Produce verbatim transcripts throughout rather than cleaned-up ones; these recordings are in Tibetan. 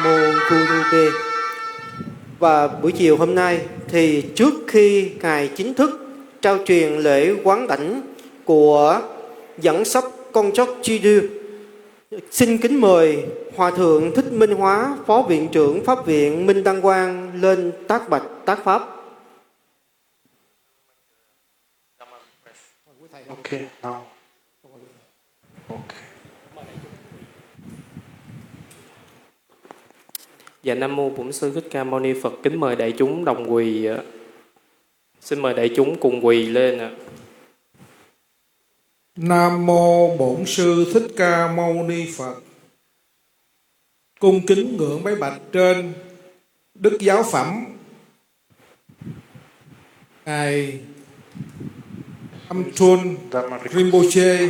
Mô Guru Bê. Và buổi chiều hôm nay thì trước khi Ngài chính thức trao truyền lễ quán đảnh của Giảng sắp Công chốc Chi Đưa, xin kính mời Hòa thượng Thích Minh Hóa, Phó Viện trưởng Pháp viện Minh Đăng Quang lên tác bạch tác pháp. Okay, now. Okay. Dạ Nam Mô Bổn Sư Thích Ca Mâu Ni Phật, kính mời đại chúng đồng quỳ ạ. Xin mời đại chúng cùng quỳ lên ạ. Nam mô Bổn Sư Thích Ca Mâu Ni Phật. Cung kính ngưỡng bái bạch trên Đức Giáo Phẩm Ngài Amchun Rinpoche.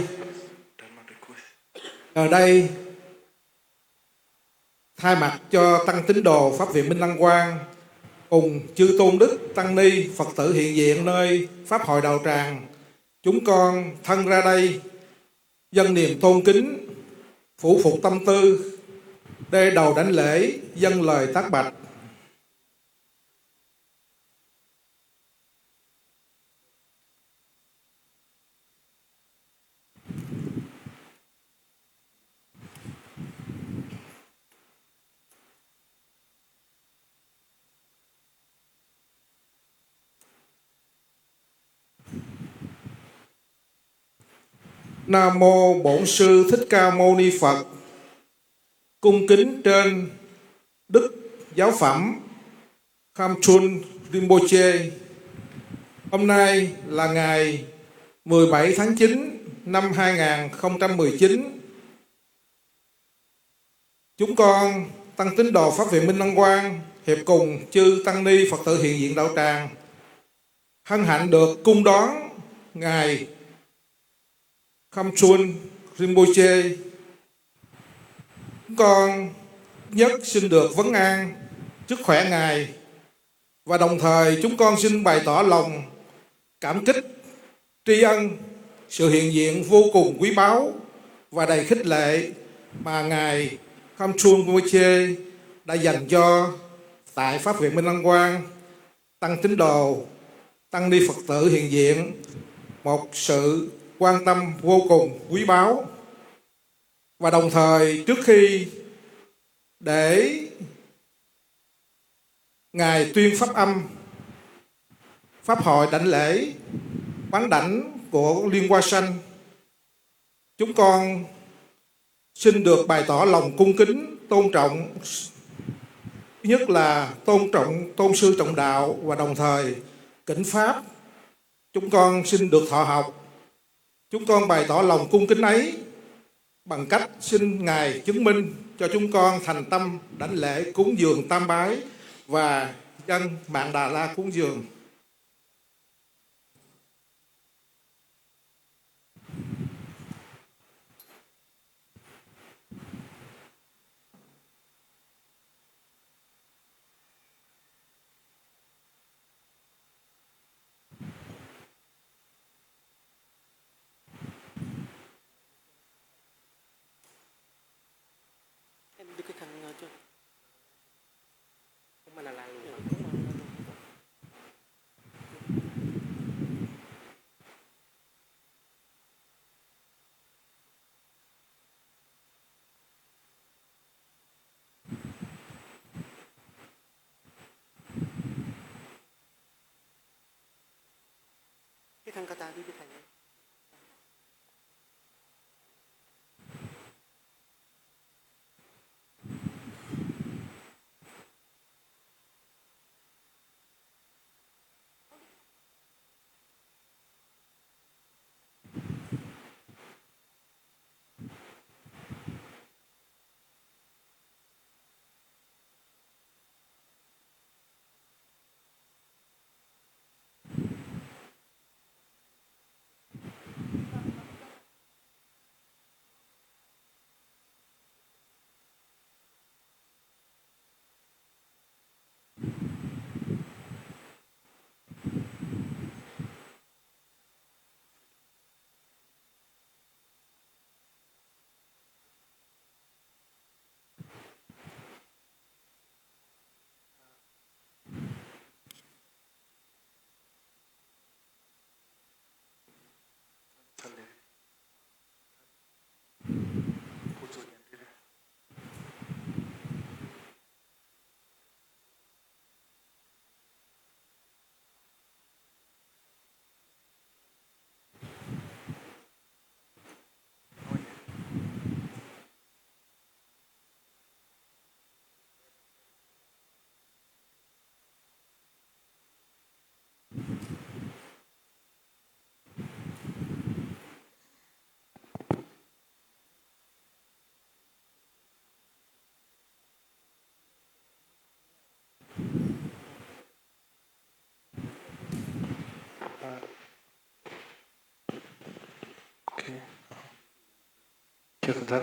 Ở đây, thay mặt cho Tăng tín đồ Pháp viện Minh Đăng Quang cùng chư tôn đức tăng ni Phật tử hiện diện nơi Pháp hội đạo tràng, chúng con thân ra đây dâng niềm tôn kính, phủ phục tâm tư, đê đầu đảnh lễ, dâng lời tác bạch. Nam mô Bổn Sư Thích Ca Mâu Ni Phật. Cung kính trên Đức Giáo Phẩm Khamchun Rinpoche. Hôm nay là ngày mười bảy tháng chín năm hai ngàn không trăm mười chín. Chúng con Tăng tín đồ Pháp viện Minh Đăng Quang hiệp cùng chư tăng ni Phật tử hiện diện đạo tràng hân hạnh được cung đón Ngài Khamchun Rinpoche. Chúng con nhất xin được vấn an sức khỏe Ngài và đồng thời chúng con xin bày tỏ lòng cảm kích, tri ân sự hiện diện vô cùng quý báu và đầy khích lệ mà Ngài Khamchun Rinpoche đã dành cho tại Pháp viện Minh Đăng Quang, tăng tín đồ, tăng ni Phật tử hiện diện, một sự quan tâm vô cùng quý báu. Và đồng thời, trước khi để Ngài tuyên pháp âm, pháp hội đảnh lễ, quán đảnh của Liên Hoa Sanh, chúng con xin được bày tỏ lòng cung kính, tôn trọng. Thứ nhất là tôn trọng tôn sư trọng đạo và đồng thời kính pháp. Chúng con xin được thọ học. Chúng con bày tỏ lòng cung kính ấy bằng cách xin Ngài chứng minh cho chúng con thành tâm đảnh lễ cúng dường tam bái và dâng mạng Đà La cúng dường. Sir, that.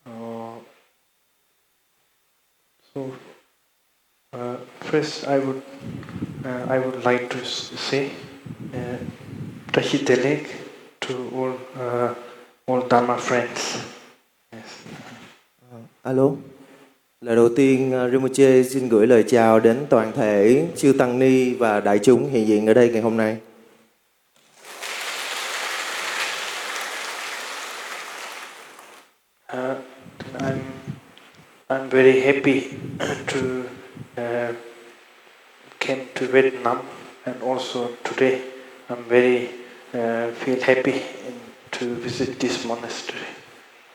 Uh, so, uh, first, I would, uh, I would like to s- say, uh, Tashi Delek to all, uh, all Dharma friends. Yes. Alo. Lời đầu tiên, ờ, Rinpoche xin gửi lời chào đến toàn thể chư Tăng Ni và đại chúng hiện diện ở đây ngày hôm nay. Uh, I'm, I'm very happy to, uh, came to Vietnam, and also today I'm very, uh, feel happy in, to visit this monastery.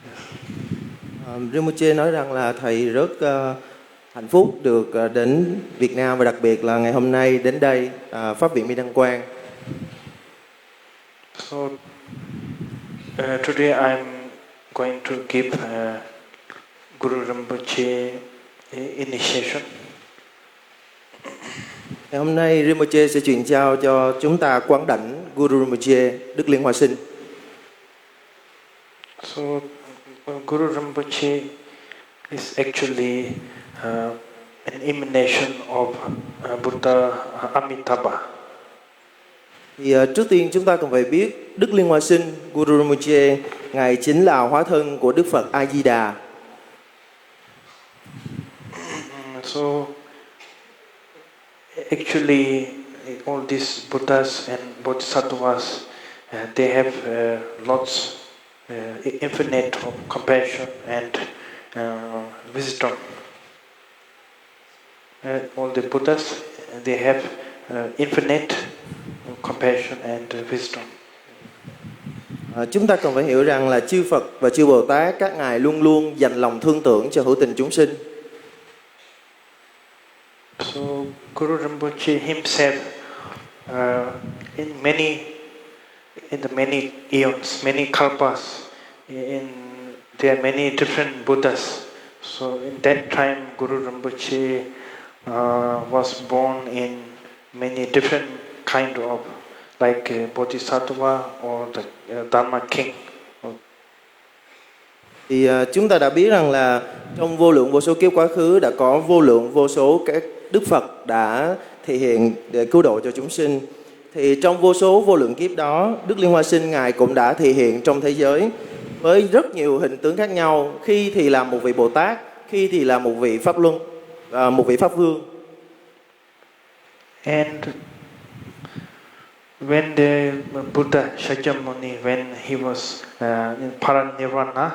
Yes. Ờ, Rinpoche nói rằng là thầy rất, ờ, hạnh phúc được, ờ, đến Việt Nam và đặc biệt là ngày hôm nay đến đây, ờ, Pháp viện Minh Đăng Quang. So, uh, today I'm going to give, uh, Guru Rinpoche i- initiation. Ngày hôm nay Rinpoche sẽ truyền trao cho chúng ta quán đảnh Guru Rinpoche, Đức Liên Hoa Sinh. So, uh, Guru Rinpoche is actually, uh, an emanation of, uh, Buddha, uh, Amitabha. Thì ờ, trước tiên chúng ta cần phải biết Đức Liên Hoa Sinh Guru Rinpoche, ngài chính là hóa thân của Đức Phật A Di Đà. So, actually, all these Buddhas and Bodhisattvas, uh, they have, uh, lots, uh, infinite of compassion and, uh, wisdom. Uh, all the Buddhas, they have, uh, infinite compassion and, uh, wisdom. Ờ, chúng ta cần phải hiểu rằng là chư Phật và chư Bồ Tát, các ngài luôn luôn dành lòng thương tưởng cho hữu tình chúng sinh. So Guru Rinpoche himself, uh, in many, in the many eons, many kalpas, in there are many different Buddhas. So in that time, Guru Rinpoche, uh, was born in many different kind of, like, uh, Bodhisattva or the, uh, Dharma king. Thì ờ, chúng ta đã biết rằng là trong vô lượng vô số kiếp quá khứ đã có vô lượng vô số các Đức Phật đã thể hiện để cứu độ cho chúng sinh. Thì trong vô số vô lượng kiếp đó, Đức Liên Hoa Sinh ngài cũng đã thể hiện trong thế giới với rất nhiều hình tướng khác nhau. Khi thì là một vị Bồ Tát, khi thì là một vị Pháp Luân, à, một vị Pháp Vương. And when the Buddha Shakyamuni, when he was, uh, in Paranirvana,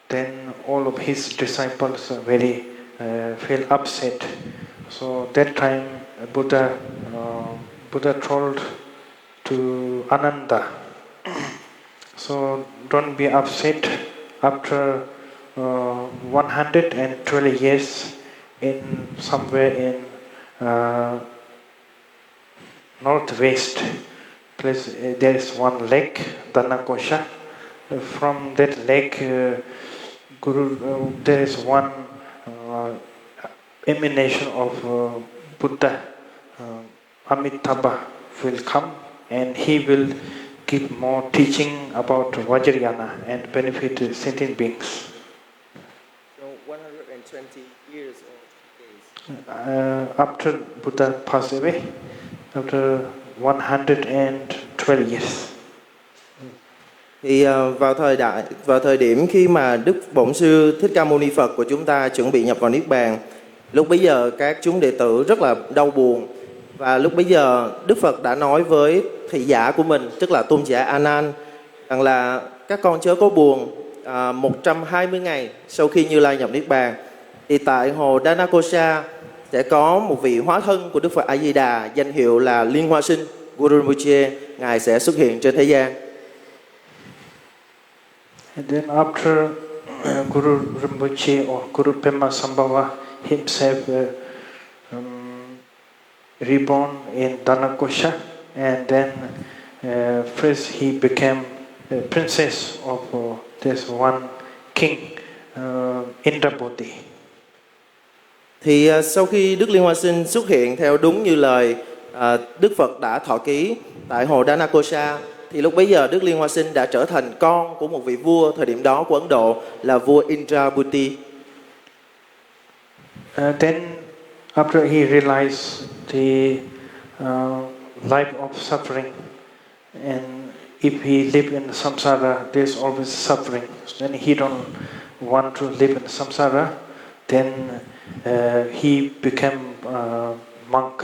then all of his disciples were very, uh, feel upset. So that time, Buddha, uh, Buddha told to Ananda, so don't be upset. After, uh, one hundred and twelve years, in somewhere in, uh, northwest place, uh, there is one lake, Danakosha. Uh, from that lake, uh, Guru, uh, there is one, uh, emanation of, uh, Buddha, uh, Amitabha will come, and he will give more teaching about Vajrayana and benefit sentient beings. So one hundred twenty years old he is. Uh, after Buddha passed away, after one hundred and twelve years. Thì ờ, vào thời đại vào thời điểm khi mà Đức Bổn Sư Thích Ca Mâu Ni Phật của chúng ta chuẩn bị nhập vào Niết Bàn, lúc bấy giờ các chúng đệ tử rất là đau buồn. Và lúc bấy giờ Đức Phật đã nói với thị giả của mình, tức là tôn giả A Nan, rằng là các con chớ có buồn, à, một trăm hai mươi ngày sau khi Như Lai nhập Niết Bàn, thì tại hồ Danakosa sẽ có một vị hóa thân của Đức Phật A Di Đà, danh hiệu là Liên Hoa Sinh Guru Rinpoche, ngài sẽ xuất hiện trên thế gian. And then after, uh, Guru Rinpoche or Guru Pema Sambhava himself, uh, um, reborn in Danakosha, and then, uh, first he became the princess of, uh, this one king, uh, Indrabodhi. Thì à, sau khi Đức Liên Hoa Sinh xuất hiện theo đúng như lời à, Đức Phật đã thọ ký tại hồ Danakosa, thì lúc bấy giờ Đức Liên Hoa Sinh đã trở thành con của một vị vua thời điểm đó của Ấn Độ là vua Indrabhuti. Uh, then, after he realized the uh, life of suffering, and if he live in samsara, there's always suffering. Then he don't want to live in samsara. Then uh, he became a monk.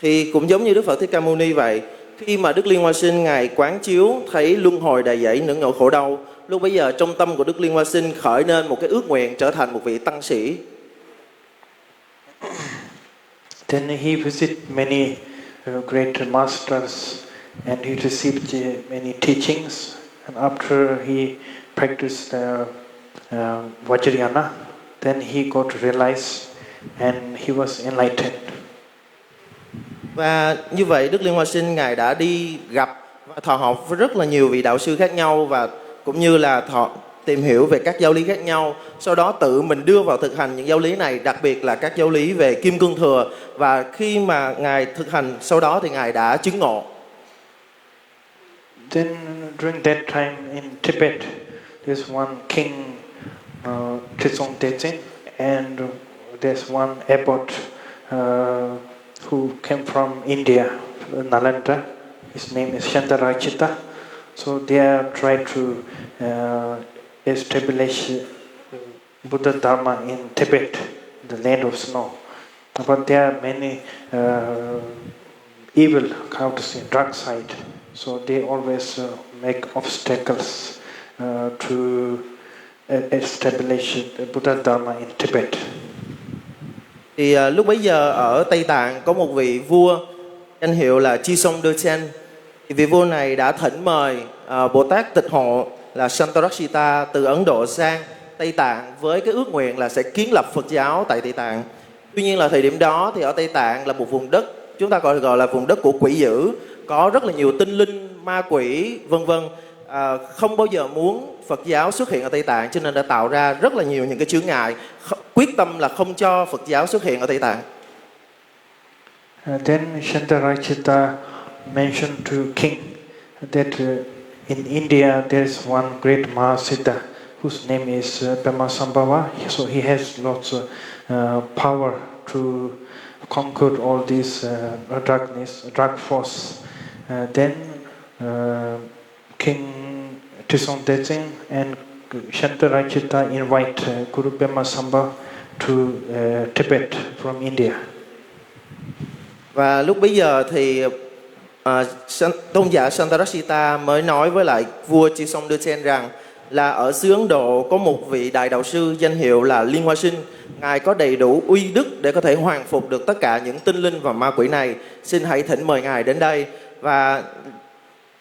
Thì cũng giống như Đức Phật Thích Ca Mâu Ni vậy, khi mà Đức Liên Hoa Sinh Ngài quán chiếu thấy luân hồi đầy dẫy những nỗi khổ đau, lúc bấy giờ trong tâm của Đức Liên Hoa Sinh khởi nên một cái ước nguyện trở thành một vị tăng sĩ. Then he visited many uh, great masters and he received uh, many teachings. And after he practiced uh, uh, Vajrayana, then he got realized and he was enlightened. Và như vậy Đức Liên Hoa Sinh Ngài đã đi gặp và thọ học với rất là nhiều vị đạo sư khác nhau và cũng như là thọ tìm hiểu về các giáo lý khác nhau, sau đó tự mình đưa vào thực hành những giáo lý này, đặc biệt là các giáo lý về Kim Cương Thừa. Và khi mà Ngài thực hành sau đó thì Ngài đã chứng ngộ. Then during that time in Tibet, there's one king, uh, Trisong Detsen, and there's one abbot uh, who came from India, Nalanda. His name is Shantarachita. So they are trying to uh, establish Buddha Dharma in Tibet, the land of snow. But there are many uh, evil, how to say, dark side. So they always uh, make obstacles uh, to uh, establish Buddha Dharma in Tibet. Thì à, lúc bấy giờ ở Tây Tạng có một vị vua danh hiệu là Chi Sông Đơ Chen. Thì vị vua này đã thỉnh mời à, Bồ Tát Tịch Hộ là Santarakshita từ Ấn Độ sang Tây Tạng với cái ước nguyện là sẽ kiến lập Phật giáo tại Tây Tạng. Tuy nhiên là thời điểm đó thì ở Tây Tạng là một vùng đất chúng ta gọi gọi là vùng đất của quỷ dữ, có rất là nhiều tinh linh, ma quỷ vân vân, à, không bao giờ muốn Phật giáo xuất hiện ở Tây Tạng, cho nên đã tạo ra rất là nhiều những cái chướng ngại, kh- quyết tâm là không cho Phật giáo xuất hiện ở Tây Tạng. Uh, then Shantarachita mentioned to king that uh, in India there is one great Mahasiddha whose name is uh, Pema Sambhava. So he has lots of uh, power to conquer all this uh, darkness, dark force. Uh, then uh, King Trisong Detsen and Shantarachita invite uh, Guru Pema Sambhava to uh, Tibet from India. Và lúc bấy giờ thì à, San- tôn giả Santarashita mới nói với lại vua Chư Sông Đưa Sen rằng là ở xứ Ấn Độ có một vị đại đạo sư danh hiệu là Liên Hoa Sinh. Ngài có đầy đủ uy đức để có thể hoàng phục được tất cả những tinh linh và ma quỷ này. Xin hãy thỉnh mời ngài đến đây. Và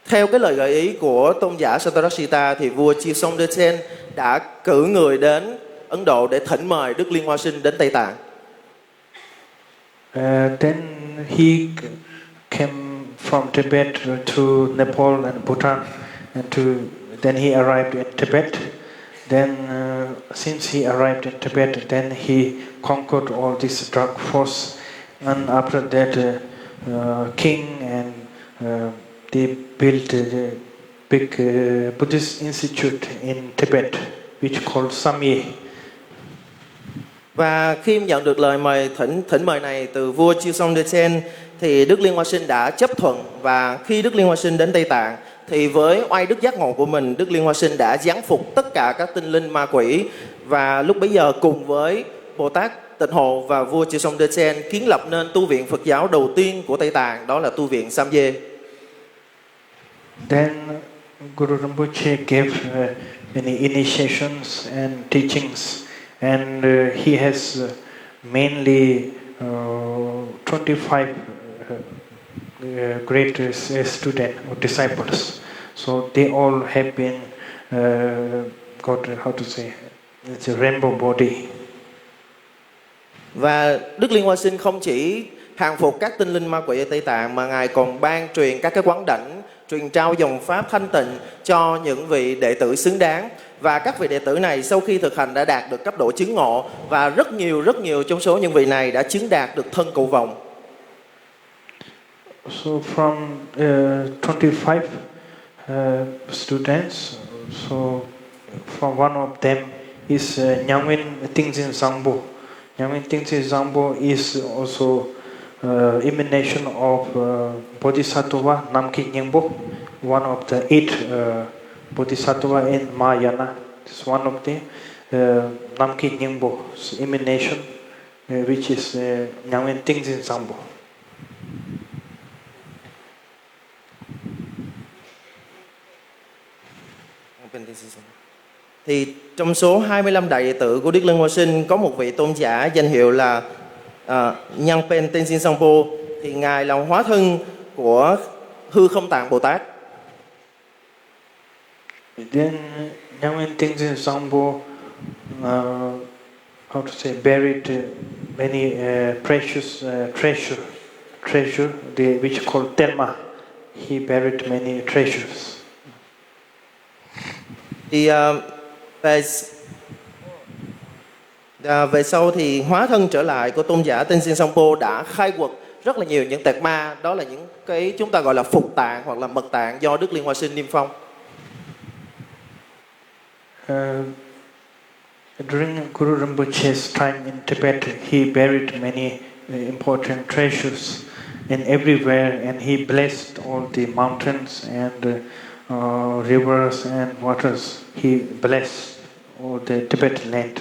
theo cái lời gợi ý của tôn giả Santarashita thì vua Chư Sông Đưa Sen đã cử người đến Ấn Độ để thỉnh mời Đức Liên Hoa Sinh đến Tây Tạng. Uh, then he c- came from Tibet to Nepal and Bhutan, and to then he arrived in Tibet. Then, uh, since he arrived in Tibet, then he conquered all this dark force. And after that, uh, uh, king and uh, they built a big uh, Buddhist institute in Tibet, which called Samye. Và khi nhận được lời mời thỉnh thỉnh mời này từ vua Chư Sông Đê Sen thì Đức Liên Hoa Sinh đã chấp thuận, và khi Đức Liên Hoa Sinh đến Tây Tạng thì với oai đức giác ngộ của mình, Đức Liên Hoa Sinh đã giáng phục tất cả các tinh linh ma quỷ, và lúc bấy giờ cùng với Bồ Tát Tịnh Hộ và vua Chư Sông Đê Sen kiến lập nên tu viện Phật giáo đầu tiên của Tây Tạng, đó là tu viện Samye. Then Guru Rinpoche gave uh, many initiations and teachings, and uh, he has uh, mainly uh, twenty-five uh, uh, great uh, students or disciples. So they all have been uh, got uh, how to say it's a rainbow body. Và Đức Liên Hoa Sinh không chỉ hàng phục các tinh linh ma quỷ ở Tây Tạng mà ngài còn ban truyền các cái quán đảnh truyền trao dòng pháp thanh tịnh cho những vị đệ tử xứng đáng. Và các vị đệ tử này sau khi thực hành đã đạt được cấp độ chứng ngộ và rất nhiều, rất nhiều trong số những vị này đã chứng đạt được thân cựu vọng. So from uh, twenty-five uh, students, so from one of them is uh, Nyangwin Tingzin Zangpo. Nyangwin Tingzin Zangpo is also uh, emanation of uh, Bodhisattva Namki Nyingpo, one of the eight uh, Bodhisattva in Mahayana. This is one of the uh, Namki Nyingpo's emanation, uh, which is uh, Nyangwin Tingzin Zangpo. Thì trong số hai mươi lăm đại đệ tử của Đức Liên Hoa Sinh có một vị tôn giả danh hiệu là uh, Nhân Pen Tên Sinh Sông Pô, thì ngài là hóa thân của hư không tạng Bồ Tát. Then Nyangwin Tingzin Zangpo, uh, how to say, buried uh, many uh, precious uh, treasure, treasure they, which called Tenma. He buried many treasures. Thì uh, về À, về sau thì hóa thân trở lại của tôn giả Tên Sinh Sông Pô đã khai quật rất là nhiều những tẹt ma, đó là những cái chúng ta gọi là phục tạng hoặc là mật tạng do Đức Liên Hoa Sinh niêm phong. Uh, during Guru Rinpoche's time in Tibet, he buried many uh, important treasures in everywhere, and he blessed all the mountains and uh, rivers and waters. He blessed all the Tibet land.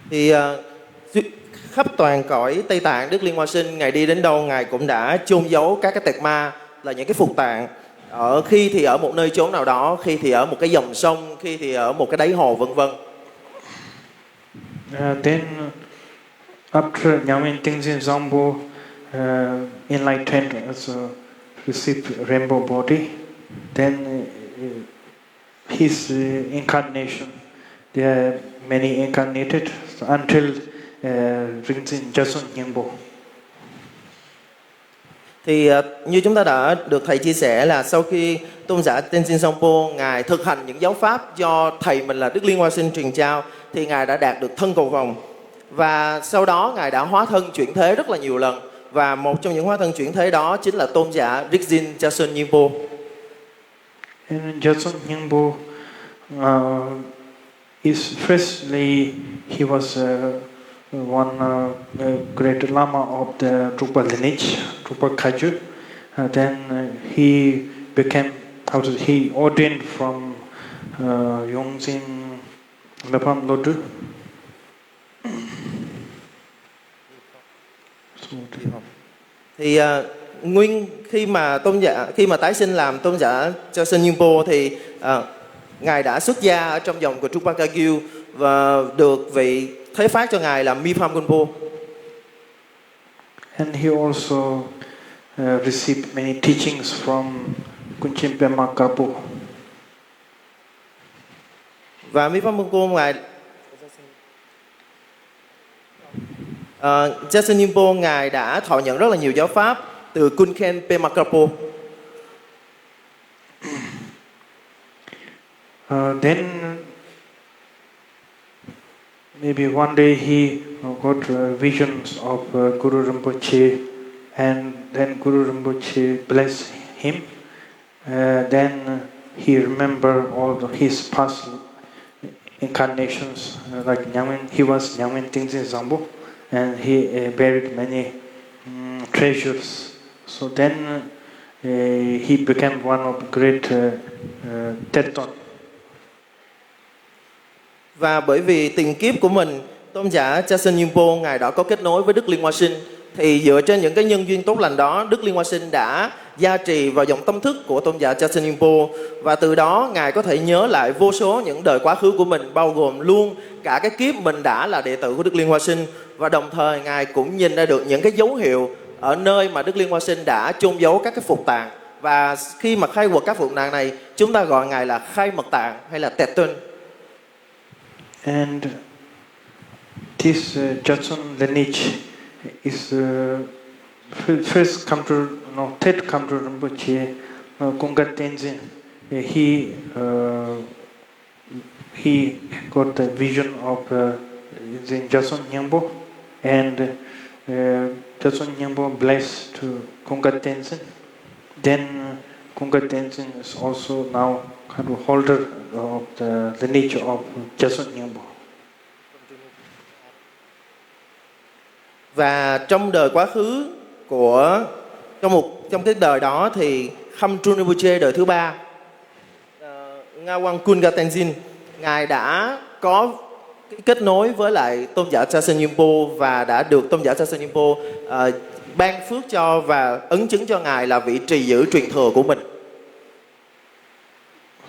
Thì uh, khắp toàn cõi Tây Tạng, Đức Liên Hoa Sinh, ngài đi đến đâu ngài cũng đã chôn giấu các cái tẹt ma, là những cái phục tạng, ở khi thì ở một nơi chốn nào đó, khi thì ở một cái dòng sông, khi thì ở một cái đáy hồ, vân vân. Uh, then after Nyangwin Tingzin Zangpo uh, enlightened as a received rainbow body, then uh, his uh, incarnation, there are many incarnated until uh, Rinzin Jason Nyingpo. Thì uh, như chúng ta đã được thầy chia sẻ là sau khi tôn giả Tên Sinh Sông Pô ngài thực hành những giáo pháp do thầy mình là Đức Liên Hoa Sinh truyền trao, thì ngài đã đạt được thân cầu vồng. Và sau đó ngài đã hóa thân chuyển thế rất là nhiều lần. Và một trong những hóa thân chuyển thế đó chính là tôn giả Rinzin Jason Nyingpo. And Jason Nyingpo uh, is firstly, he was uh, one uh, uh, great Lama of the Drukpa lineage, Drukpa Kagyu. Uh, then uh, he became, how to, he ordained from uh, Yongzin Mepham Lodru. Thì uh, nguyên khi mà tôn giả khi mà tái sinh làm tôn giả Jason Nyingpo thì uh, ngài đã xuất gia ở trong dòng của Drukpa Kagyu và được vị thế phát cho ngài là Mipham Gunpo. And he also uh, received many teachings from Kunchen Pema Kapo. Và Mipham Gunpo ngài Uh, Jason Nyingpo ngài đã thọ nhận rất là nhiều giáo pháp từ Kunchen Pema Kapo. Uh, then maybe one day he got uh, visions of uh, Guru Rinpoche, and then Guru Rinpoche blessed him. Uh, then he remember all the, his past incarnations, uh, like Nyangwen, he was Nyangwen Tingzin Zangpo, and he uh, buried many um, treasures. So then uh, he became one of great uh, uh, Teton. Và bởi vì tiền kiếp của mình, tôn giả Jason Yingpo ngài đã có kết nối với Đức Liên Hoa Sinh, thì dựa trên những cái nhân duyên tốt lành đó, Đức Liên Hoa Sinh đã gia trì vào dòng tâm thức của tôn giả Jason Yingpo, và từ đó ngài có thể nhớ lại vô số những đời quá khứ của mình, bao gồm luôn cả cái kiếp mình đã là đệ tử của Đức Liên Hoa Sinh, và đồng thời ngài cũng nhìn ra được những cái dấu hiệu ở nơi mà Đức Liên Hoa Sinh đã chôn giấu các cái phục tạng. Và khi mà khai quật các phục tạng này, chúng ta gọi ngài là khai mật tạng hay là Tetun. And this uh, Johnson lineage is uh, first come to, no, third come to Rinpoche Uh, Kunga Tenzin, uh, he uh, he got the vision of uh, the Jason Nyingpo, and uh, Jason Nyingpo blessed to Kunga Tenzin. Then uh, Kunga Tenzin is also now kind of holder of the lineage of Jason Nyingpo. Và trong đời quá khứ của trong một trong cái đời đó thì Kham Trun Rinpoche đời thứ ba, ờ, Ngawang Kunga Tenzin, ngài đã có cái kết nối với lại tôn giả Jason Yimpo và đã được tôn giả Jason Yimpo ờ, ban phước cho và ấn chứng cho ngài là vị trì giữ truyền thừa của mình.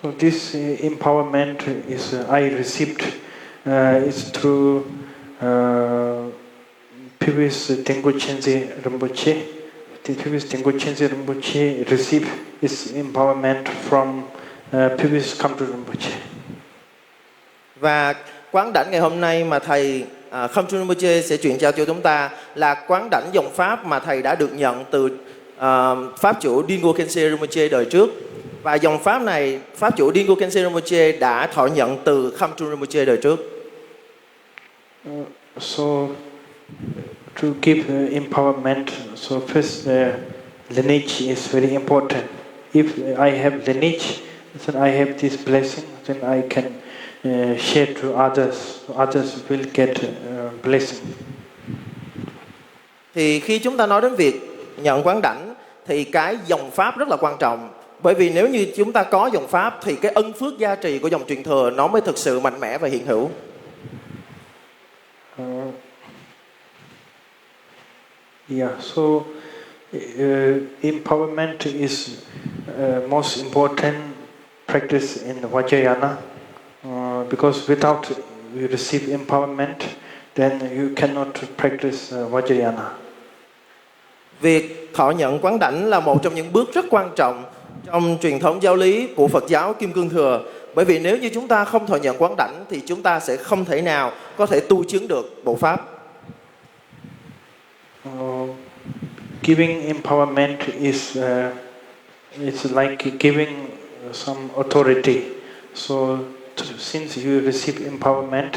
So this uh, empowerment is uh, I received uh, is through uh, previous Tengu Chenze Rinpoche. The previous Tengu Chenze Rinpoche received his empowerment from uh, previous Kamdru Rinpoche. Và quán đảnh ngày hôm nay mà thầy à, Kham Trun Rinpoche sẽ truyền trao cho chúng ta là quán đảnh dòng pháp mà thầy đã được nhận từ à, pháp chủ Dingo Khense Rinpoche đời trước. Và dòng pháp này, pháp chủ Dingo Khense Rinpoche đã thọ nhận từ Kham Trun Rinpoche đời trước. Uh, so, to give uh, empowerment, so first the lineage is very important. If I have lineage, then I have this blessing, then I can uh, share to others. Others will get uh, blessing. Thì khi chúng ta nói đến việc nhận quán đảnh thì cái dòng pháp rất là quan trọng. Bởi vì nếu như chúng ta có dòng pháp thì cái ân phước gia trì của dòng truyền thừa nó mới thực sự mạnh mẽ và hiện hữu. Uh, yeah, so uh, empowerment is uh, most important practice in Vajrayana uh, because without you receive empowerment, then you cannot practice uh, Vajrayana. Việc thọ nhận quán đảnh là một trong những bước rất quan trọng trong truyền thống giáo lý của Phật giáo Kim Cương Thừa. Bởi vì nếu như chúng ta không thọ nhận quán đảnh thì chúng ta sẽ không thể nào có thể tu chứng được bộ pháp. Uh, giving empowerment is uh, it's like giving some authority. So t- since you receive empowerment,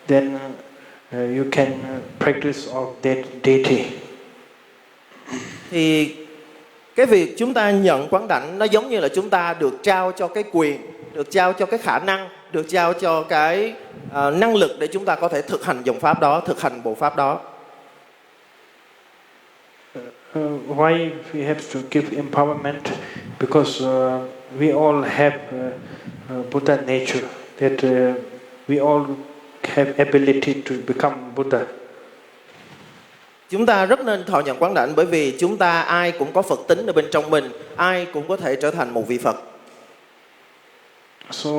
then uh, you can practice of that deity. Thì cái việc chúng ta nhận quán đảnh nó giống như là chúng ta được trao cho cái quyền, được trao cho cái khả năng, được trao cho cái uh, năng lực để chúng ta có thể thực hành dòng pháp đó, thực hành bộ pháp đó. Uh, why we have to give empowerment? Because uh, we all have uh, uh, Buddha nature, that uh, we all have ability to become Buddha. Chúng ta rất nên thọ nhận quán đảnh bởi vì chúng ta ai cũng có Phật tính ở bên trong mình, ai cũng có thể trở thành một vị Phật. So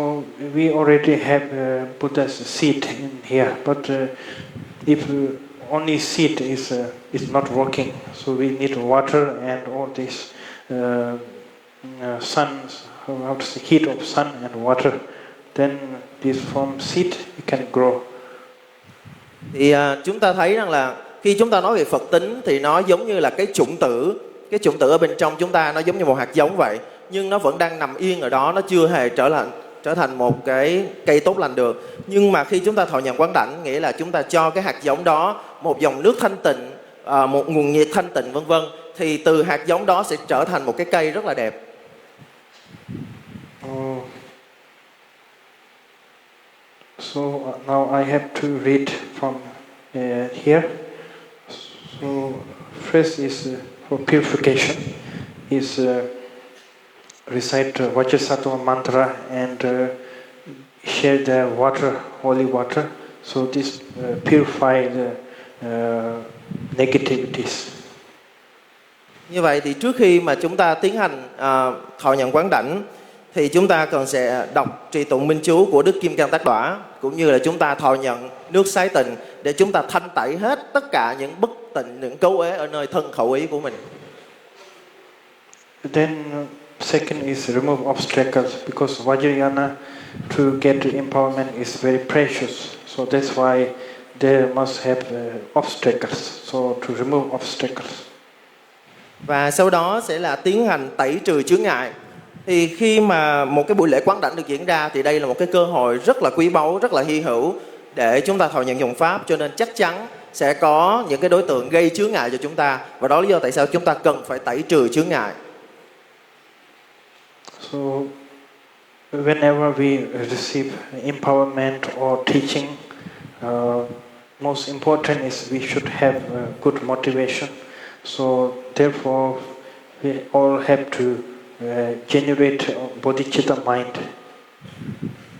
we already have uh, Buddha's seed in here, but uh, if uh, only seed is uh, is not working, so we need water and all this uh, uh, sun, how to say, heat of sun and water. Then this from seed it can grow. Thì à, chúng ta thấy rằng là khi chúng ta nói về Phật tính thì nó giống như là cái chủng tử, cái chủng tử ở bên trong chúng ta nó giống như một hạt giống vậy, nhưng nó vẫn đang nằm yên ở đó, nó chưa hề trở thành trở thành một cái cây tốt lành được. Nhưng mà khi chúng ta thọ nhận quán đảnh, nghĩa là chúng ta cho cái hạt giống đó một dòng nước thanh tịnh, à, một nguồn nhiệt thanh tịnh vân vân, thì từ hạt giống đó sẽ trở thành một cái cây rất là đẹp. Oh. So uh, now I have to read from uh, here. So first is uh, for purification, is uh, recite uh, Vajrasattva mantra and uh, share the water, holy water. So this uh, purify the uh, negativities. Như vậy thì trước khi mà chúng ta tiến hành à, thọ nhận quán đảnh thì chúng ta cần sẽ đọc trì tụng minh chú của Đức Kim Cang Tác Đọa, cũng như là chúng ta thọ nhận nước sái tịnh để chúng ta thanh tẩy hết tất cả những bất tịnh, những cấu uế ở nơi thân khẩu ý của mình. Then second is remove obstacles, because Vajrayana to get empowerment is very precious. So that's why there must have uh, obstacles. So to remove obstacles. Và sau đó sẽ là tiến hành tẩy trừ chướng ngại. Thì khi mà một cái buổi lễ quán đảnh được diễn ra thì đây là một cái cơ hội rất là quý báu, rất là hy hữu để chúng ta thọ nhận dòng pháp, cho nên chắc chắn sẽ có những cái đối tượng gây chướng ngại cho chúng ta, và đó là lý do tại sao chúng ta cần phải tẩy trừ chướng ngại. So, whenever we receive empowerment or teaching, uh, most important is we should have uh, good motivation. So, therefore, we all have to uh, generate bodhicitta mind.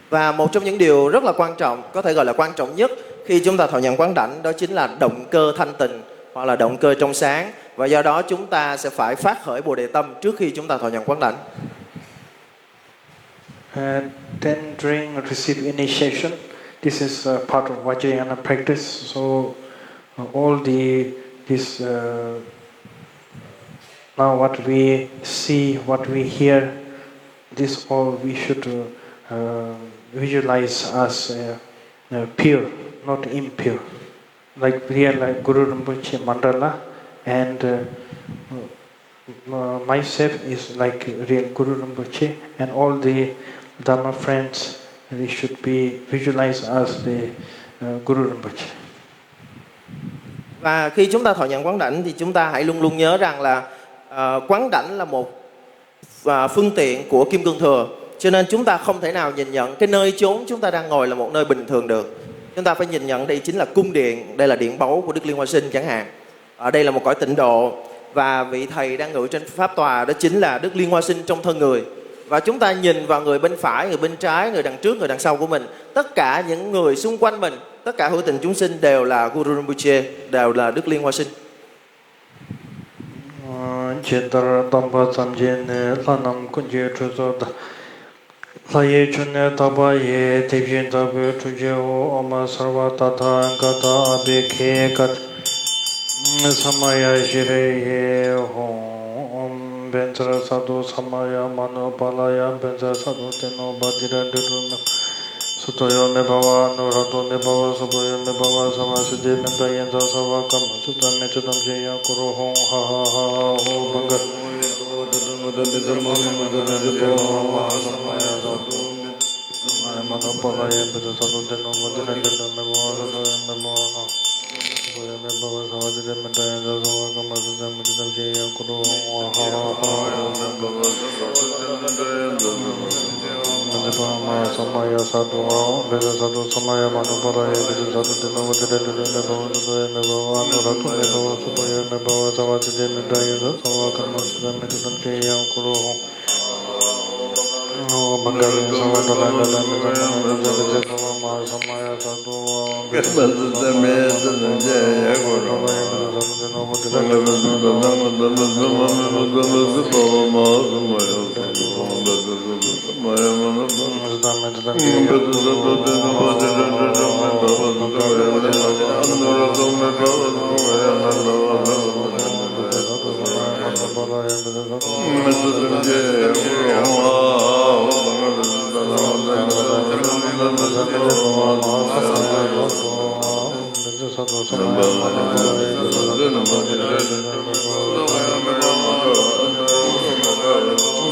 Và một trong những điều rất là quan trọng, có thể gọi là quan trọng nhất khi chúng ta thọ nhận quán đảnh, đó chính là động cơ thanh tịnh hoặc là động cơ trong sáng. Và do đó chúng ta sẽ phải phát khởi Bồ Đề tâm trước khi chúng ta thọ nhận quán đảnh. And then during receive initiation, this is a part of Vajrayana practice. So uh, all the this uh, now what we see, what we hear, this all we should uh, uh, visualize as uh, uh, pure, not impure. Like real like Guru Rinpoche Mandala and uh, uh, myself is like real Guru Rinpoche and all the Dharma friends, they should be visualized as the uh, Guru Rinpoche. Và khi chúng ta thọ nhận quán đảnh thì chúng ta hãy luôn luôn nhớ rằng là ờ, quán đảnh là một à, phương tiện của Kim Cương Thường. Cho nên chúng ta không thể nào nhìn nhận cái nơi chốn chúng ta đang ngồi là một nơi bình thường được. Chúng ta phải nhìn nhận đây chính là cung điện, đây là điện báu của Đức Liên Hoa Sinh chẳng hạn. Ở đây là một cõi tịnh độ và vị thầy đang ngự trên pháp tòa đó chính là Đức Liên Hoa Sinh trong thân người. Và chúng ta nhìn vào người bên phải, người bên trái, người đằng trước, người đằng sau của mình. Tất cả những người xung quanh mình, tất cả hữu tình chúng sinh đều là Guru Rinpoche, đều là Đức Liên Hoa Sinh. ཇི་ལྟར་བསྟན་པ་ཙམ་གྱིས་ནི། ལྷ་རྣམས་ཀུན་གྱི་ཁྲུས་གསོལ་ལྟར། ལྷ་ཡི་ཆོས་ནི་དག་པ་ཡི། དེ་བཞིན་དག་པའི་ཁྲུས་ཀྱི་འོག་ཨོཾ་སརྦ་ཏ་ཐཱ་ག་ཏ་ཨ་བྷི་ཥེ་ཀ་ས་མ་ཡ་ཤྲི་ཡེ་ཧཱུྃ། བཛྲ་སཏྭ་ས་མ་ཡ་མ་ནུ་པཱ་ལ་ཡ། བཛྲ་སཏྭ་ཏེ་ནོ་པ་ཏི་ར་ཏེ་ཏོ་མེ་སུ་ཏོ་ཡོ་མེ་བྷ་བ་ཨ་ནུ་ར་ཏོ་མེ་བྷ་བ་སུ་པ་ཡོ་མེ་བྷ་བ་སརྦ་སིདྡྷི་མེ་ཏ་ཡེ་ཛ་སརྦ་ཀརྨ་སུ་ཏ་མེ་ཏི་དམ་ཤེས་ཡང་ཀུ་རུ་ཧཱུྃ། ཧ་ཧ་ཧ་ཧ་ཧོ། བྷ་ག་ས་མ་ཡ་སཏྭ། ཨོཾ་བཛྲ་སཏྭ་ས་མ་ཡ་མ་ནུ་པཱ་ལ་ཡ། བཛྲ་སཏྭ་ཏེ་ནོ་པ་ཏི་ར་ཏེ་ཏོ་མེ་བྷ་བ་སུ་ཏོ་ཡོ་མེ་བྷ་བ་སརྦ་སིདྡྷི་མེ་ཏ་ཡེ་ཛ་སརྦ་ཀརྨ་སུ་ཏ་མེ་ཏི་དམ་ཤེས་ཡང་ཀུ་རུ་ཧཱུྃ། ཨོཾ་བྷ་ག་བཛྲ་སཏྭ་ས་མ་ཡ་སཏྭ། ཨོཾ་བཛྲ་སཏྭ་ཏེ་ནོ་པ་ཏི་ར་ཏེ་ཏོ་མེ་བྷ་བ་སུ་ཏོ་ཡོ་མེ་བྷ་བ་སརྦ་སིདྡྷི་མེ་ཏ་ཡེ་ཛ་སརྦ་ཀརྨ་སུ་ཏ་མེ་ཏི་དམ་ཤེས་ཡང་ཀུ་རུ་ཧཱུྃ། ཨ་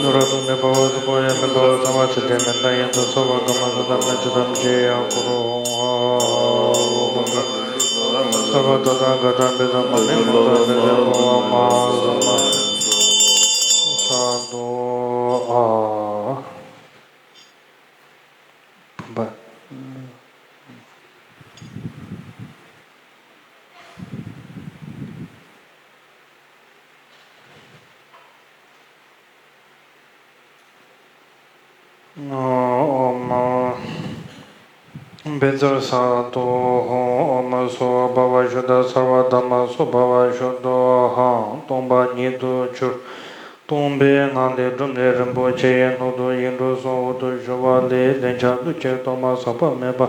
ནུ་ར་ཏོ་མེ་བྷ་བ་སུ་པ་ཡོ་མེ་བྷ་བ་སརྦ་སིདྡྷི་མེ་ཏ་ཡེ་ཛ་སརྦ་ཀརྨ་སུ་ཏ་མེ་ཏི་དམ་ཤེས་ཡང་ཀུ་རུ་ཧཱུྃ། ཧ་ཧ་ཧ་ཧོ། བྷ་ག་སརྦ་ཏ་ཐཱ་ག་ཏ་བཛྲ་མ་ཎི་པུ་ཏ་བཛྲ་བྷ་མ་ཧཱ་ས་མ་ཡ་སཏྭ། ཨ། བུམ་པ། ཨོཾ། བཛྲ་སཏྭ་ཧཱུྃ། ཨོཾ་སྭ་བྷཱ་ཝ་ཤུདྡྷ་སརྦ་དྷརྨ་སྭ་བྷཱ་ཝ་ཤུདྡྷོ་ཧཱུྃ། སྟོང་པ་ཉིད་དུ་གྱུར། སྟོང་པའི་ངང་ལས་སྒྲུབ་གནས་རིན་པོ་ཆེ་ཡི་སྣོད་དུ་ཡིག་འབྲུ་གསུམ་འོད་དུ་ཞུ་བ་ལས། ལན་ཆགས་འདུ་བྱེད་གཏོར་མ་ཟག་པ་མེད་པ།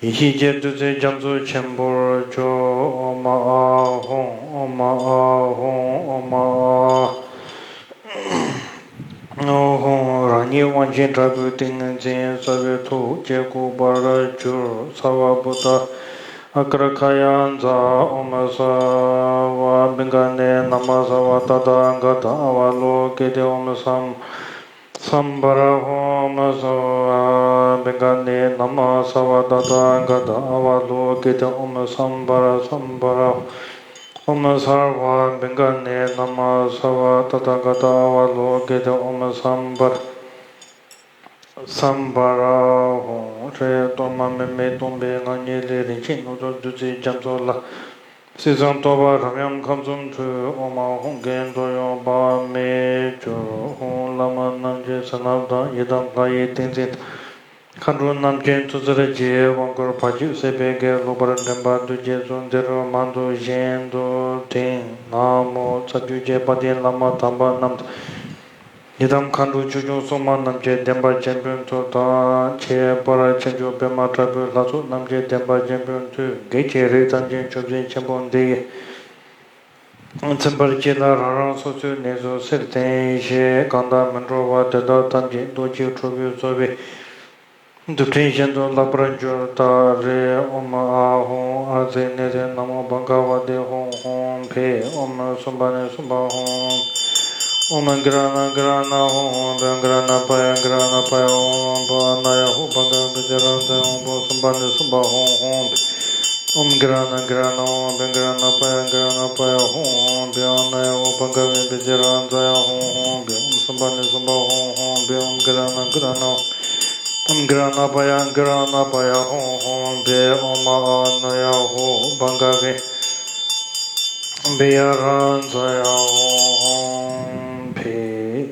ཡེ་ཤེས་ཀྱི་བདུད་རྩི་རྒྱ་མཚོ་ཆེན་པོར་གྱུར། ཨོཾ་ཨཱཿཧཱུྃ། ཨོཾ་ཨཱཿཧཱུྃ། ཨོཾ་ཨཱཿཧཱུྃ། རང་ཉིད་དབང་ཆེན་དྲག་པོའི་ཏིང་འཛིན་རྩ་བའི་ཐུགས་ཀྱིས་བཀུག་པར་གྱུར། སརྦ་བུ་ཏ་ཨ་ཀྲ་ཁ་ཡ་ཛཿ། ཨོཾ་སརྦ་བིགྷ་ནེ་ན་མ་སརྦ་ཏ་ཐཱ་ག་ཏ་ཨ་ཝ་ལོ་ཀི་ཏེ། ཨོཾ་སམ་ སཾ་བྷ་ར་ཧཱུྃ། ཨོཾ་སརྦ་བིགྷ་ནེ་ན་མ་སརྦ་ཏ་ཐཱ་ག་ཏ་ཨ་བ་ལོ་ཀི་ཏེ། ཨོཾ་སཾ་བྷ་ར་སཾ་བྷ་ར་ཧཱུྃ། ཨོཾ་སརྦ་བིགྷ་ནེ་ན་མ་སརྦ་ཏ་ཐཱ་ག་ཏ་ཨ་བ་ལོ་ཀི་ཏེ། ཨོཾ་སཾ་བྷ་ར་སཾ་བྷ་ར་ཧཱུྃ། ཧྲཱིཿ། གཏོར་མ་མེ་མེ་སྟོང་པའི་ངང་ཉིད་ལས། རིན་ཆེན་སྣང་ཚོགས་བདུད་རྩིའི་རྒྱ་མཚོ་ལ། སྲིད་གསུམ་རྟོག་པ་རབ་ཡངས་ཁམས་གསུམ་འཁྲུགས། ཨོཾ་ཧཱུྃ་གི་འདོད་ཡོན་སྤང་མེ་གྱུར། ཧཱུྃ། བླ་མ་རྣམས་ཀྱི་བསོད་ནམས་དང་། ཡི་དམ་ལྷ་ཡི་ཏིང་འཛིན་དང་། མཁའ་འགྲོ་རྣམས་ཀྱི་ཐུགས་རྗེར་བརྗིད། དབང་བསྐུར་བར་ཆད་སེལ་བའི་གེགས། ལོག་པར་འདྲེན་པ་བདུད་ཀྱི་ཚོགས། འདི་རུ་མང་དུ་བཞིན་དུ་བསྒྲེང་། ན་མོ། རྩ་བརྒྱུད་ཀྱི་དཔལ་ལྡན་བླ་མ་དམ་པ་རྣམས་དང་། ཡི་དམ་མཁའ་འགྲོ་ཆོས་སྐྱོང་སྲུང་མ་རྣམས་ཀྱི་བདེན་པ་ཆེན་པོའི་མཐུ་དང་། ཁྱད་པར་ཆོས་སྐྱོང་པདྨ་དྲག་པོའི་ལྷ་ཚོགས་རྣམས་ཀྱི་བདེན་པ་ཆེན་པོའི་མཐུས། བགེགས་ཀྱི་རིགས་ཐམས་ཅད་མཆོད་རྫས་ཆེན་པོ་འདི་ཡིས་ཚིམ་པར་བགྱིས་ལ། རང་རང་སོ་སོའི་ནད་གསོ་སེལ་བརྟན་ཞིང་། གང་དག་མི་འགྲོ་བ་དེ་དག་ཐམས་ཅད་རྡོ་རྗེ་ཁྲོ་བོའི་ཚོགས་པའི་རྡུལ་ཕྲན་བཞིན་དུ་བརླག་པར་འགྱུར་ཏ་རེ། ཨོཾ་ཨཱཿཧཱུྃ་ཨཱཿཛཻ་ནཻ་ཛཻ་ན་མོ་བྷ་ག་བ་ཏེ་ཧཱུྃ་ཧཱུྃ་ཕཊ། ཨོཾ་སུ་བྷ་ཎི་སུ་བྷ་ཧཱུྃ་ཧཱུྃ་ཕཊ། ཨོཾ་གྷི་ར་ཎ་གྷི་ར་ཎ་ཧཱུྃ་ཧཱུྃ་ཕཊ། གྷི་ར་ཎ་པ་ཡ་གྷི་ར་ཎ་པ་ཡ་ཧཱུྃ་ཧཱུྃ་ཕཊ། ཨཱ་ན་ཡ་ཧཱུྃ་བྷ་ག་བི་ཛ་ར་ཛ་ཡ་ཧཱུྃ་ཕཊ། སུ་བྷ་ཎི་སུ་བྷ་ཧཱུྃ་ཧཱུྃ་ཕཊ། ཨོཾ་གྷི་ར་ཎ་གྷི་ར་ཎ་ཧཱུྃ་ཧཱུྃ་ཕཊ། གྷི་ར་ཎ་པ་ཡ་གྷི་ར་ཎ་པ་ཡ་ཧཱུྃ་ཧཱུྃ་ཕཊ། ཨཱ་ན་ཡ་ཧཱུྃ་བྷ་ག་བི་བི་ཛ་ར་ཛ་ཡ་ཧཱུྃ་ཧཱུྃ་ཕཊ། ཨོཾ་སུ་བྷ་ཎི་སུ་བྷ་ཧཱུྃ་ཧཱུྃ་ཕཊ། ཨོཾ་གྷི་ར་ཎ་གྷི་ར་ཎ་ཧཱུྃ་ཕཊ། གྷི་ར་ཎ་པ་ཡ་གྷི་ར་ཎ་པ་ཡ་ཧཱུྃ་ཧཱུྃ་ཕཊ། ཨོཾ་ཨཱ་ན་ཡ་ཧཱུྃ་བྷ་ག་བི་བི་ཛ་ར་ཛ་ཡ་ཧཱུྃ་ཧཱུྃ་ཕཊ།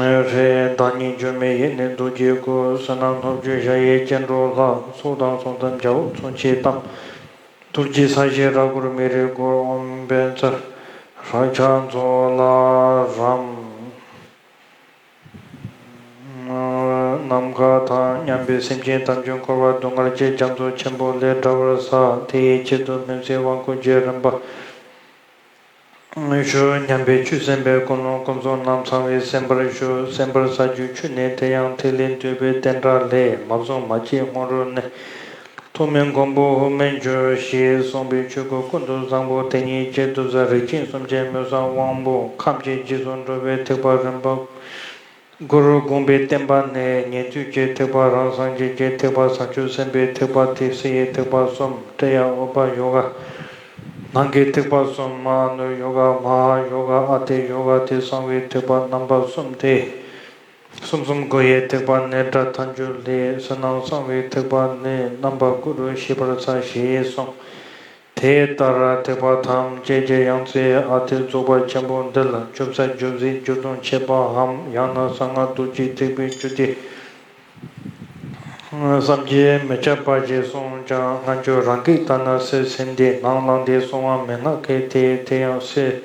ཧྲཱིཿ། བདག་ཉིད་འགྱུར་མེད་ཡེ་ནས་རྡོ་རྗེའི་སྐུ། བསོད་ནམས་ལྷུན་གྱིས་ཞལ་གྱི་སྐྱེ་འགྲོ་ལྷ། ཚོགས་དང་ཚོགས་གཏམས་རྒྱལ་པོ་མཚོན་ཆས་བསྣམས། རྡོ་རྗེ་ས་གཞི་རྭ་གུར་མེ་རི་བསྐོར། ཨོཾ་བཛྲ་རཀྵ་ཙོ་ལ་རམ། ནམ་མཁའ་དང་མཉམ་པའི་སེམས་ཅན་ཐམས་ཅད་འཁོར་བ་སྡུག་བསྔལ་གྱི་རྒྱ་མཚོ་ཆེན་པོ་ལས་བསྒྲལ་བར་བྱ། དེ་ཡི་ཆེད་དུ་མུན་སེལ་དབང་བསྐུར་གྱི་རིམ་པ་ཞུ། མཉམ་པའི་ཆོས་གསན་པས་ཀུན་སློང་ཀུན་རྫོབ་རྣམས་ཚང་བའི་སེམས་པར་ཞུ། གསན་པར་བྱ་རྒྱུའི་ཆོས་ནི། དེ་ཡང་ཐིག་ལེ་འདུས་པའི་རྟེན་འབྲེལ་ལས། མ་བཟུང་མ་སྐྱེས་སྔོན་རོལ་ནས། ཐོག་མའི་མགོན་པོ་དབུ་མའི་འབྱུང་གནས་ཞེས་གསུངས་པའི་ཆོས་སྐུ་ཀུན་ཏུ་བཟང་པོ་དེ་ཉིད་ཀྱི་བདུད་རྩི་རིན་ཆེན་སུམ་བརྒྱ་མུན་སེལ་དབང་པོ་ཁམས་ཀྱི་རྗེས་སུ་འགྲོ་བའི་ཐེག་པ་རིམ་པ། གུ་རུ་དགོངས་པའི་བསྟན་པ་ནི། ཉན་ཐོས་ཀྱི་ཐེག་པ་རང་སངས་རྒྱས་ཀྱི་ཐེག་པ། བྱང་ཆུབ་སེམས་དཔའི་ཐེག་པ། དེ་སྲིད་ཡི་ཐེག་པ་གསུམ། ཀྲི་ཡ་ཨུ་པ་ཡོ་ག། ནང་གི་ཐེག་པ་གསུམ། མ་ཧཱ་ནུ་ཡོ་ག། མ་ཧཱ་ཡོ་ག། ཨ་ཏི་ཡོ་ག། དེ་གསང་བའི་ཐེག་པ་རྣམ་པ་གསུམ་སྟེ། གསུམ་གསུམ་སྒོ་ཡི་ཐེག་པ་ནི། དགྲ་ཐམས་ཅད་ལས། བསོད་ནམས་གསང་བའི་ཐེག་པ་ནི། རྣམ་པ་དགུ་རུ་ཤེས་པར་བྱ་ཞེས་གསུངས། དེ་ལྟར་ཐེག་པ་ཐམས་ཅད་ཀྱི་ཡང་རྩེ་ཨ་ཏི་རྫོགས་པ་ཆེན་པོ་འདི་ལ་བཅུ་རྩ་བཅུ་གཅིག་བཅུ་སྟོང་ཕྱེད་པའམ། ཡང་ན་གསང་སྔགས་རྡོ་རྗེ་ཐེག་པའི་བཅུད་དེ་བསམ་གྱིས་མི་ཁྱབ་པ་ཞེས་གསུངས་ཀྱང་། སྔ་འགྱུར་རང་གིས་ལྟ་ན་སྲིད་སེམས་སྡེའི་ནང་ལངས་ཏེ་གསུངས་པ་མན་ངག་གི་དེ། དེ་ཡང་སྲིད་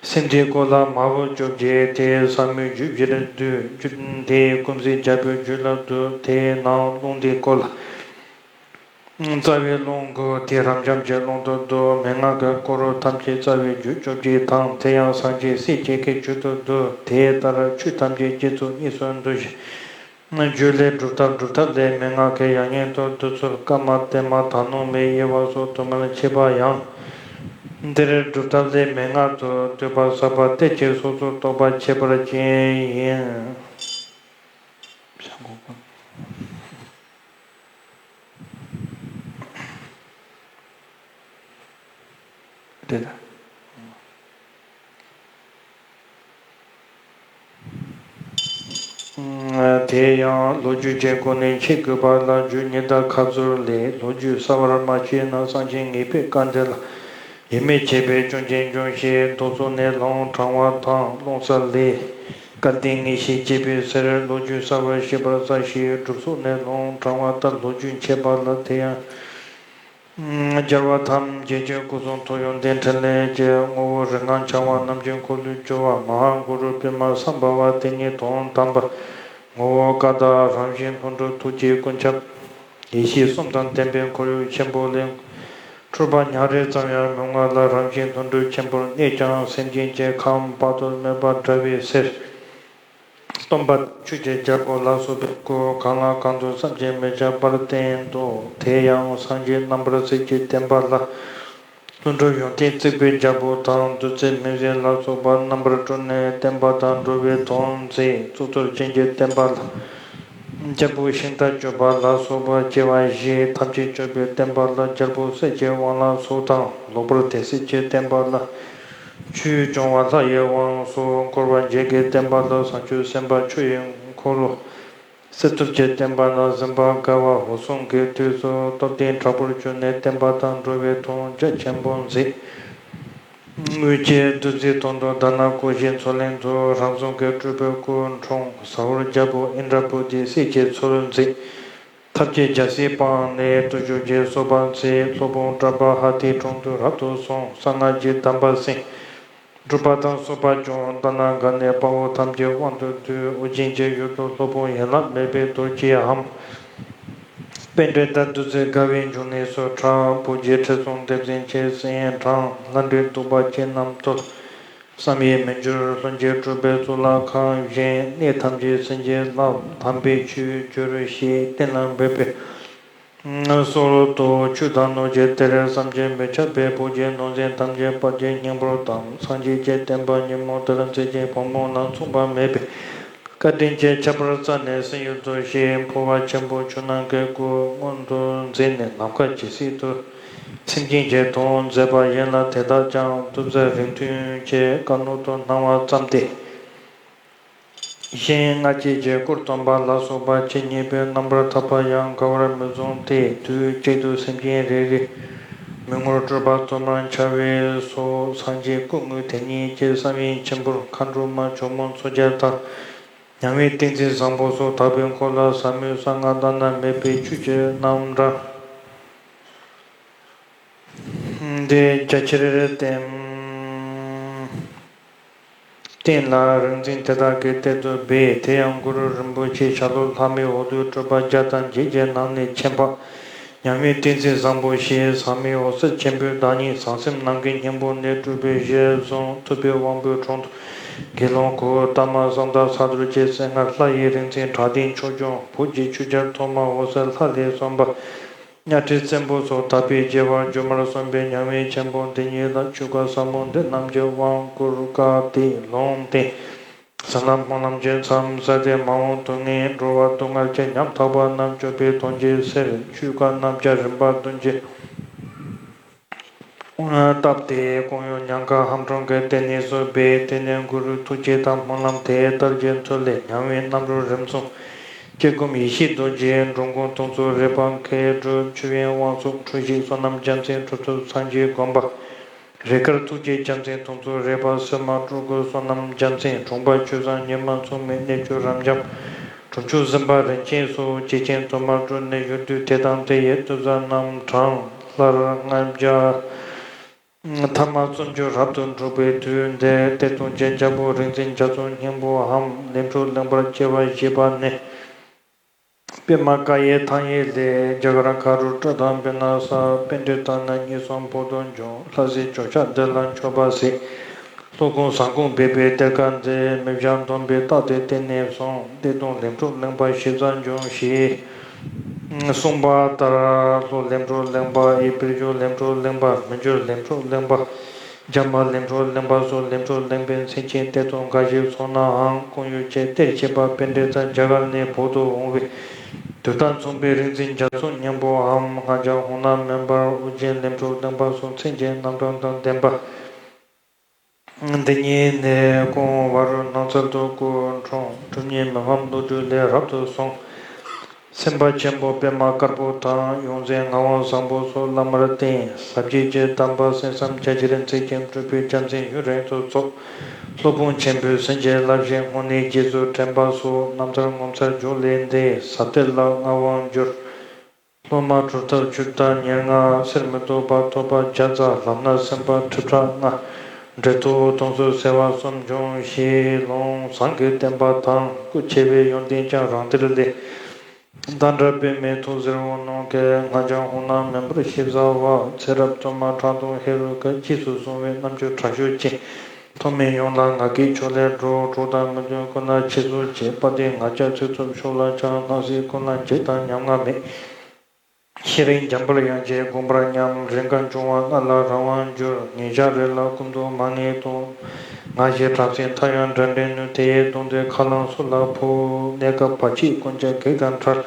སེམས་སྡེའི་སྐོར་ལ་མ་བུ་བཅོ་བརྒྱད་དེ་ཟབ་མོའི་རྒྱུད་བཞིར་འདུས། རྒྱུད་དེའི་ཀུན་གཟིགས་རྒྱལ་པོའི་རྒྱུད་ལ་འདུ། དེའི་ནང་རླུང་དེའི་སྐོར་ལ། རྩ་བའི་རླུང་དགུ་དེ་རབ་འབྱམས་ཀྱི་རླུང་དུ་འདུ། མན་ངག་གི་སྐོར་ཐམས་ཅད་རྩ་བའི་རྒྱུད་བཅོ་བརྒྱད་དང་། དེ་ཡང་སངས་རྒྱས་སྲས་བཅས་ཀྱི་རྒྱུད་དུ་འདུ། དེ་ལྟར་ཆོས་ཐམས་ཅད་རྗེ་བཙུན་གཉིས་སུ་འདུ་ཞིང་། རྒྱུད་ལས་སྒྲུབ་ཐབས་སྒྲུབ་ཐབས་ལས་མན་ངག་གི་ཡང་སྙིང་དུ་བསྡུ་ཚུལ་ཀ་མ་ཏེ་མ་ད་ནུ་མེ་དབྱེ་བ་སོགས་དུ་མར་ཕྱེ་བ་ཡང་། འདིར་སྒྲུབ་ཐབས་ལས་མན་ངག་ཏུ་འདོད་པ་ཟབ་པ་གཏེར་གྱི་གསོག་ཚུལ་རྟོགས་པ་ཁྱད་པར་ཅན་ཡིན། དེ་ལྟར། དེ་ཡང་ལོ་རྒྱུས་ཀྱི་སྒོ་ནས་འཆད་དགོས་པ་ལ། རྒྱུད་ཉི་ཟླ་ཁ་ཟུར་ལས། ལོ་རྒྱུས་གསར་བར་མ་བཤད་ན། གསང་ཆེན་ངེས་པའི་བཀའ་འདི་ལ། ཡིད་མི་ཆེས་པའི་སྐྱོན་ཅན་འབྱུང་ཞེས། མདོ་ཚོགས་ནས་ལུང་དྲངས་པ་དང་། ལུང་གསར་ལས། བཀའ་བསྟན་ངེས་ཤེས་བསྐྱེད་པའི་ཕྱིར། ལོ་རྒྱུས་གསར་བར་ཤེས་པར་བྱ་ཞེས། སྒྲུབ་ཚོགས་ནས་ལུང་དྲངས་པ་ལྟར། ལོ་རྒྱུས་འཆད་པ་ལ། དེ་ཡང་། རྒྱལ་བ་ཐམས་ཅད་ཀྱི་སྐུ་གསུང་ཐུགས་ཡོན་ཏན་ཕྲིན་ལས་ཀྱི། ངོ་བོ་རིགས་ལྔ་འཆང་བ་རྣམ་བསྒྱིངས་འཁོར་ལོས་སྒྱུར་བ། མ་ཧཱ་གུ་རུ་པདྨ་སམྦྷ་ཝ་དེ་ཉིད་དོན་དམ་པར། ངོ་བོ་ཀ་དག་རང་བཞིན་ལྷུན་གྲུབ་ཐུགས་རྗེའི་ཀུན་ཁྱབ། ཡེ་ཤེས་གསུམ་དང་ལྡན་པའི་འཁོར་ཡུག་ཆེན་པོ་ལས། འཁྲུལ་པ་ཉག་རེ་ཙམ་ཡང་མི་མངའ་ལ། རང་བཞིན་ལྷུན་གྲུབ་ཆེན་པོར་གནས་ཀྱང་། སེམས་ཅན་གྱི་ཁམས་དཔག་ཏུ་མེད་པ་བསྒྲལ་བའི་ཕྱིར། སྟོན་པ་ཆོས་ཀྱི་རྒྱལ་པོ་ལ་སོགས་པའི་སྐུ། གང་ལ་གང་འདུལ་བསམ་གྱིས་མི་ཁྱབ་པར་བསྟན་ཏོ། དེ་ཡང་སངས་རྒྱས་རྣམ་པར་གཟིགས་ཀྱི་བསྟན་པ་ལ། ཀླུ་སྒྲུབ་ཡོན་ཏན་བརྩེགས་པའི་རྒྱལ་པོ་དང་། བདུད་རྩི་མིང་ཟེར་ལ་སོགས་པ། རྣམ་པར་སྤྲུལ་ནས་བསྟན་པ་དང་། འགྲོ་བའི་དོན་མཛད་གཙུག་ཏོར་ཅན་གྱི་བསྟན་པ་ལ། རྒྱལ་པོ་ཤིང་རྟ་གཅོད་པ་ལ་སོགས་པ། སྐྱེ་བ་བཞི་ཐམས་ཅད་གཅོད་པའི་བསྟན་པ་ལ། རྒྱལ་པོ་གསེར་གྱི་དབང་ལ་སོགས་དང་། ལོག་པར་དད་སེལ་གྱི་བསྟན་པ་ལ། ཆོས་སྐྱོང་བ་ལྷ་ཡི་དབང་སོགས། འཁོར་བ་འཇིག་གི་བསྟན་པ་ལ། བྱང་ཆུབ་སེམས་དཔའ་ཆོས་ཡི་འཁོར་ལོ། གསེར་ཐུབ་ཀྱི་བསྟན་པ་ན་གཟིམ་པ་དགའ་བ། འོད་སྲུང་གི་དུས་སུ་སྟོབས་ལྡན་དྲག་པོར་གྱུར་ནས། བསྟན་པ་དང་འགྲོ་བའི་དོན་རྒྱ་ཆེན་པོ་མཛད། དངོས་ཀྱི་བདུད་རྩིའི་དོན་དུ་དྷ་ན་ཀོ་ཤའི་མཚོ་གླིང་དུ། རང་གཟུགས་ཀྱི་སྤྲུལ་པའི་སྐུ་འཁྲུངས། ཟ་ཧོར་རྒྱལ་པོ་ཨིནྡྲ་བྷུ་ཏི་གསེར་གྱི་མཚོར་མཛད། ཐབས་ཀྱི་རྒྱལ་སྲིད་སྤངས་ནས། བརྟུལ་ཞུགས་ཀྱི་སོ་པ་མཛད། སློབ་དཔོན་གྲགས་པ་ཧ་ཏིའི་དྲུང་དུ་རབ་ཏུ་སོང་། གསང་སྔགས་ཀྱི་གདམས་པ་གསན། སྒྲུབ་པ་དང་སོགས་པ་སྦྱོང་། ལྟ་ན་དགའ་ནས་དཔའ་བོ་ཐམས་ཅད་དབང་དུ་བསྡུས། ཨོ་རྒྱན་གྱི་ཡུལ་དུ་སློབ་དཔོན་ཡན་ལག་མེད་པའི་རྡོ་རྗེའམ། པཎྜི་ཏ་བདུད་རྩི་དགའ་བའི་འབྱུང་གནས་སུ་གྲགས། བོད་ཀྱི་ཁྲི་སྲོང་ལྡེ་བཙན་གྱི་སྲས་དྲངས། ལྷ་འདྲེ་གདུག་པ་ཅན་རྣམས་བཏུལ། བསམ་ཡས་མི་འགྱུར་ལྷུན་གྱིས་གྲུབ་པའི་གཙུག་ལག་ཁང་བཞེངས། གནས་ཐམས་ཅད་སེམས་ཀྱིས་བརླབས། དམ་པའི་ཆོས་བསྒྱུར་ཞེས་གཏན་ལ་འབེབས་པའི་སྲོལ་གཏོད། ཆོས་དང་ནོར་གྱི་གཏེར་བསམ་གྱིས་མི་ཁྱབ་པས། བོད་ཀྱི་ནོར་འཛིན་ཐམས་ཅད་དཔལ་གྱི་སྙིང་པོར་གདམས། སངས་རྒྱས་ཀྱི་བསྟན་པ་ཉིན་མོ་ལྟར་མཛད་ཅིང་། བུ་མོ་ལ་མཚུངས་པ་མེད་པའི། བཀའ་དྲིན་གྱི་ཁྱད་པར་བསྩལ་ནས་གསན་ཡུལ་དུ་གཤེགས། འཕོ་བ་ཆེན་པོ་ཆུ་ནང་གི་སྐུ་མངོན་དུ་མཛད་ནས། ནམ་མཁའ་ཇི་སྲིད་དུ་སེམས་ཅན་གྱི་དོན་མཛད་པ་ཡིན་ལ། དེ་དག་ཀྱང་ཐུགས་བརྩེ་རིགས་མཐུན་གྱི་བཀའ་ནོར་དུ་སྣང་བ་ཙམ་སྟེ། གཞན་སྔགས་སྐྱེས་ཀྱི་སྐུར་སྟོན་པ་ལ་སོགས་པ་ཇི་སྙེད་པའི། རྣམ་པར་ཐར་པ་ཡང་འགའ་བར་མི་གསུངས་ཏེ། དུས་གཅིག་ཏུ་སེམས་ཅན་རེ་རེ་མི་ངོར་སྤྲུལ་པ་དུ་མར་འཆར་བས་སོ། སངས་རྒྱས་སྐུ་དངོས་དེ་ཉིད་ཀྱི། བསམ་ཡས་མཆིམས་ཕུར་མཁའ་འགྲོ་མ་ཇོ་མོ་མཚོ་རྒྱལ་དང་། མྱང་བན་ཏིང་འཛིན་བཟང་པོ་སོགས། དག་པའི་འཁོར་ལ་ཟབ་མོའི་གསང་སྔགས་བླ་ན་མེད་པའི་ཆོས་ཀྱི་རྣམ་གྲངས་འདི་རྒྱ་ཆེར་བསྟན། བསྟན་ལ་རིག་འཛིན་དེ་དག་གིས་གཏེར་དུ་སྦས། དེ་ཡང་གུ་རུ་རིན་པོ་ཆེའི་ཞལ་སློབ་ལྷག་མའི་འོག་ཏུ་སྤྲུལ་པ་བརྒྱ་དང་བརྒྱད་ཀྱི་ནང་ནས་མཁྱེན་པ། མྱང་བན་ཏིང་འཛིན་བཟང་པོ་ཞེས་ཟབ་མོའི་འོད་ཟེར་ཆེན་པོའི་བདག་ཉིད། ཟང་ཟིང་ནམ་མཁའི་སྙིང་པོ་ནས་སྤྲུལ་པའི་གཞིར་བཟུང་། ཐུབ་པའི་དབང་པོའི་དྲུང་དུ་དགེ་སློང་སྐུ། ལྟ་མ་བཟང་དང་ས་རྡོ་རྗེ་སེང་ལྷ། ལྷ་ཡི་རིག་འཛིན་དྲག་ལྡན་ཕྱོགས་སྐྱོང་། བོད་ཀྱི་ཆོས་རྒྱལ་ཐོག་མ་འོད་ཟེར་ལྷ་ལས་གསུངས་པ། གཉའ་ཁྲི་བཙན་པོ་སོགས་དག་པའི་རྒྱལ་བ་སྒྱུ་མར་གསུངས་པའི་མྱང་བན་ཆེན་པོ་འདི་ཉིད་ལ། ཆོས་བཀའ་ཟབ་མོ་འདི་རྣམས་ཀྱི་དབང་བསྐུར་བཀའ་དེས་ལུང་བསྟན། བྱིན་རླབས་སྨོན་ལམ་གྱི་མཚམས་བསལ་ཏེ། མ་འོངས་དུས་ངན་འགྲོ་བ་སྡུག་བསྔལ་གྱི་ཉམ་ཐག་པ་རྣམས་སྐྱོབ་པའི་དོན་གྱིས་ཟེར། ཆོས་བཀའ་རྣམས་ཀྱང་རིམ་པ་བདུན་གྱིས་བཏབ་སྟེ། སྐུ་ཡོན་ཉང་ག་ཧམ་ཁྲོམ་གྱི་ལྟེ་གནས་སུ་སྦས། དེ་ནས་གུ་རུའི་ཐུགས་བསྐྱེད་དང་སྨོན་ལམ་དེ་ལྟར་གྱི་མཐུ་ལས། མྱང་བན་རྣམ་རོལ་རིམ་གསུམ་དཀྱིལ་སྒོམ་ཡེ་ཤེས་རྡོ་རྗེའི་འགྲོ་མགོན་དུང་སོ་རས་པ་མཁས་གྲུབ། ཆོས་དབྱིངས་དབང་ཕྱུག་འཁྲུལ་ཞིག་བསོད་ནམས་རྒྱལ་མཚན། གྲུབ་ཐོབ་སངས་རྒྱས་དགོན་པ། རས་དཀར་ཐུགས་རྗེ་རྒྱལ་མཚན། དུང་སོ་རས་པ་སེར་མ་སྤྲུལ་སྐུ་བསོད་ནམས་རྒྱལ་མཚན། དྲུང་པ་ཆོས་བཟང་ཉི་མ་མཚུངས་མེད། གནས་ཆུང་རབ་འབྱམས་གྲུབ་མཆོག་གཟིམ་པ་རིན་ཆེན་སོགས། སྐྱེས་ཆེན་དུ་མར་སྤྲུལ་ནས་ཡུལ་དུས་དེ་དང་དེ་ཡི་ཐུབ་བསྟན་རྣམ་གྲངས་ལྷར་ལྔ་བརྒྱ་ཐ་མ་སུམ་ཅུ་རབ་ཏུ་འགྲུབ་པའི་དུས་འདིར། གཏེར་སྟོན་གྱི་རྒྱལ་པོ་རིག་འཛིན་རྒྱ་མཚོའི་སྙིང་པོའམ་ལས་འཕྲོ་གླིང་པར་སྐྱེ་བ་བཞེས་པ་ནི། པདྨ་བཀའ་ཡི་ཐང་ཡིག་ལས། རྒྱ་གར་མཁའ་འགྲོ་ཊཱིཀྶ་པི་ན་ས། པཎྜི་ཏ་རྣམས་གཉིས་གསུམ་བོད་དུ་འབྱུང་། ལྷ་སྲས་ཇོ་ཤཱཀ་འདི་ལ་མཆོད་པ་གཟིགས། སློབ་དཔོན་ཟངས་ཀོང་སྦས་པའི་གཏེར་ཁ་འདི། མི་བྱ་འདོམས་པའི་རྟགས་དེ་བསྟན་ནས་གསུངས། གཏེར་སྟོན་ལས་འཕྲོ་གླིང་པ་ཞེས་བྱར་འབྱུང་ཞེས་གསུངས་པ་ལྟར། ལྷོ་ལས་འཕྲོ་གླིང་པ་ཡི། དཔལ་འབྱོར་ལས་འཕྲོ་གླིང་པ། མི་འགྱུར་ལས་འཕྲོ་གླིང་པ། རྒྱ་མ་ལས་འཕྲོ་གླིང་པ་སོགས། ལས་འཕྲོ་གླིང་པའི་མཚན་ཅན་གཏེར་སྟོན་འགའ་ཞིག་སོང་ནའང་། སྐུ་ཡོན་གྱི་གཏེར་ཆེ་བ་པཎྜི་ཏ་རྒྱ་གར་ནས་བོད་དུ་འོང་བའི་དུས་དང་མཚུངས་པའི་རིག་འཛིན་རྒྱ་མཚོའི་སྙིང་པོའམ་སྔགས་འཆང་ཧཱུྃ་ནག་མེ་འབར། ཨོ་རྒྱན་ལས་འཕྲོ་གླིང་པ་སོགས་མཚན་ཅན་རྣམ་གྲངས་དང་ལྡན་པ། འདི་ཉིད་ནི་སྐུ་ངོ་བ་རོ་སྣང་ཚལ་དུ་སྐུ་འཁྲུངས། གྲུབ་བརྙེས་མི་ཕམ་བློ་གྲོས་ལས་རབ་ཏུ་གསུངས། སེམས་དཔའ་ཆེན་པོ་པདྨ་དཀར་པོ་དང་། ཡོངས་འཛིན་ངག་དབང་བཟང་པོ་སོགས་བླ་མར་བསྟེན། ཟབ་རྒྱས་ཀྱི་གདམས་པ་གསན་བསམ་རྒྱ་ཆེར་མཛད་ཅིང་། སྤྲུལ་པའི་རྒྱལ་མཚན་ཡུན་རིང་དུ་ཚོགས། སློབ་དཔོན་ཆེན་པོས་གསན་བྱས་བསླབ་བྱའི་སྔོན་གནས་རྗེས་སུ་དྲན་པ་སོགས། རྣམ་ཐར་ངོ་མཚར་འཇུག་ལེགས་འདི་ཟབ་གཏེར་ལ་མངའ་དབང་བསྒྱུར། སློབ་མ་གྲུབ་མཐའ་བཅུ་དང་ཉེར་ལྔ། གསེར་མིག་ཏོ་བ་ཐོད་པ་བརྒྱ་རྩ། ལམ་སྣ་སེམས་དཔའ་ཁྲི་ཕྲག་ལྔ། འབྲེལ་ཐོགས་དུང་སོ་བྱེ་བ་གསུམ་འབྱུང་ཞེས་ལུང་བཟང་གི་བསྟན་པ་དང་། སྐུ་ཆེ་བའི་ཡོན་ཏན་ཀྱང་རང་གཏེར་ལས། བདག་འདྲ་པདྨའི་ཐུགས་ཟེར་བ་ནང་གི་སྔགས་འཆང་ཧཱུྃ་ནག་མེ་འབར་ཞེས་བྱ་བ། ཚེ་རབས་དུ་མ་ཕྲག་དོག་ཧེ་རུ་ཀ། རྗེས་སུ་བཟུང་བའི་རྣམ་དཔྱོད་དྲག་ཤུལ་ཅན། ཐོག་མེད་ཡོངས་ལ་ང་རྒྱལ་ཕྱོགས་ལས་སྒྲོལ། གྲོགས་དང་མི་མཐུན་ཀུན་ལ་ཆེད་གཟུང་བྱེད། དཔའ་གདེང་ང་རྒྱལ་ཚིག་རྩུབ་ཕྱོགས་ལ་བཅག། སྣང་སྲིད་ཀུན་ལ་འཇིགས་དང་ཉམ་ང་མེད། ཤེས་རིག་འཇམ་དཔལ་དབྱངས་ཅན་དགོངས་པར་མཉམ། རིག་འགའ་འབྱུང་བ་ལྔ་ལ་རང་དབང་བསྒྱུར། ཉིན་ཞག་རེ་ལ་སྐུ་མདོག་མ་ངེས་གཏོང་། ང་ཞེས་གྲགས་ཚེ་མཐའ་ཡང་དགྲ་འདྲེ་གནོད། དེ་ཡི་གདུང་འདི་ཁ་རླངས་སུ་ལ་ཕོག། གནས་སྐབས་བར་ཆད་ཀུན་ཀྱང་བགེགས་དང་བྲལ།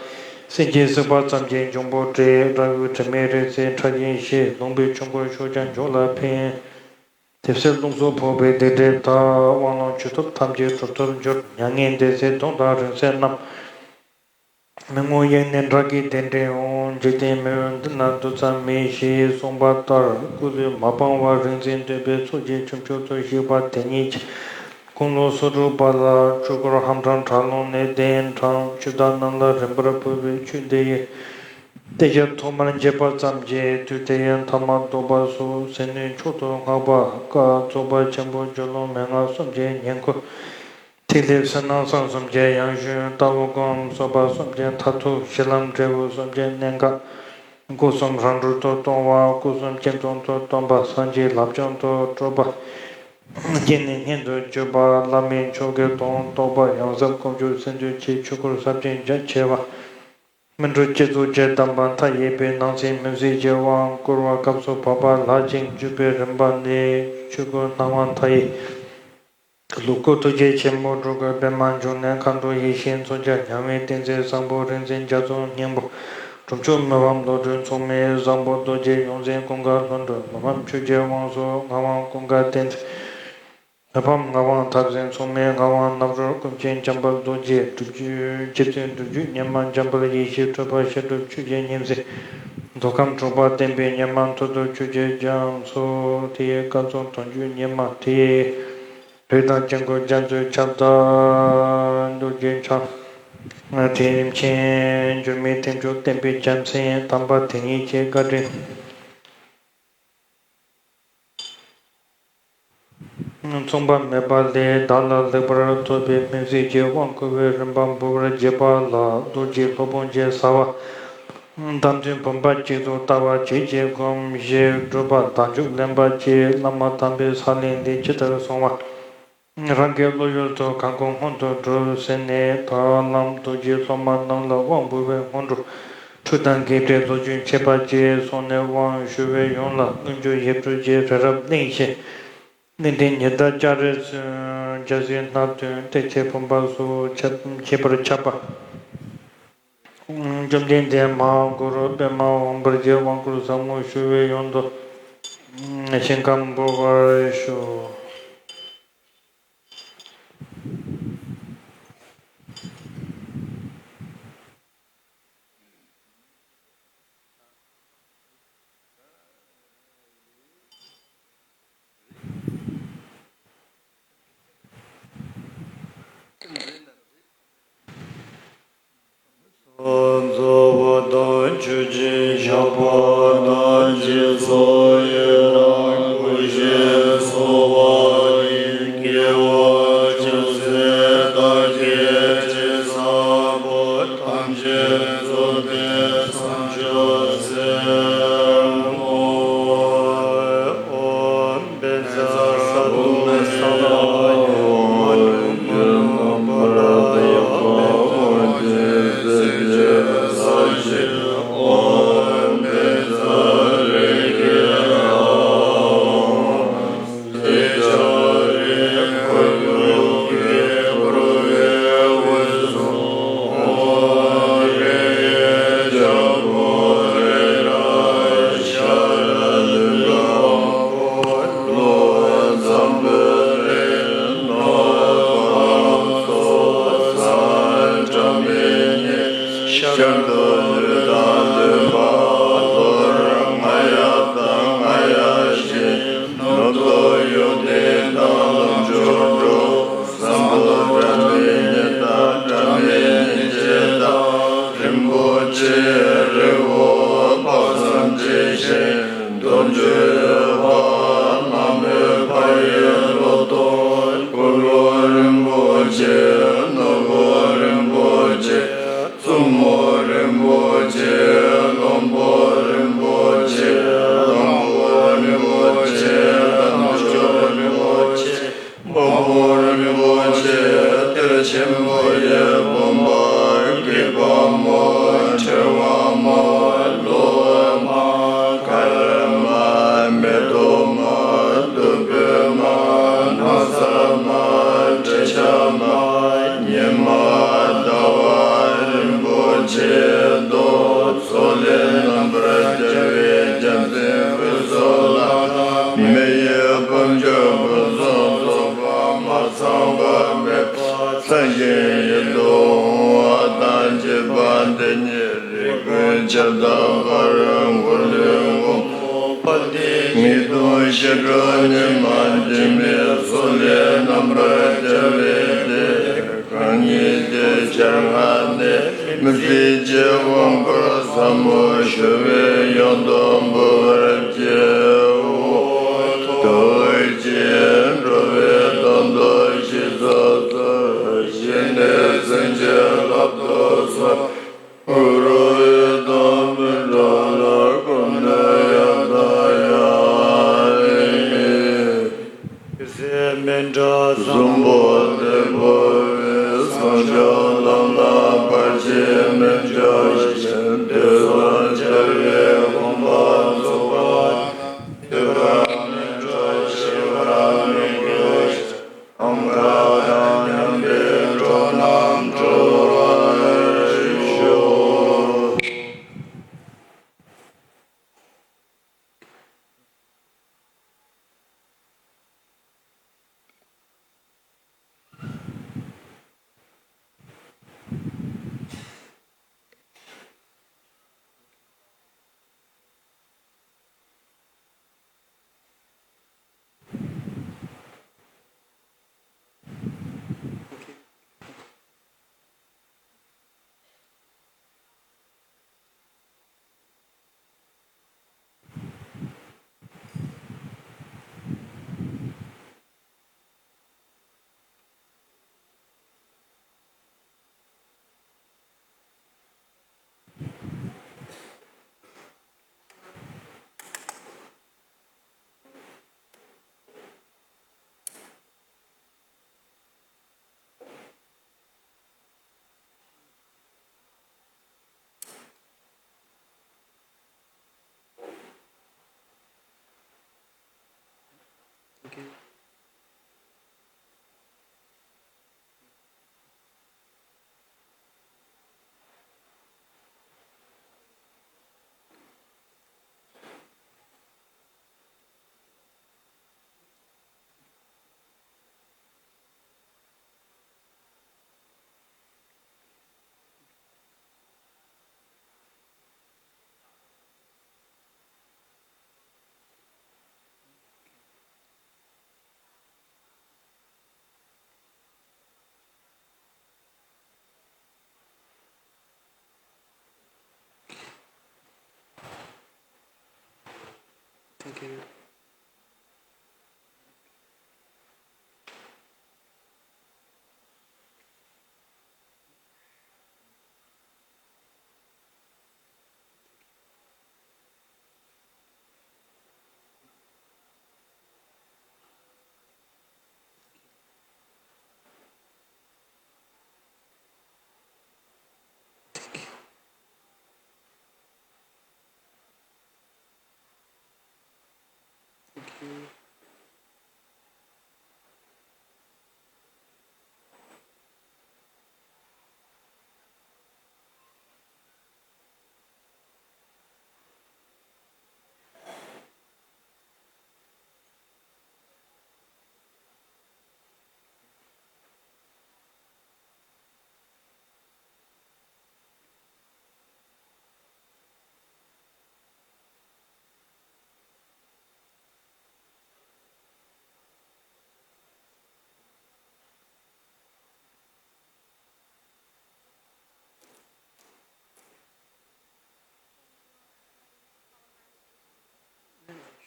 སེམས་ཅན་གཟིགས་པ་ཙམ་གྱིས་འབྱུང་པོ་བསྒྲལ། དགྲ་བོའི་དྲི་མས་རེག་ཚེ་ཁྲག་གིས་ཞི། ལུང་པའི་ཆུ་མགོར་ཤོག་ཀྱང་འཇོག་ལ་ཕན། དེ་ཚེ་རླུང་གསུམ་ཕོག་པས་སྡིག་སྒྲིབ་དག། དབང་ལུང་ཆོས་ཐོབ་ཐམས་ཅད་གྲུབ་ཐོབ་འགྱུར། མྱ་ངན་འདས་ཚེ་གདོན་དང་རིང་བསྲེལ་རྣམས། མི་མངོན་དབྱིངས་ནས་དགྲ་བགེགས་སྡེ་འདྲེན་འོང་། འཇིག་རྟེན་མི་འོས་མདུན་ན་རྡུལ་ཙམ་མེད། ཞེས་གསུངས་པ་ལྟར་སྐུ་ལུས་མ་སྤངས་བར་རིག་འཛིན་འདུས་པའི་ཚོགས་ཀྱིས་ཁྱུ་མཆོག་ཏུ་གཤེགས་པ་དེ་ཉིད་ཀྱི་དགུང་ལོ་སོ་དྲུག་པ་ལ་ཆོས་སྐོར་ཧམ་སྦྲང་དྲག་རླུང་ནས་གདན་དྲངས། ཆོས་བདག་རྣམས་ལ་རིམ་པར་བོས་པའི་ཆོས་འདི་ཡི་སྟེ་ཞབས་ཐོག་མར་འབྱེད་པ་ཙམ་གྱིས་དུས་དེ་ཡི་མཐའ་མ་བཟློག་པ་སོགས་ཟིལ་གནོན་མཆོག་ཏུ་བསྔགས་པ་བཀའ་རྫོགས་པ་ཆེན་པོ་སྦྱོར་ཀློང་མན་ངག་གསུམ་གྱི་ཉེར་མཁོ། ཐིག་ལེ་ཕྱི་ནང་གསང་གསུམ་གྱི་ཡང་ཞུན། ལྟ་བ་སྒོམ་སོགས་པ་གསུམ་གྱི་མཐར་ཐུག་གཞི་ལམ་འབྲས་བུ་གསུམ་གྱི་གནད་འགག་སྒོ་གསུམ་རང་གྲོལ་དུ་གཏོང་བ། སྐུ་གསུམ་གཅིག་མཚུངས་སུ་སྟོན་པ། སངས་རྒྱས་ལྷ་བྱང་དུ་སྤྲུལ་པ། རྒྱན་ནི་སྔོན་དུ་བརྗོད་པ། བླ་མེད་མཆོག་གི་དོན་རྟོགས་པ། ཡང་ཟབ་དཀོན་མཆོག་ཟིན་དུ་བྱེད། ཆོས་སྐོར་ཟབ་ཅིང་རྒྱ་ཆེ་བ། སྨིན་གྲོལ་སྤྱི་གཙུག་གི་གདམས་པ་མཐའ་ཡས་པའི་ནང་གསེས་མུན་སེལ་གྱི་དབང་བསྐུར་བ་སྐབས་སུ་བབ་པ་ལྷག་ཅིང་བརྗོད་པའི་རིམ་པ་ནི། ཆོས་སྐུ་སྣང་བ་མཐའ་ཡས། ལུགས་སྐུ་ཐུགས་རྗེ་ཆེན་པོ་སྤྲུལ་སྐུ་པདྨ་འབྱུང་གནས། མཁའ་འགྲོ་ཡེ་ཤེས་མཚོན་ཆ་ཉ་འོད་ཏིང་འཛིན་བཟང་པོ་རིག་འཛིན་རྒྱ་མཚོའི་སྙིང་པོ། གྲུབ་མཆོག་མི་ཕམ་བློ་གྲོས་མཚུངས་མེད་བཟང་པོ་རྡོ་རྗེ་ཡོངས་འཛིན་ཀུན་དགའ་ལྷུན་གྲུབ། མི་ཕམ་ཆོས་ཀྱི་དབང་ཕྱུག་ངག་དབང་ཀུན་དགའ་བསྟན་འཛིན། མི་ཕམ་ངག་དབང་ཐབས་ཟིན་མཚུངས་མེད་ངག་དབང་རྣམ་གྲོལ་ཀུན་མཁྱེན་འཇམ་དཔལ་རྡོ་རྗེ། སྒྲུབ་བརྒྱུད་རྗེ་བཙུན་སྒྲུབ་བརྒྱུད་ཉི་མ་འཇམ་དཔལ་ཡེ་ཤེས་སྤྲུལ་པ་བཤད་སྒྲུབ་ཆོས་ཀྱི་ཉི་འཛིན། མདོ་ཁམས་དྲུག་པ་བསྟན་པའི་ཉི་མ་མཐུ་སྟོབས་ཆོས་ཀྱི་རྒྱ་མཚོ། དེ་ཡི་བཀའ་སྩལ་དོན་བརྒྱུད་ཉི་མ། དེ་ཡི་རིགས་དང་དཀྱིལ་འཁོར་རྒྱ་མཚོའི་ཁྱབ་བདག་རྡོ་རྗེ་འཆང་། དེ་ཡི་མཁྱེན་འགྱུར་མེད་ཐེག་མཆོག་བསྟན་པའི་རྒྱལ་མཚན་དམ་པ་དེ་ཉིད་ཀྱི་བཀའ་དྲིན། མཚུངས་པ་མེད་པ་ལས་བདག་ལ་ལེགས་པར་ཐོབ་པའི་སྨིན་བྱེད་ཀྱི་དབང་བསྐུར་བའི་རིམ་པ་འབུལ་བར་བགྱིས་པ་ལ་རྡོ་རྗེ་སློབ་དཔོན་གྱི་ཟབ་པ་དམ་ཚིག་བུམ་པ་གཅིག་ཏུ་བལྟ་བ་བྱས་ཀྱི་སྒོམ་ཞིང་སྒྲུབ་པ་བདག་འཇུག་ལེན་པ་བཅས་བླ་མ་དམ་པའི་ས་ལེ་ལས་ཇི་ལྟར་གསུངས་པ། རང་གི་བློ་ཡུལ་དུ་གང་གོ་སྔོན་དུ་གྲུབ་ཟིན་ནས་ད་ལམ་རྡོ་རྗེ་སློབ་མ་རྣམས་ལ་དབང་བསྐུར་བའི་སྔོན་འགྲོ་ཁྲུས་དང་དགེ་སྒྲུབ་བློ་ཆོས་འཆད་པ་བཅས་སོགས་ནས་དབང་ཞུ་བའི་ཡུམ་ལ་སྔོན་འཇུག་ཡིག་འབྲུ་བཅས་རི་རབ་གླིང་བཞི། གླིང་ཕྲན་ཉི་ཟླ་ལྕགས་རི་སོགས། འཇའ་ཟེར་སྣ་བདུན་ཏྲཊ་ཅེས་བུམ་པ་སོགས་ཁྱབ་ཁྱད་པར་ཁྱབ་པ། བཅོམ་ལྡན་འདས་མ་ཧཱ་གུ་རུ་པདྨ་འོད་འབར་གྱི་དབང་བསྐུར་ཟབ་མོ་ཞུ་བའི་ཡུམ་དུ་ཞིང་ཁམས་འབུལ་བར་ཞུ། རྫོགས་པ་དང་ཆོས་ཀྱི་ཞགས་པ་དང་། རྗེས་སུ་ཡི་རང་སྐུ་བཞིན་གསོལ་བ་ཡི། དགེ་བ་ཅུང་ཟད་བདག་གིས་ཅི་བསགས་པ། ཐམས་ཅད་རྫོགས་པའི་སངས་རྒྱས་སྲས་མོ། ཨོཾ་བཛྲ་སཏྭ་ས་ལ་ཡ་མ་ནུ་མ་ར་པ་ར་ཡ་བ་ཨོ་ཏེ་ཙེ་ཙེ་ས་ཞི། ཨོཾ་བཛྲ་རེ་ཁེ་ར་ཨོཾ་ཏེ་ཙ་རེ་ཁ་ཡོ་ཀེ་པྲོ་ཝེ་ཝེ་སོ། ཨོཾ་རེ་ཡེ་ཇ་བོ་རེ་ར་ཤ་ར་ལི་ལ་བོ་ལོ་ཙམ་བེ་རེ་ནོ་བ་སོ་ས་ཏྲ་མེ་ཉེ་ཤར་དུ་ལུས་དང་ལུས་པ་ལོ་ར་ང་ཡ་དང་ང་ཡ་ཤེ་ནོ་དོ་ཡོ་དེ་དང་ལོ་ཅོ་འགྲོ། བསམ་པ་དྲ་མེད་ཉེ་དང་དྲ་མེད་ཉེ་ཅེས་དང་། རིན་པོ་ཆེ་རི་བོ་དཔག་བསམ་གྱི་ཞིང་། རྡོ་རྗེ་ཕ་ན་མོའི་ཕ་ཡི་ལོ་ཏོག་ཀུ་ལུ་རིན་པོ་ཆེ། ནོར་བུ་རིན་པོ་ཆེ། བཙུན་མོ་རིན་པོ་ཆེ། བློན་པོ་རིན་པོ་ཆེ། བློན་པོ་རིན་པོ་ཆེ། དམ་ཆོས་རིན་པོ་ཆེ། དབང་པོ་རིན་པོ་ཆེ། གཏེར་ཆེན་པོ་ཡི་བུམ་པ། སྐྱེས་པ་མོ། ཕྲེང་བ་མོ། ལོ་ སངས་རྒྱས་ཡིན་དུ་འོང་བ་དང་བཅས་པ་དེ་ཉིད་རིགས་ཀུན་ཁྱབ་བདག་འཁོར་ལོའི་མགོན་པོ་དེ་ཉིད་དུ་ཞི་ཁྲོ་ཉི་མ་འཇིགས་མེད་གསུམ་ལས་རྣམ་པར་རྒྱལ་བའི་སྡེ། གང་ཉིད་ཀྱི་ཞལ་སྔ་ནས་མི་ཟད་ཀྱི་དབང་བསྐུར་ཟབ་མོ་ཞུ་བས་ཡོངས་སུ་འབུལ་བར་བགྱིའོ། ཐུགས་རྗེས་འགྲོ་བའི་དོན་དུ་ཞིང་སོགས་སུ། ཞི་གནས་སེམས་ཅན་བསླབ་ཏུ་གསོལ། གུ་རུ་ཡི་དམ་པའི་དགྲ་ལ་ཀུན་ནས་ཡང་དང་ཡང་། ཟས་མི་འདྲ་བཟང་པོ་ལེགས་པོ་བས། བསང་ཆུ་ལམ་ལ་བར་ཆད་མི་འབྱུང་ཞིང་། དེ་སོགས་བྱ་བའི་གོམ་པ་རྫོགས་པ། ཐོས་པ་མི་འཕྲོག་ཤེས་པ་མི་འགུལ་ཞིང་། ཨོཾ་ཨ་ཏི་ཉམས་པའི་གྲོགས་རྣམས་གྲོལ་བར་ཤོག། Thank you.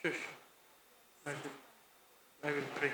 Sure, sure. I will, I will pray.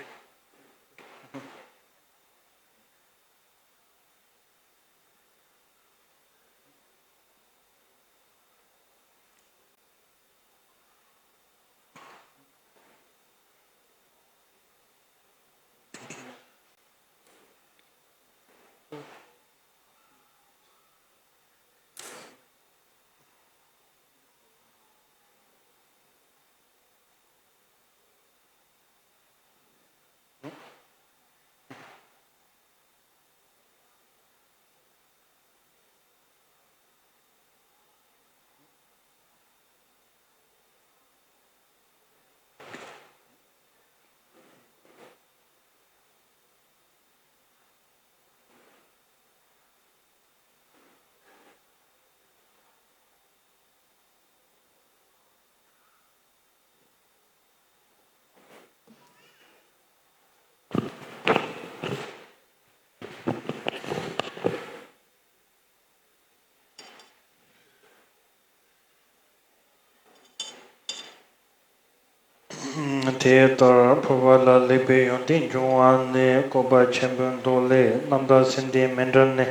དེ་ལྟར་ཕུར་པ་ལ་ལེགས་པའི་ཡོན་ཏན་འབྱུང་བ་ནི། བཀོད་པ་ཆེན་པོའི་མདོ་ལས། རྣམ་དག་སེམས་ལྡན་མི་འདྲ་ནི།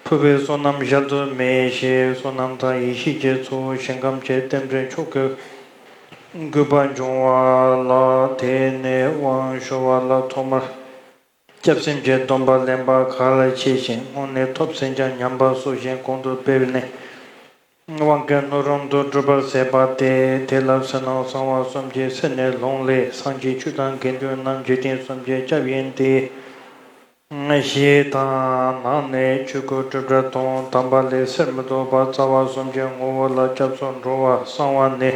ཕུར་པའི་བསོད་ནམས་གཞལ་དུ་མེད། ཞེས་བསོད་ནམས་དང་ཡེ་ཤེས་ཀྱི་ཚོགས་ཞིང་ཁམས་ཀྱི་རྟེན་འབྲེལ་མཆོག་གི་བཀོད་པ་འབྱུང་བ་ལ། དེ་ནས་དབང་ཞུ་བ་ལ་ཐོག་མར་སྐྱབས་སེམས་ཀྱི་སྡོམ་པ་ལེན་པ་གལ་ཆེ་ཞིང་། སྔོན་ནས་ཐོབ་ཟིན་ཀྱང་ཉམས་པ་གསོ་ཞིང་གོང་དུ་སྤེལ་ནས། དབང་གི་སྣོད་རུང་དུ་སྒྲུབ་པར་ཟད་པ་སྟེ། དེ་ལ་ཕྱི་ནང་གསང་བ་གསུམ་གྱི་ཚད་ནི་ལུང་ལས། སངས་རྒྱས་ཆོས་དང་དགེ་འདུན་རྣམས། འཇིག་རྟེན་གསུམ་གྱི་སྐྱབས་ཡིན་ཏེ། ཞེས་དང་། ནང་ནས་ཆོས་སྐུ་སྒྲུབ་གྲྭ་དང་། དམ་པ་ལས་གསེར་མི་ལྡོག་པ། རྩ་བ་གསུམ་གྱི་ངོ་བོ་ལ་སྐྱབས་སུ་འགྲོ་བ། གསང་བ་ནས།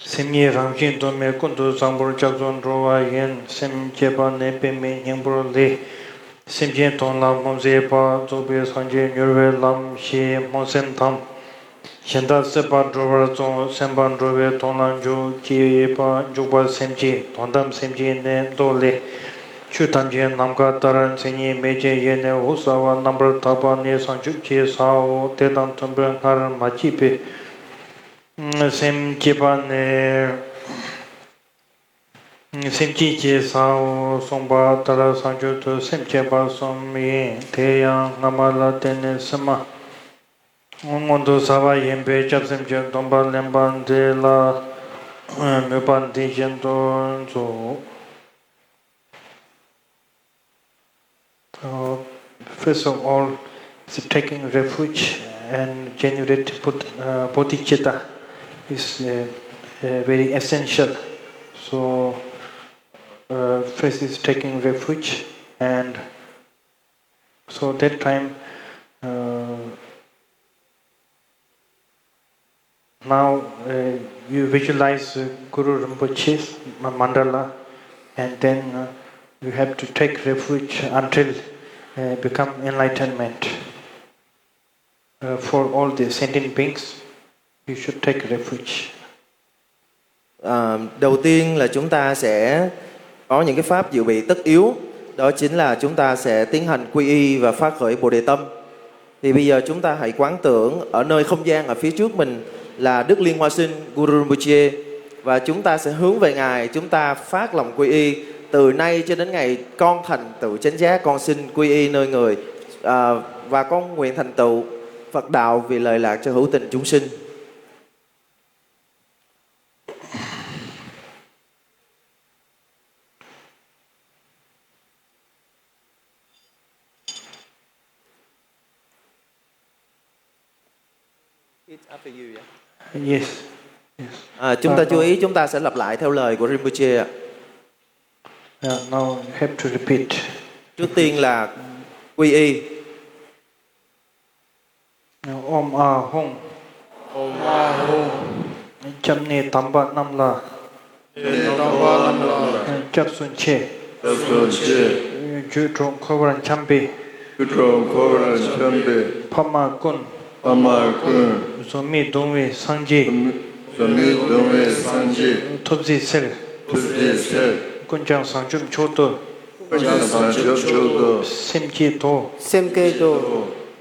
སེམས་ཉིད་རང་བཞིན་གདོད་མའི་ཀུན་ཏུ་བཟང་པོར་སྐྱབས་སུ་འགྲོ་བ་ཡིན། སེམས་བསྐྱེད་པ་ནི་པདྨའི་སྙིང་པོ་ལས། སེམས་ཅན་དོན་ལ་སྨོན་མཛད་པ། རྫོགས་པའི་སངས་རྒྱས་མྱུར་བའི་ལམ། ཞེས་སྨོན་སེམས་དང་། གཞན་དག་སྲིད་པ་སྒྲོལ་བར་བརྩོན། སེམས་དཔའ་འགྲོ་བའི་དོན་ལ་འཇུག། ཅེས་པ་འཇུག་པ་སེམས་བསྐྱེད། དོན་དམ་སེམས་བསྐྱེད་ནི་མདོ་ལས། ཆོས་ཐམས་ཅད་ནམ་མཁའ་ལྟར། མཚན་ཉིད་མེད་ཅིང་ཡེ་ནས་འོད་གསལ་བ། རྣམ་པར་དག་པ་ནི་བྱང་ཆུབ་ཀྱི་སའོ། དེ་དང་མཐུན་པའི་སྔར་མ་སྐྱེས་པའི། སེམས་བསྐྱེད་པ་ནི། སེམས་བསྐྱེད་ཀྱི་སའོ། གསུངས་པ་ལྟར་བྱང་ཆུབ་ཏུ་སེམས་བསྐྱེད་པ་གསུམ་ཡིན། དེ་ཡང་སྔ་མ་ལ་བརྟེན་ནས་ཕྱི་མ་མངོན་དུ་གསལ་བ་ཡིན་པས། སྐྱབས་སེམས་ཀྱི་སྡོམ་པ་ལེན་པ་འདི་ལ་མོས་པ་འདི་བཞིན་དུ་མཛོད། Uh, first of all, is taking refuge and generate bod- uh, bodhicitta is uh, uh, very essential. So, uh, first is taking refuge, and so that time, uh, Now uh, you visualize uh, Guru Rinpoche's ma- mandala, and then uh, you have to take refuge until uh, become enlightenment. Uh, for all the sentient beings, you should take refuge. À, đầu tiên là chúng ta sẽ có những cái pháp dự bị tất yếu, đó chính là chúng ta sẽ tiến hành quy y và phát khởi Bồ Đề tâm. Thì bây giờ chúng ta hãy quán tưởng ở nơi không gian ở phía trước mình là Đức Liên Hoa Sinh Guru Rinpoche, và chúng ta sẽ hướng về Ngài, chúng ta phát lòng quy y. Từ nay cho đến ngày con thành tựu chánh giác, con xin quy y nơi Người, à, và con nguyện thành tựu Phật đạo vì lợi lạc cho hữu tình chúng sinh. Yes. Yes. À, chúng ta chú ý, chúng ta sẽ lặp lại theo lời của Rinpoche ạ. Yeah, now you have to repeat. Trước tiên là quy y. Om A Hung. Om A Hung. སྐྱབས་གནས་དམ་པ་རྣམས་ལ། སྐྱབས་སུ་མཆི། སྐྱབས་སུ་མཆི། རྒྱུད་སྒྲོག་འཁོར་བར་འཁྱམས་པའི། རྒྱུད་སྒྲོག་འཁོར་བར་འཁྱམས་པའི། ཕ་མ་ཀུན། ཕ་མ་ཀུན། བཟོད་མེད་གདུང་བའི་སངས་རྒྱས། བཟོད་མེད་གདུང་བའི་སངས་རྒྱས། ཐུགས་རྗེས་གཟིགས། ཐུགས་རྗེས་གཟིགས། ཀུན་ཀྱང་བྱང་ཆུབ་མཆོག་ཏུ། ཀུན་ཀྱང་བྱང་ཆུབ་མཆོག་ཏུ། སེམས་བསྐྱེད་དོ། སེམས་བསྐྱེད་དོ།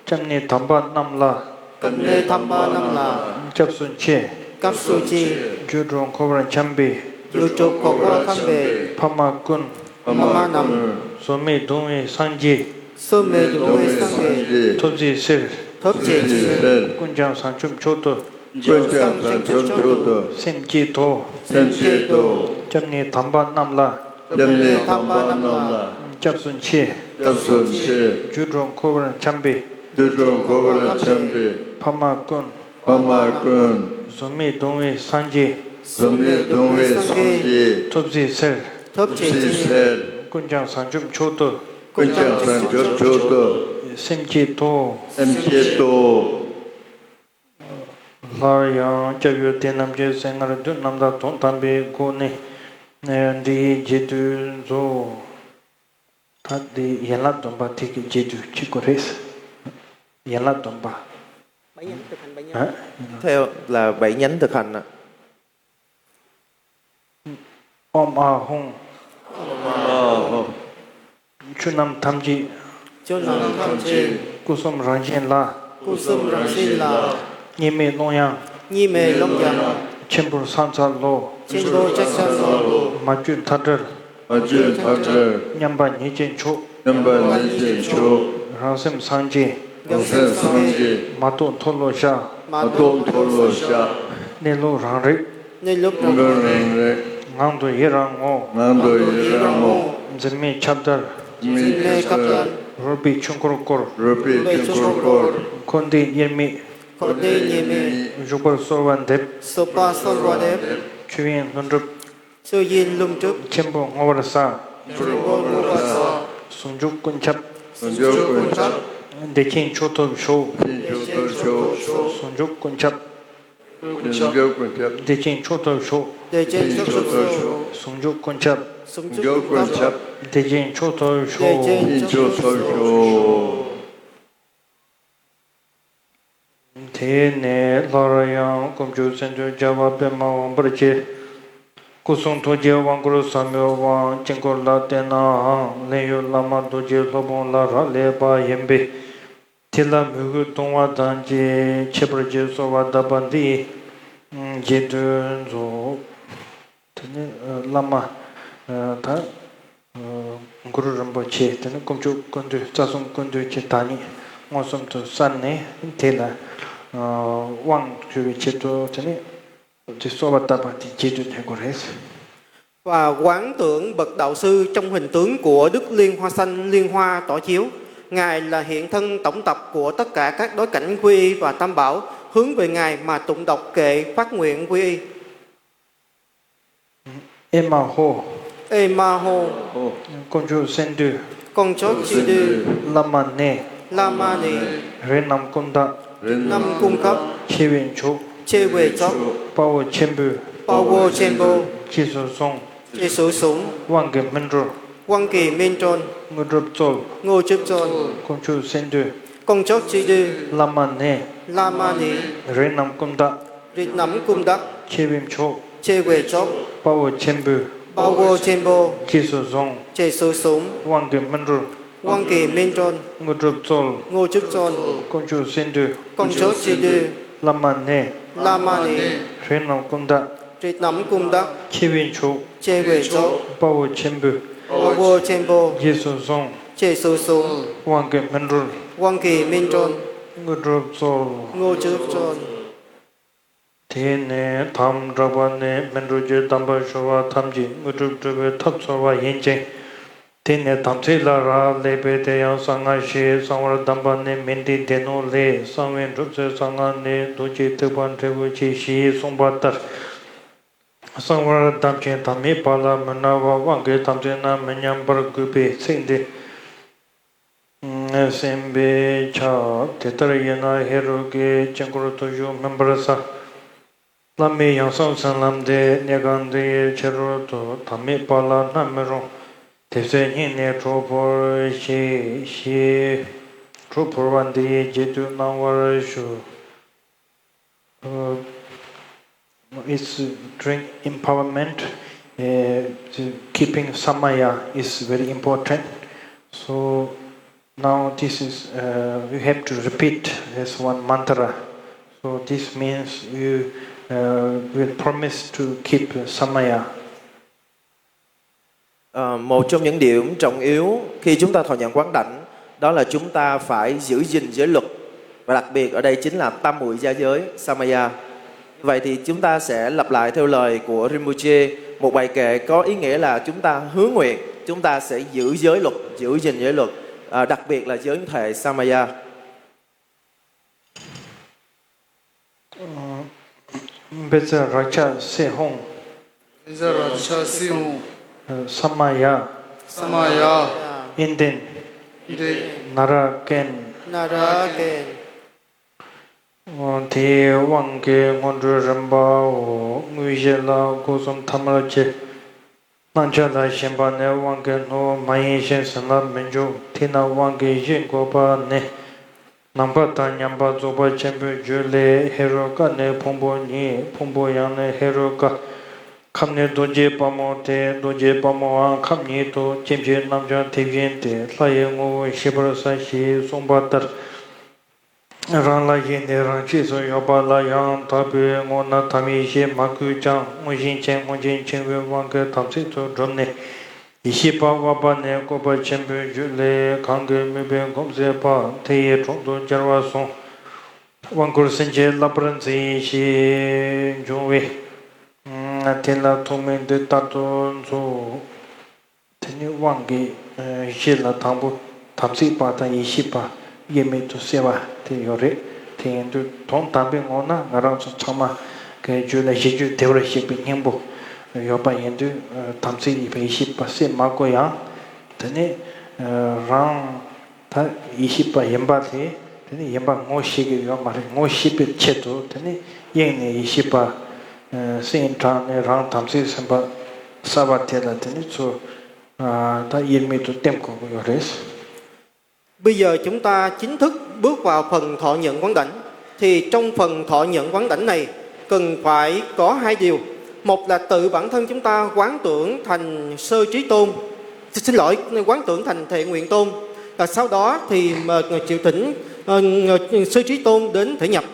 སྐྱབས་གནས་དམ་པ་རྣམས་ལ། སྐྱབས་གནས་དམ་པ་རྣམས་ལ། སྐྱབས་སུ་མཆི། སྐྱབས་སུ་མཆི། རྒྱུད་སྒྲོག་འཁོར་བར་འཁྱམས་པའི། རྒྱུད་སྒྲོག་འཁོར་བར་འཁྱམས་པའི། ཕ་མ་ཀུན། ཕ་མ་རྣམས། བཟོད་མེད་གདུང་བའི་སངས་རྒྱས། བཟོད་མེད་གདུང་བའི་སངས་རྒྱས། ཐུགས་རྗེས་གཟིགས། ཐུགས་རྗེས་གཟིགས། ཀུན་ཀྱང་བྱང་ཆུབ་མཆོག་ཏུ། ཀུན་ཀྱང་བྱང་ཆུབ་མཆོག་ཏུ། སེམས་བསྐྱེད་དོ། སེམས་བསྐྱེད་དོ། སྐྱབས་གནས་དམ་པ་རྣམས་ལ། སྐྱབས་གནས་དམ་པ་རྣམས་ལ། སྐྱབས་སུ་མཆི། སྐྱབས་སུ་མཆི། རྒྱུད་སྒྲོག་འཁོར་བར་འཁྱམས་པའི། རྒྱུད་སྒྲོག་འཁོར་བར་འཁྱམས་པའི། ཕ་མ་ཀུན། ཕ་མ་ཀུན། བཟོད་མེད་གདུང་བའི་སངས་རྒྱས། བཟོད་མེད་གདུང་བའི་སངས་རྒྱས། ཐུགས་རྗེས་གཟིགས། ཐུགས་རྗེས་གཟིགས། ཀུན་ཀྱང་བྱང་ཆུབ་མཆོག་ཏུ། ཀུན་ཀྱང་བྱང་ཆུབ་མཆོག་ཏུ། སེམས་བསྐྱེད་དོ། སེམས་བསྐྱེད་དོ། སླར་ཡང་སྐྱབས་ཡུལ་དེ་རྣམས་ཀྱི་གསུང་ངར་བདུད་རྣམ་དག་དོན་དམ་པའི་སྒོ་ནས་འདི་ཡི་རྗེས་ཟློས་མཛོད། ད་འདི་ཡན་ལག་སྡོམ་པ་དེ་གི་རྗེས་ཟློས་གཅིག་པོ་རེད། ཡན་ལག་སྡོམ་པ། ཨ། Theo là bảy nhánh thực hành ạ. ཨོམ་ཨ་ཧུང་། ཆོས་རྣམས་ཐམས་ཅད། ཆོས་རྣམས་ཐམས་ཅད། སྐུ་གསུམ་རང་བཞིན་ལ། སྐུ་གསུམ་རང་བཞིན་ལ། གཉིས་མེད་ཀློང་ཡངས། གཉིས་མེད་ཀློང་ཡངས། ཆེན་པོར་སངས་ཚར་ལོ། ཆེན་པོར་སངས་ཚར་ལོ། མ་བཅོས་མཐའ་བྲལ། མ་བཅོས་མཐའ་བྲལ། མཉམ་པ་ཉིད་ཀྱི་མཆོག། མཉམ་པ་ཉིད་ཀྱི་མཆོག། རང་སེམས་སངས་རྒྱས། རང་སེམས་སངས་རྒྱས། མ་རྟོགས་མཐོལ་ལོ་བཤགས། མ་རྟོགས་མཐོལ་ལོ་བཤགས། གནས་ལུགས་རང་རིག། གནས་ལུགས་རང་རིག། ངང་དུ་ཡི་རང་ངོ་། ངང་དུ་ཡི་རང་ངོ་། འཛིན་མེད་ཁྱབ་བརྡལ། འཛིན་མེད་ཁྱབ་བརྡལ། རོལ་པའི་ཆོས་འཁོར་བསྐོར། རོལ་པའི་ཆོས་འཁོར་བསྐོར། འཁོར་འདས་དབྱེར་མེད། འཁོར་འདས་དབྱེར་མེད། བཞུགས་པར་གསོལ་བ་འདེབས། བཞུགས་པར་གསོལ་བ་འདེབས། ཆོས་དབྱིངས་ལྷུན་གྲུབ། ཆོས་དབྱིངས་ལྷུན་གྲུབ། ཆེན་པོ་བསྔོ་བར་བྱ། ཆེན་པོ་བསྔོ་བར་བྱ། ཟུང་འཇུག་ཀུན་ཁྱབ། ཟུང་འཇུག་ཀུན་ཁྱབ། བདེ་ཆེན་མཆོག་ཐོབ་ཤོག། བདེ་ཆེན་མཆོག་ཐོབ་ཤོག། ཟུང་འཇུག་ཀུན་ཁྱབ། ཟུང་འཇུག་ཀུན་ཁྱབ། བདེ་ཆེན་མཆོག་ཐོབ་ཤོག། བདེ་ཆེན་མཆོག་ཐོབ་ཤོག། ཟུང་འཇུག་ཀུན་ཁྱབ། ཟུང་འཇུག་ཀུན་ཁྱབ། བདེ་ཆེན་མཆོག་ཐོབ་ཤོག། བདེ་ཆེན་མཆོག་ཐོབ་ཤོག། དེ་ནས་སླར་ཡང་དཀོན་མཆོག་སེམས་མཆོག་རྒྱལ་བ་པདྨ་འོད་འབར་གྱི་སྐུ་གསུང་ཐུགས་ཀྱི་དབང་བསྐུར་ཟབ་མོའི་དབང་དཀྱིལ་འཁོར་ལ་བརྟེན་ནའང་ལེན་ཡུལ་བླ་མ་རྡོ་རྗེ་སློབ་དཔོན་ལ་རག་ལས་པ་ཡིན་པས། དེ་ལ་མོས་གུས་གཏོང་བ་དང་བཅས་ཁྱད་པར་གྱི་གསོལ་བ་གདབ་པ་འདི་རྗེས་ཟློས་མཛོད། དེ་ནས་བླ་མ་ད་གུ་རུ་རིན་པོ་ཆེ། དེ་ནས་དཀོན་མཆོག་ཀུན་འདུས། རྩ་གསུམ་ཀུན་འདུས་ཀྱི་བདག་ཉིད་མངོན་སུམ་དུ་གསལ་ནས། དེ་ལ་དབང་ཞུ་བའི་ཆེད་དུ་དེ་ནས་དེ་གསོལ་བ་བཏབ་པ་དེ་རྗེས་ཟློས་ལེན་དགོས་རེད། Và quán tưởng bậc đạo sư trong hình tướng của Đức Liên Hoa Xanh Liên Hoa tỏ chiếu, Ngài là hiện thân tổng tập của tất cả các đối cảnh quy y và tam bảo, hướng về Ngài mà tụng đọc kệ phát nguyện quy y. ཨེ་མ་ཧོ། ཨེ་མ་ཧོ། དཀོན་མཆོག་སེམས་འདུས། དཀོན་མཆོག་སེམས་འདུས། བླ་མ་ནས། བླ་མ་ནས། རིགས་རྣམས་ཀུན་བདག་རིགས་རྣམས་ཀུན་བདག་ཆེ་བའི་མཆོག་ཆེ་བའི་མཆོག་དཔའ་བོ་ཆེན་པོས། དཔའ་བོ་ཆེན་པོས། རྗེས་སུ་བཟུང་། རྗེས་སུ་བཟུང་། དབང་གི་སྨིན་གྲོལ། དབང་གི་སྨིན་གྲོལ། དངོས་གྲུབ་སྩོལ། དངོས་གྲུབ་སྩོལ། དཀོན་མཆོག་སེམས་འདུས། དཀོན་མཆོག་སེམས་འདུས། བླ་མ་ནས། བླ་མ་ནས། རིགས་རྣམས་ཀུན་བདག་རིགས་རྣམས་ཀུན་བདག་ཆེ་བའི་མཆོག་ཆེ་བའི་མཆོག་དཔའ་བོ་ཆེན་པོས། དཔའ་བོ་ཆེན་པོས། རྗེས་སུ་བཟུང་། རྗེས་སུ་བཟུང་། དབང་གི་སྨིན་གྲོལ། དབང་གི་སྨིན་གྲོལ། དངོས་གྲུབ་སྩོལ། དངོས་གྲུབ་སྩོལ། དཀོན་མཆོག་སེམས་འདུས། དཀོན་མཆོག་སེམས་འདུས། བླ་མ་ནས། བླ་མ་ནས། རིགས་རྣམས་ཀུན་བདག་རིགས་རྣམས་ཀུན་བདག་ཆེ་བའི་མཆོག་ཆེ་བའི་མཆོག་དཔའ་བོ་ཆེན་པོས། དཔའ་བོ་ཆེན་པོས། རྗེས་སུ་བཟུང་། རྗེས་སུ་བཟུང་། དབང་གི་སྨིན་གྲོལ། དབང་གི་སྨིན་གྲོལ། དངོས་གྲུབ་སྩོལ། དངོས་གྲུབ་སྩོལ། དེ་ནས་དམ་དྲག་པོ་ནས་སྨིན་གྲོལ་གྱི་གདམས་པ་ཞུ་བ་ཐམས་ཅད་དངོས་གྲུབ་སྒྲུབ་པའི་ཐབས་འཚོལ་བ་ཡིན་ཅིང་། དེ་ནས་དམ་ཚིག་ལ་རག་ལས་པས། དེ་ཡང་གསང་སྔགས་ཞེས་གསང་བར་གདམས་པ་ནི་མན་དཱི་སྡེ་སྣོད་ལས། གསང་བའི་སྒྲུབ་ཚུལ་གསང་སྔགས་ནི། རྡོ་རྗེ་ཐེག་པ་འབྲས་བུ་ཆེ་ཞེས་གསུངས་པ་ལྟར། གསང་བར་གདམས་ཤིང་དམ་མེད་པ་ལ་མི་སྨྲ་བ། དབང་གི་དམ་ཚིག་རྣམས་མི་ཉམས་པར་དགོས་པའི་ཚིག་འདི་གསན་པས་ཁྱབ། དེ་ལྟར་ཡིན་ན་ཧེ་རུ་ཀའི་དཀྱིལ་འཁོར་དུ་བཞུགས་སྨིན་པར་བྱ། བླ་མའི་ཡང་གསང་སྨོན་ལམ་འདི་གནས་སྐབས་འདི་ཡི་ཕྱི་རོལ་དུ་དམ་མེད་པ་ལ་སྨྲ་མི་རུང་། དེ་ཚེ་སྙིང་ནས་གྲོགས་བོར་ཞེས་ཞེས་གྲོགས་བོར་བ་འདི་ཡི་རྗེས་ཟློས་གནང་བར་ཞུ། Uh, it's drink empowerment. Uh, the keeping samaya is very important. So now this is, uh, you have to repeat this one mantra. So this means you, uh, will promise to keep samaya. Ờ, một trong những điểm trọng yếu khi chúng ta thọ nhận quán đảnh đó là chúng ta phải giữ gìn giới luật, và đặc biệt ở đây chính là tam muội gia giới Samaya. Vậy thì chúng ta sẽ lặp lại theo lời của Rinpoche một bài kệ có ý nghĩa là chúng ta hứa nguyện chúng ta sẽ giữ giới luật, giữ gìn giới luật, à, đặc biệt là giới thệ Samaya. ཨ། བཛྲ་རཀྵ་སིདྡྷི་ཧཱུྃ། བཛྲ་རཀྵ་སིདྡྷི་ཧཱུྃ། ས་མ་ཡ། ས་མ་ཡ། ཨིན་ཏིན། ཨིན་ཏིན། ན་ར་ཀན། ན་ར་ཀན། དེའི་དབང་གིས་སྔོན་འགྲོའི་རིམ་པའོ། དངོས་གཞི་ལ་སྒོ་གསུམ་ཐ་མལ་གྱི། སྣང་ཆ་ལ་ཞེན་པ་ནི་དབང་གིས་སྣོད་མ་ཡིན་ཞིང་བྱིན་རླབས་མི་འཇུག་དེས་ན་དབང་གིས་གཞི་འགོད་པ་ནི། ནང་པ་དང་མཉམ་པ་རྫོགས་པ་ཆེན་པོའི་རྒྱུད་ལས། ཧེ་རུ་ཀ་ནི་ཕུང་པོ་ཉིད། ཕུང་པོ་ཡང་ནི་ཧེ་རུ་ཀ། ཁམས་ནི་རྡོ་རྗེ་དཔལ་མོ་སྟེ། རྡོ་རྗེ་དཔལ་མོའང་ཁམས་ཉིད་དོ། སྐྱེ་མཆེད་རྣམས་ཀྱང་དེ་བཞིན་ཏེ། ལྷ་ཡི་ངོ་བོ་ཤེས་པར་བྱ་ཞེས་གསུངས་པ་ལྟར། རང་ལ་ཞེན་ནས་རང་ཆས་སུ་ཡོད་པ་ལ་ཡང་དག་པའི་ངོ་ན་དམ་ཡེ་ཤེས་མ་གུས་ཀྱང་། མངོན་ཞེན་ཅན་མངོན་ཞེན་ཆེན་པོའི་དབང་གིས་དམ་ཚིག་ཏུ་གྲུབ་ནས། ཡེ་ཤེས་པ་དབབ་པ་ནས་བཀོད་པ་ཆེན་པོའི་རྒྱུད་ལས། གང་གིས་དམིགས་པའི་སྒོམ་ཟད་པ། དེ་ཡི་དྲུང་དུ་སྦྱར་བ་བཟུང་། དབང་བསྐུར་སེམས་བསྐྱེད་བསླབ་པར་མཛད་ཞེས་འབྱུང་བས། དེ་ལ་ཐོག་མའི་འདི་ལྟར་དུ་མཛོད། དེ་ནི་དབང་གི་གཞི་ལ་དང་པོ་དམ་ཚིག་པ་དང་ཡེ་ཤེས་པ་དབྱེར་མེད་དུ་གསལ་བ་དེ་ཡོད་རེད། དེ་ཡིན་དུས་དོན་དམ་པའི་ངོ་ན་ང་རང་ཚོ་ཚང་མ་གི་རྒྱུད་ལ་གཞི་རྒྱུད་བདེ་བར་གཤེགས་པའི་སྙིང་པོ་ཡོད་པ་ཡིན་དུས། དམ་ཚིག་ཡེ་ཤེས་པ་གསལ་མ་དགོས་ཡང་། དེ་ནི་རང་ད་ཡེ་ཤེས་པ་ཡིན་པ་དེ་དེ་ནི་ཡིན་པ་ངོ་ཤེས་ཀྱི་ཡོད་མ་རེད། ངོ་ཤེས་པའི་ཆེད་དུ་དེ་ནི་དབྱིངས་ནས་ཡེ་ཤེས་པ་སེམས་དྲངས་ནས་རང་དམ་ཚིག་སེམས་དཔའ་གསལ་བ་དེ་ལ་དེ་ནི་ཚུར་ད་དབྱེར་མེད་དུ་བསྟིམ་དགོས་ཀྱི་ཡོད་རེད། Bây giờ chúng ta chính thức bước vào phần thọ nhận quán đảnh. Thì trong phần thọ nhận quán đảnh này, cần phải có hai điều. Một là tự bản thân chúng ta quán tưởng thành Sơ Trí Tôn. Xin, xin lỗi, quán tưởng thành Thệ Nguyện Tôn. Và sau đó thì mà triệu thỉnh ờ, Sơ Trí Tôn đến thể nhập.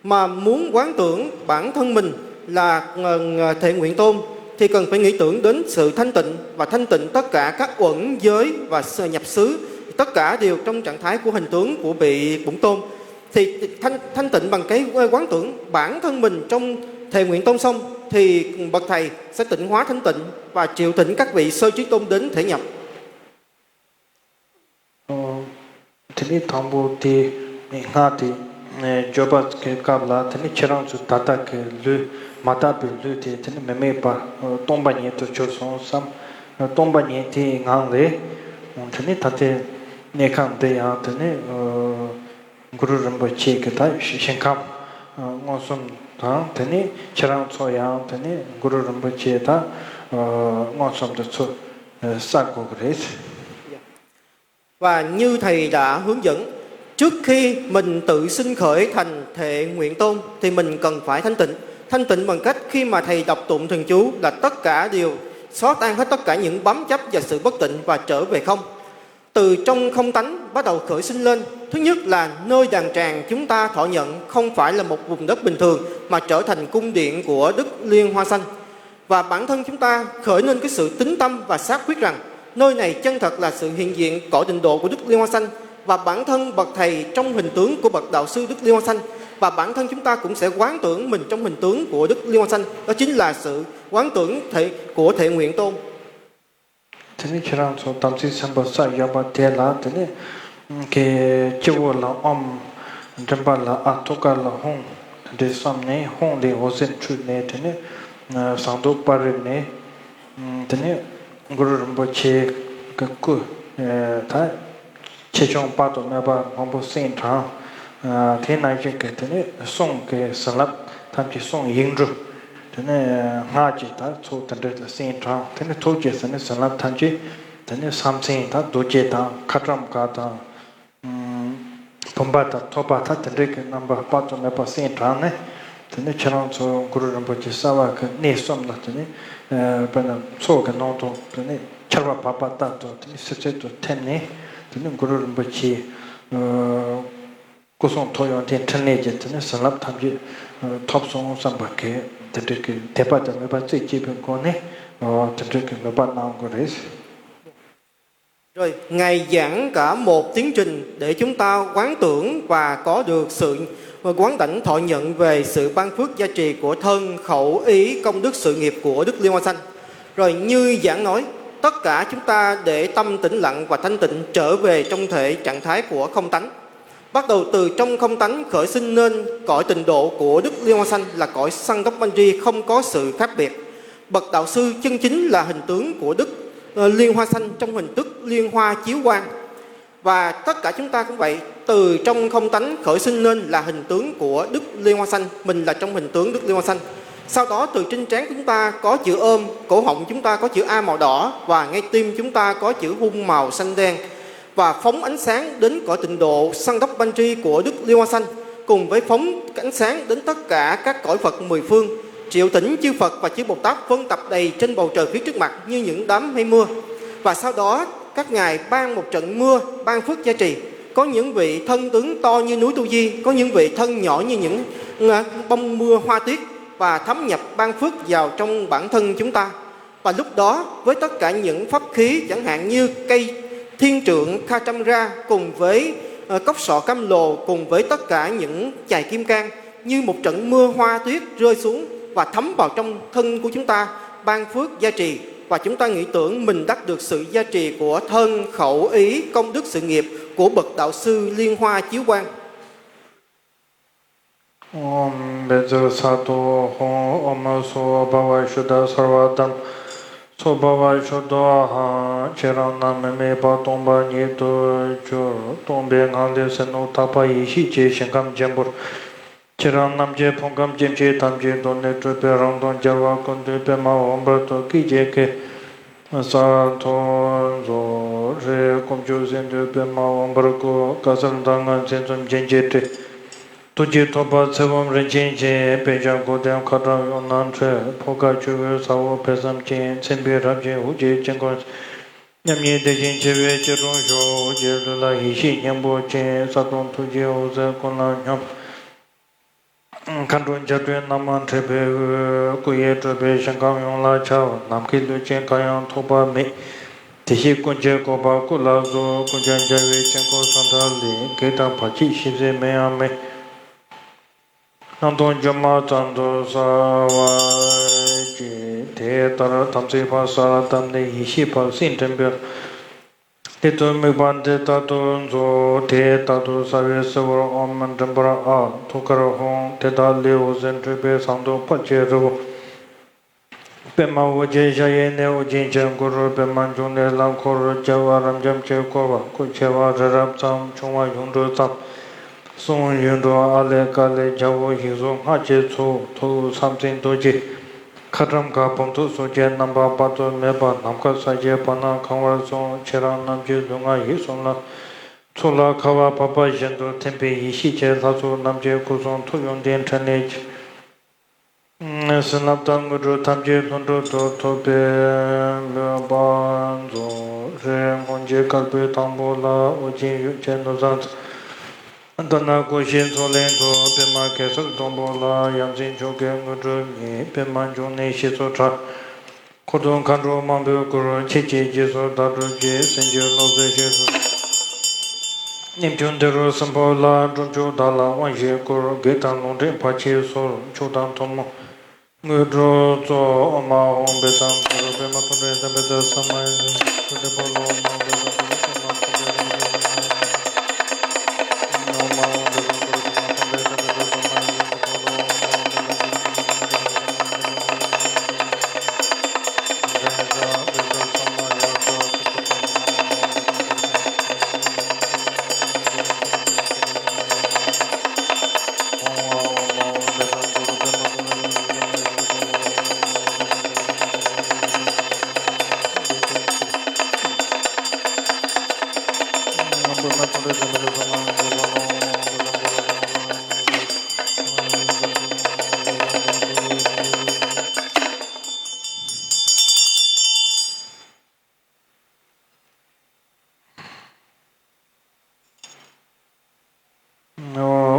Mà muốn quán tưởng bản thân mình là ờ, Thệ Nguyện Tôn thì cần phải nghĩ tưởng đến sự thanh tịnh và thanh tịnh tất cả các uẩn giới và s- nhập xứ, tất cả đều trong trạng thái của hình tướng của vị bổn tôn. Thì thanh thanh tịnh bằng cái quán tưởng bản thân mình trong Thệ Nguyện Tôn xong thì bậc thầy sẽ tịnh hóa thanh tịnh và triệu thỉnh các vị Sơ Trí Tôn đến thể nhập. དེ་ནས་དང་པོ་དེ་སྔགས་དེ་བརྗོད་པ་གི་སྐབས་ལ་དེ་ནས་ཁྱེད་རང་ཚོ་ད་ལྟ་གི་ལུས་མ་དག་པའི་ལུས་དེ་དེ་ནས་མི་དམིགས་པ་སྟོང་པ་ཉིད་དུ་གྱུར་སོང་བསམ། སྟོང་པ་ཉིད་དེའི་ངང་ལས་དེ་ནས་ད་ལྟའི་གནས་ཁང་འདི་ཡང་དེ་ནས་གུ་རུ་རིན་པོ་ཆེ་གི་ད་ཞིང་ཁམས་མངོན་སུམ་དང་དེ་ནས་ཁྱེད་རང་ཚོ་ཡང་དེ་ནས་གུ་རུ་རིན་པོ་ཆེ་ད་མངོན་སུམ་དུ་ཚུར་གསལ་དགོས་ཀྱི་རེད། Và như thầy đã hướng dẫn, trước khi mình tự xưng khởi thành Thệ Nguyện Tôn thì mình cần phải thanh tịnh. Thanh tịnh bằng cách khi mà thầy đọc tụng thần chú là tất cả đều xóa tan hết tất cả những bám chấp và sự bất tịnh và trở về không. Từ trong không tánh bắt đầu khởi sinh lên. Thứ nhất là nơi đàn tràng chúng ta thọ nhận không phải là một vùng đất bình thường mà trở thành cung điện của Đức Liên Hoa Xanh. Và bản thân chúng ta khởi lên cái sự tín tâm và xác quyết rằng nơi này chân thật là sự hiện diện cõi tịnh độ của Đức Liên Hoa Xanh, và bản thân bậc thầy trong hình tướng của bậc đạo sư Đức Liên Hoa Xanh, và bản thân chúng ta cũng sẽ quán tưởng mình trong hình tướng của Đức Liên Hoa Xanh, đó chính là sự quán tưởng thể của Thệ Nguyện Tôn. དེ་ནས་ཁྱེད་རང་ཚོ་དམ་ཚིག་སེམས་དཔའ་གསལ་ཡོད་པ་དེ་ལ་དེ་ནས་གི་སྤྱི་བོ་ལ་ཨོམ་མགྲིན་པ་ལ་ཨ་ཐུགས་ཀ་ལ་ཧཱུྃ་འདི་བསམ་ནས་ཧཱུྃ་ལས་འོད་ཟེར་འཕྲོས་ནས་དེ་ནས་ཟངས་མདོག་དཔལ་རི་ནས་དེ་ནས་གུ་རུ་རིན་པོ་ཆེ་གི་སྐུ་ད་ཆེ་ཆུང་དཔག་ཏུ་མེད་པ་མང་པོ་སེང་དྲངས། དེ་ནང་བཞིན་གྱི་དེ་ནས་གསུང་གི་བྱིན་རླབས་ཐམས་ཅད་གསུང་ཡིག་འབྲུ། དེ་ནས་སྔགས་ཀྱི་ད་ཚོགས་དེ་འདྲ་ལ་སེང་དྲངས། དེ་ནས་ཐུགས་ཀྱི་ཟེར་ནས་བྱིན་རླབས་ཐམས་ཅད་དེ་ནས་ས་མཚན་དང་རྡོ་རྗེ་དང་ཁ་ཊྭཱཾ་ཀ་དང་བུམ་པ་དང་ཐོད་པ་ད་དེ་འདྲའི་གི་རྣམ་པ་དཔག་ཏུ་མེད་པ་སེང་དྲངས་ནས། དེ་ནས་ཁྱེད་རང་ཚོ་གུ་རུ་རིན་པོ་ཆེ་གསལ་བ་གི་གནས་གསུམ་ལ་དེ་ནས་དཔེར་ན་ཚོགས་ཀྱི་ནང་དུ་དེ་ནས་ཆར་པ་བབས་པ་ལྟར་དུ་དེ་ནས་སིབ་སིབ་ཏུ་ཐིམ་ནས། དེ་ནས་གུ་རུ་རིན་པོ་ཆེ་སྐུ་གསུང་ཐུགས་ཡོན་ཏན་ཕྲིན་ལས་ཀྱི་དེ་ནས་བྱིན་རླབས་ཐམས་ཅད་ཐོབ་སོང་བསམ་པ་གི་དེ་འདྲའི་གི་དད་པ་དང་མོས་པ་རྩེ་གཅིག་པའི་སྒོ་ནས་དེ་འདྲའི་གི་མོས་པ་གནང་དགོས་རེད། Rồi, Ngài giảng cả một tiến trình để chúng ta quán tưởng và có được sự quán đảnh thọ nhận về sự ban phước gia trì của thân, khẩu, ý, công đức sự nghiệp của Đức Liên Hoa Xanh. Rồi, như giảng nói, tất cả chúng ta để tâm tĩnh lặng và thanh tịnh trở về trong thể trạng thái của không tánh. Bắt đầu từ trong không tánh khởi sinh nên cõi tịnh độ của Đức Liên Hoa Xanh là cõi săn tóc banh ri không có sự khác biệt. Bậc đạo sư chân chính là hình tướng của Đức ờ, Liên Hoa Xanh trong hình thức liên hoa chiếu quang. Và tất cả chúng ta cũng vậy, từ trong không tánh khởi sinh nên là hình tướng của Đức Liên Hoa Xanh, mình là trong hình tướng Đức Liên Hoa Xanh. Sau đó từ trên trán chúng ta có chữ ôm, cổ họng chúng ta có chữ A màu đỏ và ngay tim chúng ta có chữ hung màu xanh đen. Và phóng ánh sáng đến cõi tịnh độ săn tóc banh ri của Đức Liên Hoa Xanh, cùng với phóng ánh sáng đến tất cả các cõi Phật mười phương, triệu thỉnh chư Phật và chư Bồ Tát vân tập đầy trên bầu trời phía trước mặt như những đám mây mưa. Và sau đó các ngài ban một trận mưa, ban phước gia trì. Có những vị thân tướng to như núi Tu Di, có những vị thân nhỏ như những, ờ, bông mưa hoa tuyết và thấm nhập ban phước vào trong bản thân chúng ta. Và lúc đó, với tất cả những pháp khí, chẳng hạn như cây thiên trượng Kha Trăm Ra cùng với, ờ, cốc sọ Cam Lồ, cùng với tất cả những chài kim cang, như một trận mưa hoa tuyết rơi xuống và thấm vào trong thân của chúng ta, ban phước gia trì, và chúng ta nghĩ tưởng mình đắc được sự gia trì của thân, khẩu, ý, công đức, sự nghiệp của bậc đạo sư Liên Hoa Chiếu Quang. ཨོཾ་བཛྲ་སཏྭ་ཧཱུྃ། ཨོཾ་སྭ་བྷཱ་ཝ་ཤུདྡྷ་སརྦ་དྷརྨ། སྭ་བྷཱ་ཝ་ཤུདྡྷོ་ཧཱུྃ། ཁྱེད་རང་རྣམས་མི་དམིགས་པ་སྟོང་པ་ཉིད་དུ་གྱུར། སྟོང་པའི་ངང་ལས་ཟིལ་གནོན་དག་པ་ཡེ་ཤེས་ཀྱི་ཞིང་ཁམས་ཆེན་པོར། ཁྱེད་རང་རྣམས་ཀྱི་ཕུང་ཁམས་སྐྱེ་མཆེད་ཐམས་ཅད་གདོད་ནས་སྤྲོས་པའི་རང་དོན་རྒྱལ་བ་ཀུན་འདུས་པདྨ་འོད་འབར་དུ་སྐད་ཅིག་གིས་ས་མཐོར་རྫོགས་རེ། དཀོན་མཆོག་གསུམ་འདུས་པདྨ་འོད་འབར་སྐུ། བཀའ་གསལ་མདའ་ངར་མཚན་འཛོམས་རྒྱན་གྱིས་སྤྲས། ཐུགས་རྗེའི་ཐོད་པ་ཚེ་བུམ་རིན་ཆེན་ཅན། པད་འཇའ་གུར་ལྡན་ཁ་ཊྭཱཾ་གཡོན་ན་འཁྲིལ། ཕོ་ཁ་ཆུ་བོའི་ས་འོག་བལ་ཟམ་ཅན། མཚན་དཔེའི་རབ་བརྒྱན་འོད་ཀྱི་དཀྱིལ་འཁོར། མཉམ་ཉིད་བདེ་ཆེན་བྱེ་བའི་སྐྱིལ་ཀྲུང་བཞུགས། འོད་ཀྱི་ལུས་ལ་ཡེ་ཤེས་སྙིང་པོ་ཅན། ས་དང་ཐུགས་རྗེའི་འོད་ཟེར་ཀུན་ལ་སྙོམས། མཁའ་འགྲོ་འཇའ་སྤྲོས་རྣམ་མང་འཁྲིགས་པའི་འོད། སྐུ་ཡི་སྤྲོས་པས་ཞིང་ཁམས་ཡོངས་ལ་ཁྱབ། ནམ་མཁའི་ལུས་ཅན་གང་ཡང་ཐོགས་པ་མེད། དེ་བཞིན་ཀུན་གྱི་བཀོད་པ་སྐུ་ལ་བཟོ། ཀུན་ཀྱང་རྒྱལ་བའི་དཀྱིལ་འཁོར་སུ་འདྲ་ལས། བགེགས་དང་བར་ཆད་ཞི་བྱེད་མིང་ཡང་མེད། སྣང་སྟོང་སྒྱུ་མ་ཙམ་དུ་གསལ་བར་བྱེད། དེ་ལྟར་དམ་ཚིག་བག་ཚར་བསྡམས་ནས། ཡེ་ཤེས་བབས་སེམས་མགྲིན་པའི། ལྷ་དུ་དམིགས་པ་འདི་ལྟར་དུ་མཛོད། དེ་ལྟར་དུ་གསལ་བའི་གསོལ་བར་ཨོཾ་མྲྀ་པཱརྞ་ཨཱཿ་ཐུགས་ཀར་ཧཱུྃ། དེ་དག་ལས་འོད་ཟེར་འཕྲོས་པས་ཟངས་མདོག་དཔལ་གྱི་རི་བོ། པདྨ་འོད་ཀྱི་ཞལ་ཡིན་ནས། ཨོ་རྒྱན་གྱི་གུ་རུ་པདྨ་འབྱུང་གནས་ལ་འཁོར། རྒྱལ་བ་རབ་འབྱམས་ཀྱིས་བསྐོར་བ། སྐུ་ཆེ་བ་རི་རབ་ཙམ། ཆུང་བ་ཡུངས་འབྲུ་ཙམ། གསུང་ཡུངས་འབྲུ་ཨ་ལས་ཀ་ལས། རྒྱལ་པོ་ཞིག་གསུང་སྔགས་ཀྱི་ཚོགས། ཐུགས་སམ་སེང་རྡོ་རྗེ། ཁ་ཊྭཱཾ་ཁ་བུམ་ཐུགས་སོགས་ཀྱི་རྣམ་པ་དཔག་ཏུ་མེད་པ་ནམ་མཁའ་ས་གཞི་བར་སྣང་གང་བར་གསུངས། ཁྱེད་རང་རྣམས་ཀྱི་ལུས་ངག་ཡིད་གསུམ་ལ། ཚོགས་ལ་ཁ་བ་བབས་པ་བཞིན་དུ་ཐིམ་པས་ཡེ་ཤེས་ཀྱི་ལྷ་ཚོགས་རྣམས་ཀྱི་སྐུ་གསུང་ཐུགས་ཡོན་ཏན་ཕྲིན་ལས་ཀྱི་བྱིན་རླབས་དང་དངོས་གྲུབ་ཐམས་ཅད་ལྷུན་གྲུབ་ཏུ་ཐོབ་པའི་མོས་པ་རྫོགས་རེ། སྔོན་གྱི་བསྐལ་པའི་དང་པོ་ལ། ཨོ་རྒྱན་ཡུལ་གྱི་ནོར་བཟང་ཚོགས། དྷ་ན་ཀོ་ཤའི་མཚོ་གླིང་དུ། པདྨ་གེ་སར་སྡོང་པོ་ལ། ཡ་མཚན་མཆོག་གི་དངོས་གྲུབ་བརྙེས། པདྨ་འབྱུང་གནས་ཞེས་སུ་གྲགས། འཁོར་དང་མཁའ་འགྲོ་མང་པོས་བསྐོར། ཁྱེད་ཀྱི་རྗེས་སུ་བདག་སྒྲུབ་ཀྱིས། བྱིན་གྱིས་རློབས་སུ་གཤེགས་སུ། གནས་བཅུ་འདི་རུ་གསུམ་པོ་ལ། སྒྲུབ་མཆོག་བདག་ལ་དབང་ཞིང་བསྐུར། བགེགས་དང་ལོག་འདྲེན་བར་ཆད་སོལ། མཆོག་དང་ཐུན་མོང་དངོས་གྲུབ་སྩོལ། ཨོཾ་ཨཱཿཧཱུྃ་བཛྲ་གུ་རུ་པདྨ་ཐུན་དྲུག་ལྡན་པདྨ་སཾ་མ་ཡ་ཐུན་དྲུག་པོ་ལ། ཨོཾ་ཨཱཿཧཱུྃ་བཛྲ་གུ་རུ་པདྨ་ཐུན་དྲུག་ལྡན་པདྨ་སཾ་མ་ཡ་ཐུན་དྲུག་པོ་ལ།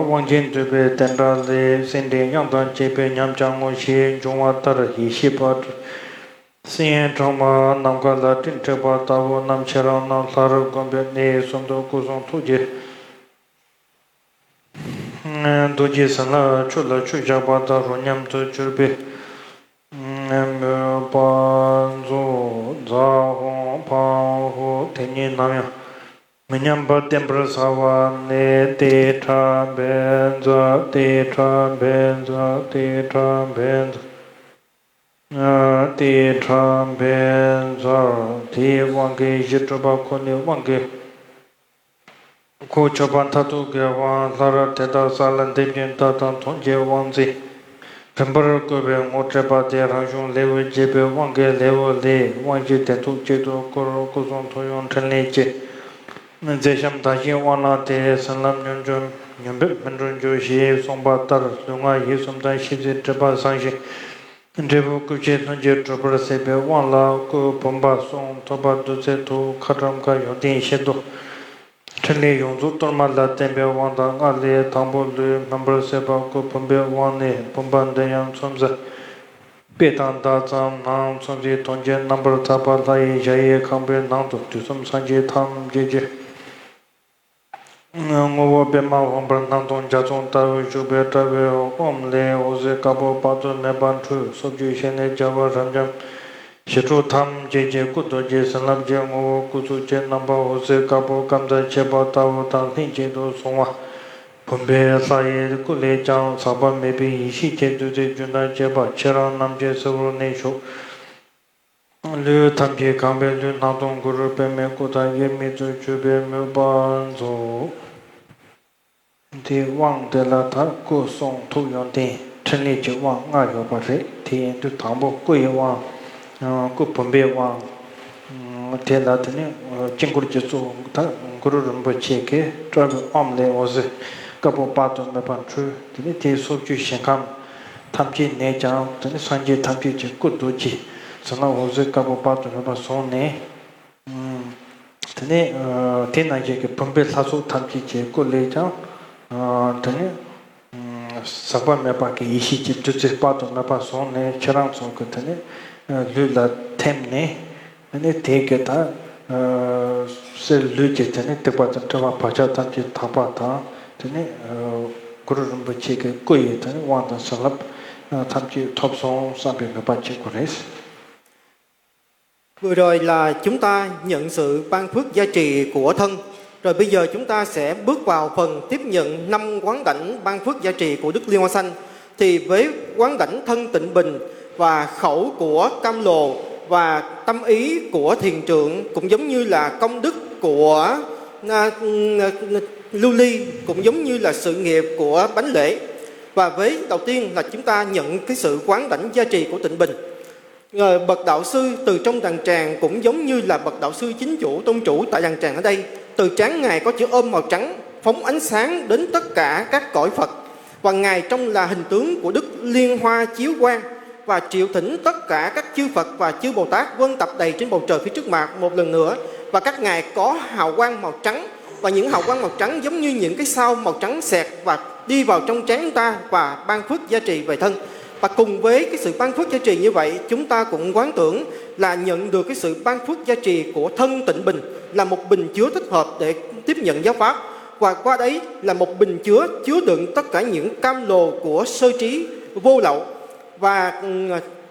དབང་ཆེན་འདུས་པའི་བསྟན་དགྲ་ལས། སེམས་ལྡན་དབྱངས་དང་བཅས་པས་ཉམས་བྱ་ངོ་ཞེས་འབྱུང་བ་ལྟར། ཡེ་ཤེས་པ་སྤྲོས་སེམས་དྲངས་པ། ནམ་མཁའ་ལ་སྤྲིན་འཁྲིགས་པ་ལྟ་བུ་རྣམས། ཁྱེད་རང་རྣམས་ལྷ་རབ་བསྒོམས་པའི་གནས་གསུམ་དུ་སྐུ་གསུང་ཐུགས་ཀྱི་རྡོ་རྗེ་ཟིལ་གནོན་ཆུ་ལ་ཆུ་བཞག་པ་དང་རོ་མཉམ་དུ་གྱུར་པའི་མོས་པ་རྫོགས། ཛཿཧཱུྃ་ཧཱུྃ་ཧཱུྃ། དེ་ཉིད་ནམ་ཡང་མི་ཉམས་པར་བརྟན་པར་གསལ་བ་ནི། ཏིཥྛ་བཛྲ། ཏིཥྛ་བཛྲ། ཏིཥྛ་བཛྲ། ཏིཥྛ་བཛྲ། དེའི་དབང་གིས་གཞི་གྲུབ་པ་ཁོ་ནའི་དབང་གིས། ཁོ་མཆོད་པ་མཐར་ཐུག་གི་དབང་ལྷ་རབ་དེ་དག་ས་ལ་འདེབས་ཀྱི་མཐའ་དང་མཐུན་གྱི་དབང་རྫས་རིམ་པར་བཀོད་པའི་ངོ་སྤྲད་པ་སྟེ། རང་གཞུང་ལེའུར་བྱས་པའི་དབང་གི་ལེའུ་ལས། དབང་བཞི་བདེན་མཐུག་གཅིག་ཏུ་བསྐུར། སྐུ་གསུང་ཐུགས་ཡོན་ཕྲིན་ལས་ཀྱི་མཛད་བྱའམ་བདག་བཞིའི་དབང་ལ་དེ། བྱིན་རླབས་མྱུར་འབྱོན་མྱུར་འབེབས་སྨིན་གྲོལ་འགྱུར་ཞེས་གསུངས་པ་ལྟར། ལུས་ངག་ཡིད་གསུམ་དང་ཤེས་བྱའི་སྒྲིབ་པ་བྱང་ཞིང་། འབྲས་བུ་སྐུ་བྱད་ལྷུན་གྱིས་གྲུབ་པར་མཛད་པའི་དབང་ལ། སྐུ་བུམ་པ་གསུམ། ཐོད་པ་བདུད་རྩི་ཐུགས། ཁ་ཊྭཱཾ་ཁ་ཡོན་ཏན་ཞལ་དུ། ཕྲིན་ལས་ཡོངས་རྫོགས་གཏོར་མ་ལ་བརྟེན་པའི་དབང་དང་། སྔགས་ལས། དང་པོ་ལུས་སྨིན་པར་བྱེད་པ་སྐུ་བུམ་པའི་དབང་ནི། བུམ་པ་འདི་ཡང་མཚོན་བྱེད་དཔེ་དང་མདའ་ཙམ་སྣང་། མཚོན་བྱེད་དོན་བརྒྱད་རྣམ་པར་དག་པ་ལྷ་ཡི་ཞལ་ཡི་ཁང་པའི་ནང་དུ་དུས་གསུམ་སངས་རྒྱས་ཐམས་ཅད་ཀྱི་ངོ་བོ་པདྨ་འོད་འབར་སྣང་སྟོང་འཇའ་ཚོན་ལྟ་བུར་བཞུགས་པའི་དཔྲལ་བའི་ཨོཾ་ལས་འོད་ཟེར་དཀར་པོ་དཔག་ཏུ་མེད་པ་འཕྲོས། སོ་བཅུའི་ཞལ་ནས་རྒྱལ་བ་རབ་འབྱམས་ཞི་ཁྲོ་ཐམས་ཅད་ཀྱི་སྐུ་རྡོ་རྗེ་བྱིན་རླབས་ཀྱི་ངོ་བོ་སྐུ་གཟུགས་ཀྱི་རྣམ་པ་འོད་ཟེར་དཀར་པོ་སྐར་མཛའ་ཆེ་བ་ལྟ་བུ་དང་ལྷན་ཅིག་ཏུ་སོང་བ། བུམ་པའི་ལྷ་ཡི་སྐུ་ལས་ཀྱང་ཟག་པ་མེད་པའི་ཡེ་ཤེས་ཀྱི་བདུད་རྩིའི་རྒྱུན་དང་བཅས་པ་ཁྱེད་རང་རྣམས་ཀྱི་སེ་བོར་གནས་ཤོག། ལུས་ཐམས་ཅད་གང་བའི་ལུས་སྣང་སྟོང་གུ་རུ་པདྨའི་སྐུ་དང་དབྱེར་མེད་དུ་གྱུར་པའི་མོས་པ་རྫོགས། དེའི་དབང་དེ་ལ་ད་སྐུ་གསུང་ཐུགས་ཡོན་ཏན་ཕྲིན་ལས་ཀྱི་དབང་ལྔ་ཡོད་པ་རེད། དེ་ཡིན་དུས་དང་པོ་སྐུ་ཡི་དབང་། སྐུ་བུམ་པའི་དབང་། དེ་ལ་དེ་ནི་དཀྱིལ་འཁོར་གྱི་གཙོ་བོ་ད་གུ་རུ་རིན་པོ་ཆེ་གི་དཔྲལ་བའི་ཨོཾ་ལས་འོད་ཟེར་དཀར་པོ་དཔག་ཏུ་མེད་པ་འཕྲོས། དེ་ནི་དེའི་སོ་བཅུའི་ཞིང་ཁམས་ཐམས་ཅད་ནས་ཀྱང་དེ་ནི་སངས་རྒྱས་ཐམས་ཅད་ཀྱི་སྐུ་རྡོ་རྗེ་ཟེར་ན་འོད་ཟེར་དཀར་པོ་དཔག་ཏུ་མེད་པ་བྱུང་ནས། དེ་ནས་དེ་ནང་བཞིན་གྱི་བུམ་པའི་ལྷ་ཚོགས་ཐམས་ཅད་ཀྱི་སྐུ་ལས་ཀྱང་དེ་ནས་ཟག་པ་མེད་པ་གི་ཡེ་ཤེས་ཀྱི་བདུད་རྩི་དཔག་ཏུ་མེད་པ་བྱུང་ནས་ཁྱེད་རང་ཚོ་གི་དེ་ནས་ལུས་ལ་ཐིམ་ནས། དེ་ནས་དེ་གི་ད་གསེར་ལུས་ཀྱི་དེ་ནས་སྡིག་པ་དང་བྲལ་བ་བག་ཆགས་ཐམས་ཅད་དག་པ་དང་། དེ་ནས་གུ་རུ་རིན་པོ་ཆེ་གི་སྐུ་ཡི་དེ་ནས་དབང་དང་བྱིན་རླབས་ཐམས་ཅད་ཐོབ་སོང་བསམ་པའི་མོས་པ་བྱེད་དགོས་རེད། Vừa rồi là chúng ta nhận sự ban phước gia trì của thân. Rồi bây giờ chúng ta sẽ bước vào phần tiếp nhận năm quán đảnh ban phước gia trì của Đức Liên Hoa Xanh. Thì với quán đảnh thân tịnh bình và khẩu của Cam Lồ và tâm ý của thiền trưởng, cũng giống như là công đức của à, Lưu Ly, cũng giống như là sự nghiệp của Bánh Lễ. Và với đầu tiên là chúng ta nhận cái sự quán đảnh gia trì của tịnh bình. Ờ, bậc đạo sư từ trong đàn tràng cũng giống như là bậc đạo sư chính chủ tôn chủ tại đàn tràng ở đây. Từ trán ngài có chữ ôm màu trắng, phóng ánh sáng đến tất cả các cõi Phật. Và ngài trông là hình tướng của Đức Liên Hoa Chiếu Quang và triệu thỉnh tất cả các chư Phật và chư Bồ Tát vân tập đầy trên bầu trời phía trước mặt một lần nữa. Và các ngài có hào quang màu trắng, và những hào quang màu trắng giống như những cái sao màu trắng xẹt và đi vào trong trán ta và ban phước gia trì về thân. Và cùng với cái sự ban phước gia trì như vậy, chúng ta cũng quán tưởng là nhận được cái sự ban phước gia trì của thân tịnh bình, là một bình chứa thích hợp để tiếp nhận giáo pháp. Và qua đấy là một bình chứa chứa đựng tất cả những cam lồ của sơ trí vô lậu và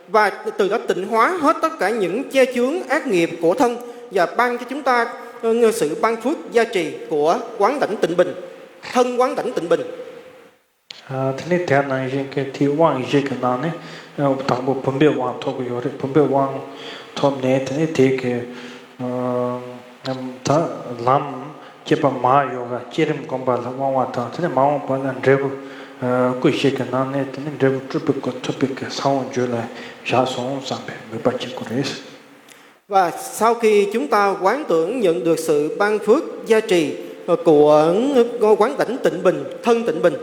và từ đó tịnh hóa hết tất cả những che chướng ác nghiệp của thân và ban cho chúng ta ờ, sự ban phước gia trì của quán đảnh tịnh bình, thân quán đảnh tịnh bình. དེ་ནས་དེ་ནང་བཞིན་གྱི་དེའི་དབང་བཞི་གི་ནང་ནས་དང་པོ་བུམ་པའི་དབང་ཐོབ་ཀྱི་ཡོད་རེད། བུམ་པའི་དབང་ཐོབ་ནས་དེ་ནས་དེ་གི་ད་ལམ་སྐྱེས་པ་མ་ཡོ་ག་བསྐྱེད་རིམ་སྒོམ་པ་ལ་དབང་བ་དང་། དེ་ནས་མ་འོངས་པ་ལ་འབྲས་བུ་སྐུ་བཞི་གི་ནང་ནས་དེ་ནས་འབྲས་བུ་སྤྲུལ་པའི་སྐུ་ཐུབ་པའི་གི་ས་བོན་རྒྱུད་ལ་བཞག་སོང་བསམ་པའི་མོས་པ་བྱེད་དགོས་རེད། Và sau khi chúng ta quán tưởng nhận được sự ban phước gia trì ờ, của quán đảnh tịnh bình, thân tịnh bình,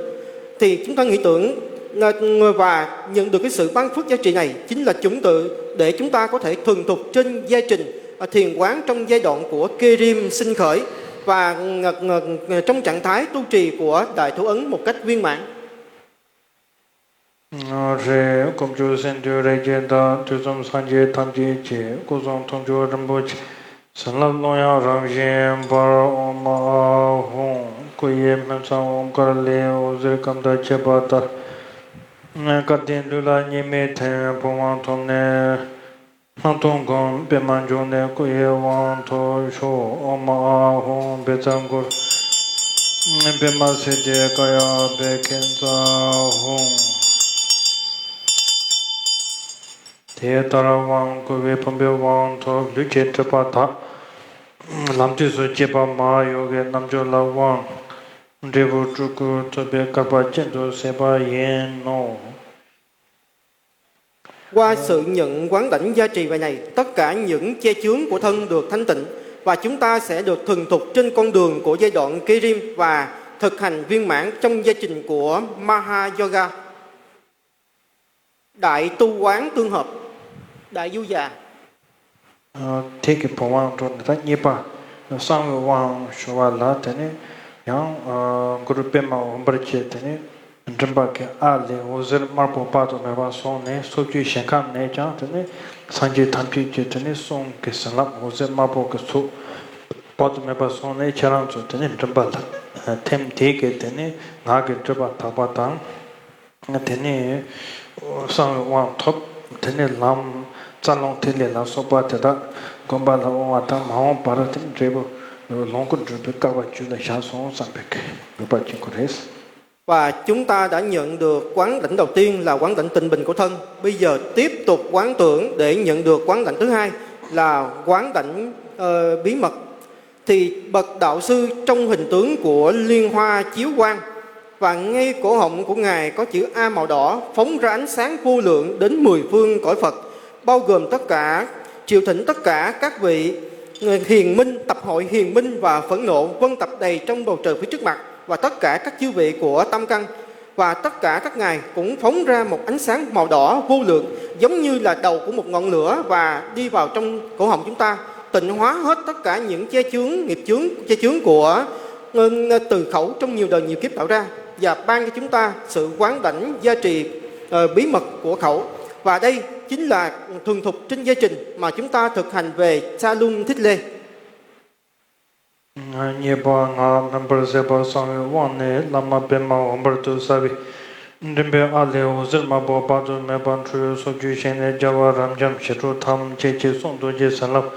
thì chúng ta nghĩ tưởng ờ, và nhận được cái sự ban phước gia trì này chính là chứng tự để chúng ta có thể thuần thục trên gia trình ờ, thiền quán trong giai đoạn của Kirim sinh khởi và ờ, ờ, trong trạng thái tu trì của Đại Thủ Ấn một cách viên mãn. རེད། དཀོན་མཆོག་སེམས་དཔའི་རིགས་ཀྱི་བདག་དུས་གསུམ་སངས་རྒྱས་ཐམས་ཅད་ཀྱི་སྐུ་གསུང་ཐུགས་མཆོག་རིན་པོ་ཆེ། བྱིན་རླབས་ཀློང་ཡངས་རང་བཞིན་འབར། ཨོཾ་ཨཱཿཧཱུྃ། སྐུ་ཡི་སྨིན་མཚམས་འོད་དཀར་ལས། འོད་ཟེར་སྐར་མདའ་ཆེ་བ་ལྟར། སྐལ་ལྡན་ལུས་ལ་གཉིས་མེད་ཐིམ། བུམ་དབང་ཐོབ་ནས། སྣང་སྟོང་སྒོམ་པདྨ་འབྱུང་གནས་སྐུ་ཡི་དབང་ཐོབ་ཤོག། ཨོཾ་ཨཱཿཧཱུྃ་བཛྲ་གུ་རུ། པདྨ་སིདྡྷི་ཀཱ་ཡ་པདྨ་ཨ་ཏི་ཀ་ཛ་ཧཱུྃ། དེ་ལྟར་དབང་བསྐུར་བས་བུམ་པའི་དབང་ཐོབ། ལུས་ཀྱི་སྒྲིབ་པ་དག། ལམ་དུས་སུ་སྐྱེས་པ་མ་ཡོ་གའི་རྣམ་འགྱུར་ལ་དབང་། འབྲས་བུ་སྤྲུལ་སྐུ་ཐུབ་པའི་བསྐལ་པ་ཅན་དུ་སད་པ་ཡིན་ནོ། Qua sự nhận quán đảnh gia trì bài này, tất cả những che chướng của thân được thanh tịnh và chúng ta sẽ được thuần thục trên con đường của giai đoạn Kirim và thực hành viên mãn trong gia trình của Maha Yoga. Đại tu quán tương hợp, đại du già. དེ་གི་བུམ་དབང་འགྲོ་ནས་ད་གཉིས་པ། གསང་བའི་དབང་ཞུ་བ་ལ། དེ་ནས་ཡང་གུ་རུ་པདྨ་འོད་འབར་གྱིས། དེ་ནས་མགྲིན་པ་གི་ཨ་ལས་འོད་ཟེར་དམར་པོ་དཔག་ཏུ་མེད་པ་སོང་ནས། སོ་བརྒྱད་ཞིང་ཁམས་ནས་ཀྱང་། དེ་ནས་སངས་རྒྱས་ཐམས་ཅད་ཀྱི། དེ་ནས་གསུང་གི་བྱིན་རླབས་འོད་ཟེར་དམར་པོ་གི་ཚོགས་དཔག་ཏུ་མེད་པ་སོང་ནས། ཁྱེད་རང་ཚོ་དེ་ནས་མགྲིན་པ་ལ་ཐིམ། དེ་གིས་དེ་ནས་ངག་གི་སྒྲིབ་པ་དག་པ་དང་། དེ་ནས་གསང་བའི་དབང་ཐོབ། དེ་ནས་ལམ་རྩ་རླུང་ཐིག་ལེ་ལ་སོགས་པ་དེ་དག་བསྒོམ་པ་ལ་དབང་བ་དང་། མ་འོངས་པར་དེ་འབྲས་བུ་ལོངས་སྐུ་འགྲུབ་པའི་སྐལ་བ་རྒྱུད་ལ་བཞག་སོང་བསམ་པའི་གི་མོས་པ་བྱེད་དགོས་རེད། Và chúng ta đã nhận được quán đỉnh đầu tiên là quán đỉnh tình bình của thân. Bây giờ tiếp tục quán tưởng để nhận được quán đỉnh thứ hai là quán đỉnh, ờ, bí mật. Thì bậc đạo sư trong hình tướng của liên hoa chiếu quang, và ngay cổ họng của ngài có chữ A màu đỏ phóng ra ánh sáng vô lượng đến mười phương cõi Phật, bao gồm tất cả, triệu thỉnh tất cả các vị, ờ, hiền minh, tập hội hiền minh và phẫn nộ vân tập đầy trong bầu trời phía trước mặt, và tất cả các chư vị của tam căn, và tất cả các ngài cũng phóng ra một ánh sáng màu đỏ vô lượng, giống như là đầu của một ngọn lửa, và đi vào trong cổ họng chúng ta, tịnh hóa hết tất cả những che chướng, nghiệp chướng, che chướng của, ờ, từ khẩu trong nhiều đời nhiều kiếp tạo ra, và ban cho chúng ta sự quán đảnh gia trì, ờ, bí mật của khẩu. Và đây chính là thuần thục trên dây trình mà chúng ta thực hành về Sa Lung Thích Lê. གཉིས་པ། ངག་སྨན་པར་བྱེད་པ། གསང་བའི་དབང་ནི་བླ་མ་པདྨ་འོད་འབར་དུ་གསལ་བའི་མགྲིན་པའི་ཨ་ལས་འོད་ཟེར་དམར་པོ་དཔག་ཏུ་མེད་པ་འཕྲོས། སོ་བརྒྱད་ཞིང་ནས་རྒྱལ་བ་རབ་འབྱམས་ཞི་ཁྲོ་ཐམས་ཅད་ཀྱི་གསུང་རྡོ་རྗེ་བྱིན་རླབས་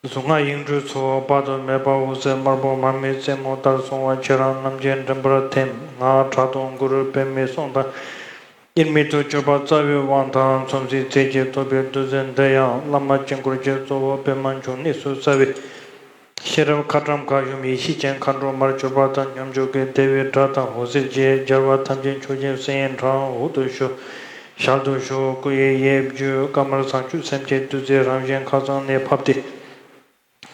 གཟུངས་སྔགས་ཡིག་འབྲུའི་ཚོགས་དཔག་ཏུ་མེད་པ་འོད་ཟེར་དམར་པོ་མར་མེའི་རྩེ་མོ་ལྟར་སོང་བ་ཁྱེད་རང་རྣམས་ཀྱི་མགྲིན་པར་ཐིམ། ངག་ཕྲག་དོག་གུ་རུ་པདྨའི་གསུང་དང་དབྱེར་མེད་དུ་གྱུར་པ་རྩ་བའི་དབང་དང་མཚུངས་ཟིན་རྫས་ཀྱིས་ཐོབ་པའི་བདུད་རྩི་འདི་ཡང་བླ་མ་དཀྱིལ་འཁོར་གྱི་གཙོ་བོ་པདྨ་འབྱུང་གནས་སུ་གསལ་བའི་ཤེས་རབ་ཁ་ཊྭཱཾ་ཁ་ཡུམ་ཡེ་ཤེས་ཅན་མཁའ་འགྲོ་མར་གྱུར་པ་དང་། སྙོམས་འཇུག་གི་བདེ་བའི་སྒྲ་དང་འོད་ཟེར་གྱིས་རྒྱལ་བ་ཐམས་ཅད་མཆོག་སྦྱིན་སྲིད་མཐའ་འོག་ཏུ་ཞུ། ཞལ་དུ་ཞུ། སྐུ་ཡི་གཡས་བརྗོད་ཀ་མར་བཟང་སྤྱོད་སེམས་ཀྱི་བདུད་རྩི་རང་བཞིན་ཁ་ཚང་ནས་ཕབ་སྟེ།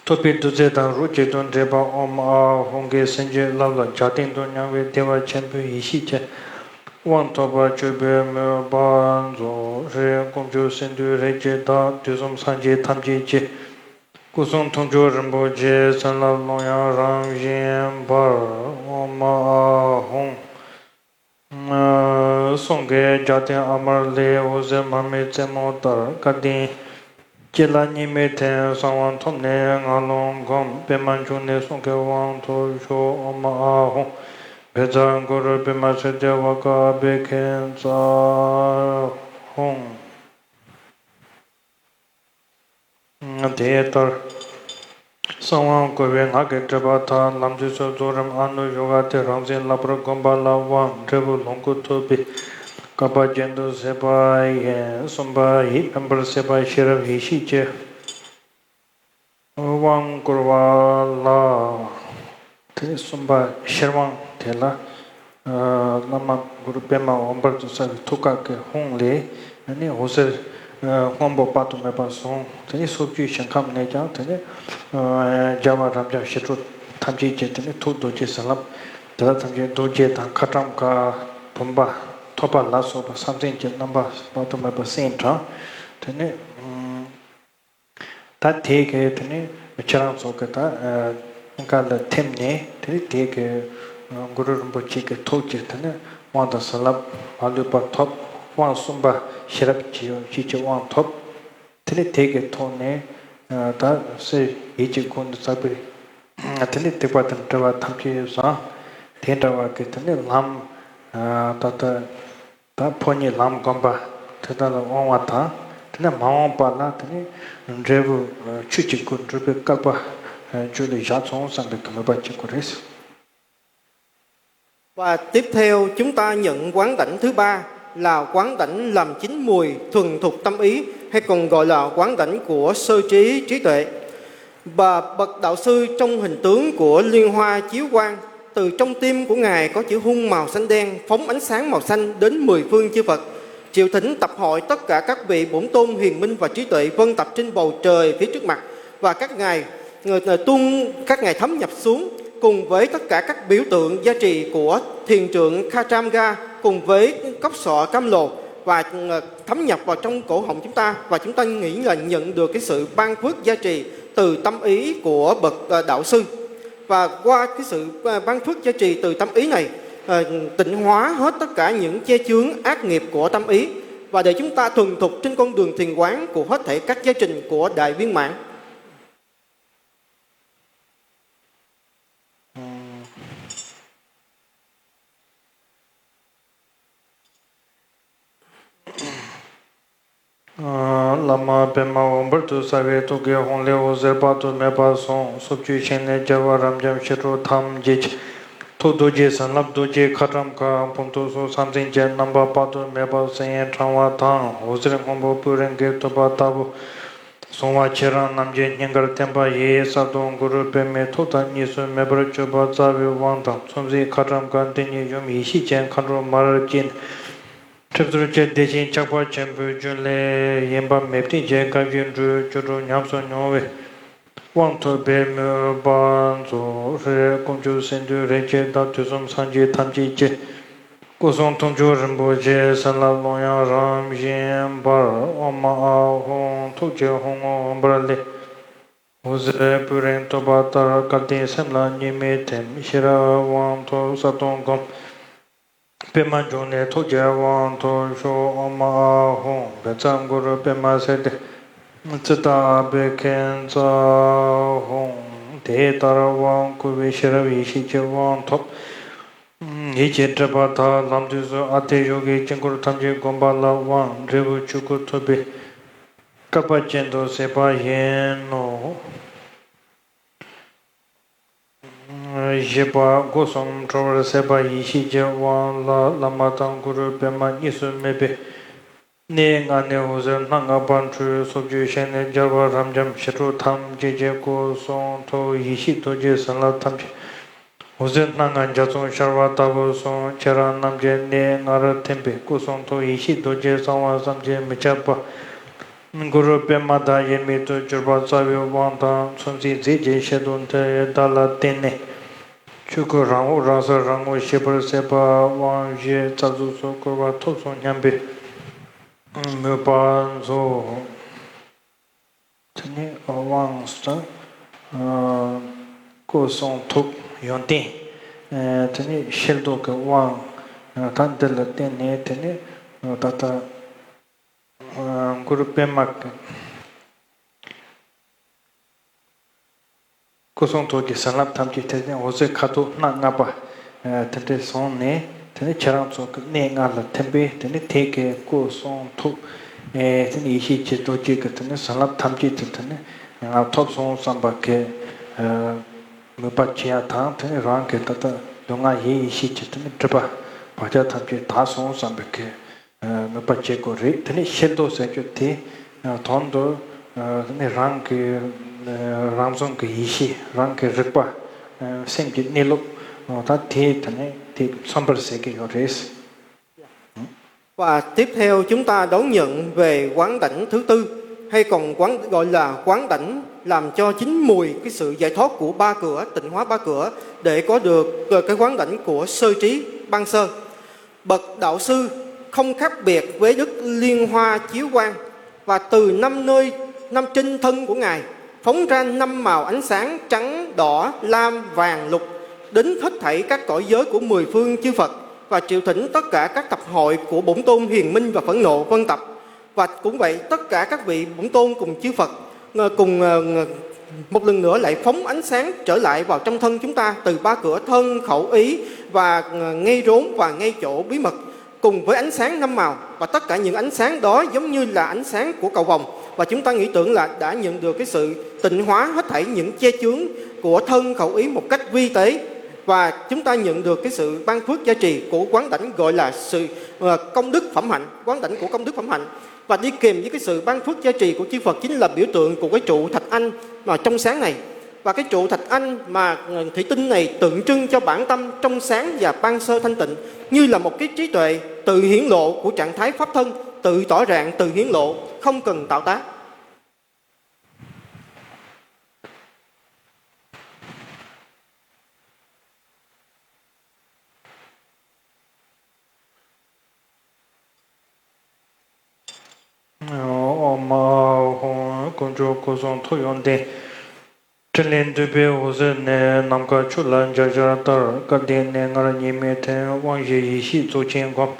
ཐོབ་པའི་བདུད་རྩི་དང་རོ་གཅིག་ཏུ་འདྲེས་པ་ཨོཾ་ཨཱཿཧཱུྃ་གི་སེམས་བསྐྱེད་རླབས་ལ་རྒྱ་སྟེང་དུ་མྱང་བའི་བདེ་བ་ཆེན་པོའི་ཡེ་ཤེས་ཀྱི་དབང་ཐོབ་པར་གྱུར་པའི་མོས་པ་རྫོགས་རེ་སྐོང་རྒྱུ་སེམས་འདུན་རེ་གཅིག་དང་། དུས་གསུམ་སངས་རྒྱས་ཐམས་ཅད་ཀྱི་སྐུ་གསུང་ཐུགས་མཆོག་རིན་པོ་ཆེའི་བྱིན་རླབས་ཀློང་ཡངས་རང་བཞིན་འབར། ཨོཾ་ཨཱཿཧཱུྃ། གསུང་གི་རྒྱ་སྟེང་ཨ་མར་ལས་འོད་ཟེར་མར་མེའི་རྩེ་མོ་ལྟར་སྐལ་ལྡན་སྐྱེ་ལ་གཉིས་མེད་ཐིམ། གསང་དབང་ཐོབ་ནས་ངག་རླུང་བསྒོམ། པདྨ་འབྱུང་གནས་གསུང་གི་དབང་ཐོབ་ཤོག་ཨོཾ་ཨཱཿཧཱུྃ། བཛྲ་གུ་རུ་པདྨ་སིདྡྷི་ཝཱ་ཀ་ཨ་བྷི་ཥིཉྩ་ཧཱུྃ། དེ་ལྟར་གསང་དབང་བསྐུར་བའི་ངག་གི་སྒྲིབ་པ་དག་ལམ་འདི་ཚུ་རྫོགས་རིམ་ཨ་ནུ་ཡོ་ག་སྟེ་རང་བཞིན་ལྷག་པར་བསྒོམ་པ་ལ་དབང་འབྲས་བུ་ལོངས་སྐུ་ཐོབ་པའི་སྐལ་པ་རྒྱུན་དུ་བྱེད་པ་ཡིན། གསུམ་པ། ཡིད་སྨོན་པར་བྱེད་པ། ཤེས་རབ་ཡེ་ཤེས་ཀྱི་དབང་བསྐུར་བ་ལ། དེ་གསུམ་པ་ཤེར་དབང་དེ་ལ། བླ་མ་གུ་རུ་པདྨ་འོད་འབར་དུ་གསལ་བའི་ཐུགས་ཀ་གི་ཧཱུྃ་ལས། ཨ་ནི་འོད་ཟེར་སྔོན་པོ་དཔག་ཏུ་མེད་པ་བྱུང་། དེ་ནས་སོ་བརྒྱད་ཞིང་ཁམས་ནས་ཀྱང་། དེ་ནས་རྒྱལ་བ་རབ་འབྱམས་ཞི་ཁྲོ་ཐམས་ཅད་ཀྱི་དེ་ནས་ཐུགས་རྡོ་རྗེ་བྱིན་རླབས་དེ་དག་ཐམས་ཅད་རྡོ་རྗེ་དང་ཁ་ཊྭཱཾ་ཁ་བུམ་པ་ཐོད་པ་ལ་སོགས་པ་ས་མཚམས་ཀྱི་རྣམ་པ་དཔག་ཏུ་མེད་པ་སེང་དྲངས། དེ་ནས། ད་དེ་གའི་དེ་ནས་ཁྱེད་རང་ཚོ་གི་ད་ཨ་ཀ་ལ་ཐིམ་ནས། དེ་ནས་དེ་གའི་གུ་རུ་རིན་པོ་ཆེ་གི་ཐུགས་ཀྱི་དེ་ནས་དབང་དང་བྱིན་རླབས་མ་ལུས་པ་ཐོབ། དབང་གསུམ་པ་ཤེས་རབ་ཀྱི་ཡེ་ཤེས་ཀྱི་དབང་ཐོབ། དེ་ནས་དེ་གའི་ཐོག་ནས་ཨ་ད་སེ་ཡིད་ཀྱི་སྒོ་ནས་བཙག་པའི་དེ་ནས་སྡིག་པ་དང་བྲལ་བ་ཐམས་ཅད་བྱང་། དེ་འདྲ་བ་གི་དེ་ནས་ལམ་ཨ་ད་ལྟ། ད་ཕོ་ཉའི་ལམ་བསྒོམ་པ་དེ་དག་ལ་དབང་བ་དང་། དེ་ནས་མ་འོངས་པ་ལ་དེ་ནས་འབྲས་བུ་ཆོས་ཀྱི་སྐུ་འགྲུབ་པའི་སྐལ་པ་རྒྱུད་ལ་བཞག་སོང་བསམ་པའི་གི་མོས་པ་བྱེད་དགོས་རེད། Và tiếp theo chúng ta nhận quán đảnh thứ ba là quán đảnh làm chín mùi thuần thục tâm ý, hay còn gọi là quán đảnh của sơ trí trí tuệ. Và bậc đạo sư trong hình tướng của liên hoa chiếu quang, từ trong tim của ngài có chữ hung màu xanh đen phóng ánh sáng màu xanh đến mười phương chư Phật, triệu thỉnh tập hội tất cả các vị bổn tôn hiền minh và trí tuệ vân tập trên bầu trời phía trước mặt, và các ngài, ờ, tuôn, các ngài thấm nhập xuống cùng với tất cả các biểu tượng gia trì của thiền trưởng Khattamga cùng với cốc sọ cam lồ và, ờ, thấm nhập vào trong cổ họng chúng ta, và chúng ta nghĩ là nhận được cái sự ban phước gia trì từ tâm ý của bậc ờ, đạo sư. Và qua cái sự ờ, ban phước gia trì từ tâm ý này, ờ, tịnh hóa hết tất cả những che chướng ác nghiệp của tâm ý, và để chúng ta thuần thục trên con đường thiền quán của hết thảy các giáo trình của Đại Viên Mãn. བླ་མ་པདྨ་འོད་འབར་དུ་གསལ་བའི་ཐུགས་ཀའི་ཧཱུྃ་ལས་འོད་ཟེར་དཔག་ཏུ་མེད་པ་སོང་། སོ་བཅུའི་ཞིང་ནས་རྒྱལ་བ་རབ་འབྱམས་ཞི་ཁྲོ་ཐམས་ཅད་ཀྱི། ཐུགས་རྡོ་རྗེ་བྱིན་རླབས་རྡོ་རྗེ་ཁ་ཊྭཱཾ་ཁ། ཕུང་ཐུགས་སུ་ཟང་ཟིང་གི་རྣམ་པ་དཔག་ཏུ་མེད་པ་སིལ་བྱེད་ཕྲེང་བ་དང་། འོད་ཟེར་སྔོན་པོ་སྤུ་རིས་ཀྱི་ཐུབ་པ་ལྟ་བུ། བྱུང་བ་ཁྱེད་རང་རྣམས་ཀྱི་སྙིང་གར་བརྟན་པ་ཡི། ས་དང་གུ་རུ་པདྨའི་ཐུགས་དང་གཉིས་སུ་མེད་པར་གྱུར་པ་རྩ་བའི་དབང་དང་། མཚོན་བྱེད་ཁ་ཊྭཱཾ་ཁ། འདི་ཉིད་ཡུམ་ཡེ་ཤེས་ཀྱི་མཁའ་འགྲོ་མར་བཅས་ནས། ཁྲིགས་སྦྱོར་གྱི་བདེ་ཆེན་ཆགས་པ་ཆེན་པོའི་རྒྱུན་ལས། ཡེངས་པ་མེད་བརྟན་གྱི་བཀའ་བཞིན་སྒྲུབ། སྒྱུ་འཕྲུལ་ཉམས་སུ་མྱོང་བའི། དབང་ཐོབ་པའི་མོས་པ་རྫོགས། ཧྲཱིཿ་དཀོན་མཆོག་གསུམ་འདུས་རིགས་ཀྱི་བདག། དུས་གསུམ་སངས་རྒྱས་ཐམས་ཅད་ཀྱི། སྐུ་གསུང་ཐུགས་མཆོག་རིན་པོ་ཆེ། བྱིན་རླབས་ཀློང་ཡངས་རང་བཞིན་འབར། ཨོཾ་ཨཱཿཧཱུྃ། ཐུགས་ཀྱི་ཧཱུྃ་ངོ་འོད་འབར་ལས། འོད་ཟེར་སྤུ་རིས་ཐུབ་པ་ལྟར། སྐལ་ལྡན་སེམས་ལ་གཉིས་མེད་ཐིམ། ཤེས་རབ་དབང་ཐོབ་ས་དང་སྒོམ། པདྨ་འབྱུང་གནས་ཐུགས་རྗེའི་དབང་ཐོབ་ཤོག། ཨོཾ་ཨཱཿཧཱུྃ། བཛྲ་གུ་རུ་པདྨ་སིདྡྷི། ཙིཏྟ་ཨ་བྷི་ཥིཉྩ་ཧཱུྃ། དེ་ལྟར་དབང་བསྐུར་བའི་ཤེས་རབ་ཡེ་ཤེས་ཀྱི་དབང་ཐོབ། ཡིད་ཀྱི་སྒྲིབ་པ་དག་ལམ་དུས་སུ་ཨ་ཏི་ཡོ་གའི་དཀྱིལ་འཁོར་ཐམས་ཅད་བསྒོམ་པ་ལ་དབང་འབྲས་བུ་ཆོས་སྐུ་ཐོབ་པའི་སྐལ་པ་ཅན་དུ་གཟིགས་པ་ཡིན་ནོ། བཞི་པ་སྒོ་གསུམ་འཕྲོ་བར་གཟིགས་པ་ཡེ་ཤེས་ཀྱི་དབང་ལ། བླ་མ་དང་གུ་རུ་པདྨ་གཉིས་སུ་མེད་པའི་གནས་ལྔ་ནས་འོད་ཟེར་སྣ་ལྔ་པ་འཕྲོས། སོ་བཅུའི་ཞིང་ནས་རྒྱལ་བ་རབ་འབྱམས་ཞི་ཁྲོ་ཐམས་ཅད་ཀྱི་སྐུ་གསུང་ཐུགས་ཡེ་ཤེས་རྡོ་རྗེ་བྱིན་རླབས་ཐམས་ཅད། འོད་ཟེར་སྣ་ལྔ་འཇའ་ཚོན་ཤར་བ་ལྟ་བུ་གསུངས། ཁྱེད་རང་རྣམས་ཀྱི་གནས་ལྔར་ཐིམ་པས་སྐུ་གསུང་ཐུགས་ཡེ་ཤེས་རྡོ་རྗེ་གསང་བ་བསམ་གྱིས་མི་ཁྱབ་པ། གུ་རུ་པདྨ་བདག་དབྱེར་མེད་དུ་གྱུར་པ་རྩ་བའི་དབང་དང་། མཚོན་བྱེད་རྫས་ཀྱི་ཤེལ་རྡོ་འདི་དག་ལ་བརྟེན་ནས། ཆོས་སྐུ་རང་འོད་རང་གསལ་རང་ངོ་ཤེས་པར་གཟིགས་པ་དབང་བཞི་རྩལ་རྫོགས་སུ་བསྐུར་བ་ཐོབ་སོང་སྙམ་པའི་མོས་པ་རྫོགས། དེ་ནས་དབང་ཟེར། ཨ། སྐུ་གསུང་ཐུགས་ཡོན་ཏན། ཨ། དེ་ནས་ཤེལ་རྡོ་གི་དབང་། ཨ། ད་འདི་ལ་བརྟེན་ནས་དེ་ནས་ད་ལྟ་ཨ། གུ་རུ་པདྨ་གི་སྐུ་གསུང་ཐུགས་ཀྱི་བྱིན་རླབས་ཐམས་ཅད་དེ་ནས་འོད་ཟེར་ཁ་དོག་སྣ་ལྔ་པ། ཨ། དེ་འདྲས་སོང་ནས་དེ་ནས་ཁྱེད་རང་ཚོ་གི་གནས་ལྔ་ལ་ཐིམ་པས་དེ་ནས་དེ་གའི་སྐུ་གསུང་ཐུགས། ཨེ། དེ་ནས་ཡེ་ཤེས་ཀྱི་རྡོ་རྗེ་གི་དེ་ནས་བྱིན་རླབས་ཐམས་ཅད་དེ་དེ་ནས་ང་ཐོབ་སོང་བསམ་པ་གི། ཨ། མོས་པ་བྱེད་ཡ་དང་དེ་ནས་རང་གི་ད་ལྟ་ལུས་ངག་ཡིད་ཡེ་ཤེས་ཀྱི་དེ་ནས་སྒྲིབ་པ་བག་ཆགས་ཐམས་ཅད་དག་སོང་བསམ་པའི་གི། ཨ། མོས་པ་བྱེད་དགོས་རེད། དེ་ནས་ཤེལ་རྡོ་ཟེར་རྒྱུ་དེ། ཨ། དོན་དུ། ཨ། དེ་ནས་རང་གི། ཨ། རང་བྱུང་གི་ཡེ་ཤེས་རང་གི་རིག་པ། ཨ། སེམས་ཀྱི་གནས་ལུགས། ཨ། ད་དེ་དེ་ནས་དེ་མཚོན་པར་བྱེད་ཀྱི་ཡོད་རེད། Và tiếp theo chúng ta đón nhận về quán đảnh thứ tư, hay còn quán gọi là quán đảnh làm cho chín mùi cái sự giải thoát của ba cửa, tịnh hóa ba cửa để có được ờ, cái quán đảnh của sơ trí ban sơ. Bậc đạo sư không khác biệt với Đức Liên Hoa Chiếu Quang, và từ năm nơi năm trên thân của Ngài phóng ra năm màu ánh sáng trắng, đỏ, lam, vàng, lục đến hết thảy các cõi giới của mười phương chư Phật, và triệu thỉnh tất cả các tập hội của Bổn Tôn Hiền Minh và Phẫn Nộ Vân Tập. Và cũng vậy, tất cả các vị Bổn Tôn cùng chư Phật, ờ, cùng ờ, một lần nữa lại phóng ánh sáng trở lại vào trong thân chúng ta từ ba cửa thân, khẩu, ý, và ờ, ngay rốn và ngay chỗ bí mật, cùng với ánh sáng năm màu, và tất cả những ánh sáng đó giống như là ánh sáng của cầu vồng, và chúng ta nghĩ tưởng là đã nhận được cái sự tịnh hóa hết thảy những che chướng của thân, khẩu, ý một cách vi tế, và chúng ta nhận được cái sự ban phước gia trì của quán đảnh gọi là sự ờ, công đức phẩm hạnh, quán đảnh của công đức phẩm hạnh. Và đi kèm với cái sự ban phước gia trì của chư Phật chính là biểu tượng của cái trụ thạch anh mà trong sáng này. Và cái trụ thạch anh mà ờ, thủy tinh này tượng trưng cho bản tâm trong sáng và ban sơ thanh tịnh, như là một cái trí tuệ tự hiển lộ của trạng thái pháp thân, tự tỏ rạng, tự hiển lộ, không cần tạo tác. ཨོཾ་ཨཱཿཧཱུྃ། དཀོན་མཆོག་སྐུ་གསུང་ཐུགས་ཡོན་ཏན། ཕྲིན་ལས་འདུས་པའི་འོད་ཟེར་ནས། ནམ་མཁའ་ཆུ་ལ་འཇའ་ཆར་ལྟར། སྐལ་ལྡན་གནས་ལྔར་ཉི་མའི་ཕྲེང་། དབང་བཞིའི་ཡེ་ཤེས་རྫོགས་ཆེན་བསྒོམ།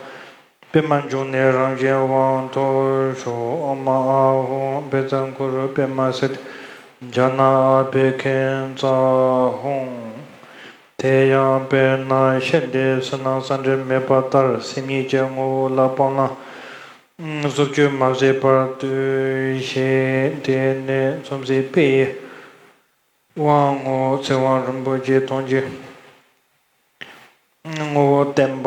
པདྨ་འབྱུང་གནས་རང་བཞིན་དབང་དུ་ཞོག། ཨོཾ་ཨཱཿཧཱུྃ་བཛྲ་གུ་རུ་པདྨ་སིདྡྷི། ཛྙཱ་ན་ཨ་བྷྱུ་ཥིག་ཙཱ་ཧཱུྃ། དེ་ཡང་དཔེར་ན་ཤེལ་འདི་བསིལ་སྣང་ས་འདྲེར་མེད་པ་ལྟར། སེམས་ཉིད་ཀྱི་ངོ་བོ་ལ་སྤང་བླང་། བཟོ་བཅོས་མ་བྱས་པར་ལྟོས་ཤིག། དེ་ནས་མཚམས་སུ་དཔེ་ཡི་དབང་ངོ་། ཚེ་དབང་རིན་པོ་ཆེ་དང་བཅས་ངོ་བོ་བསྟན་པ་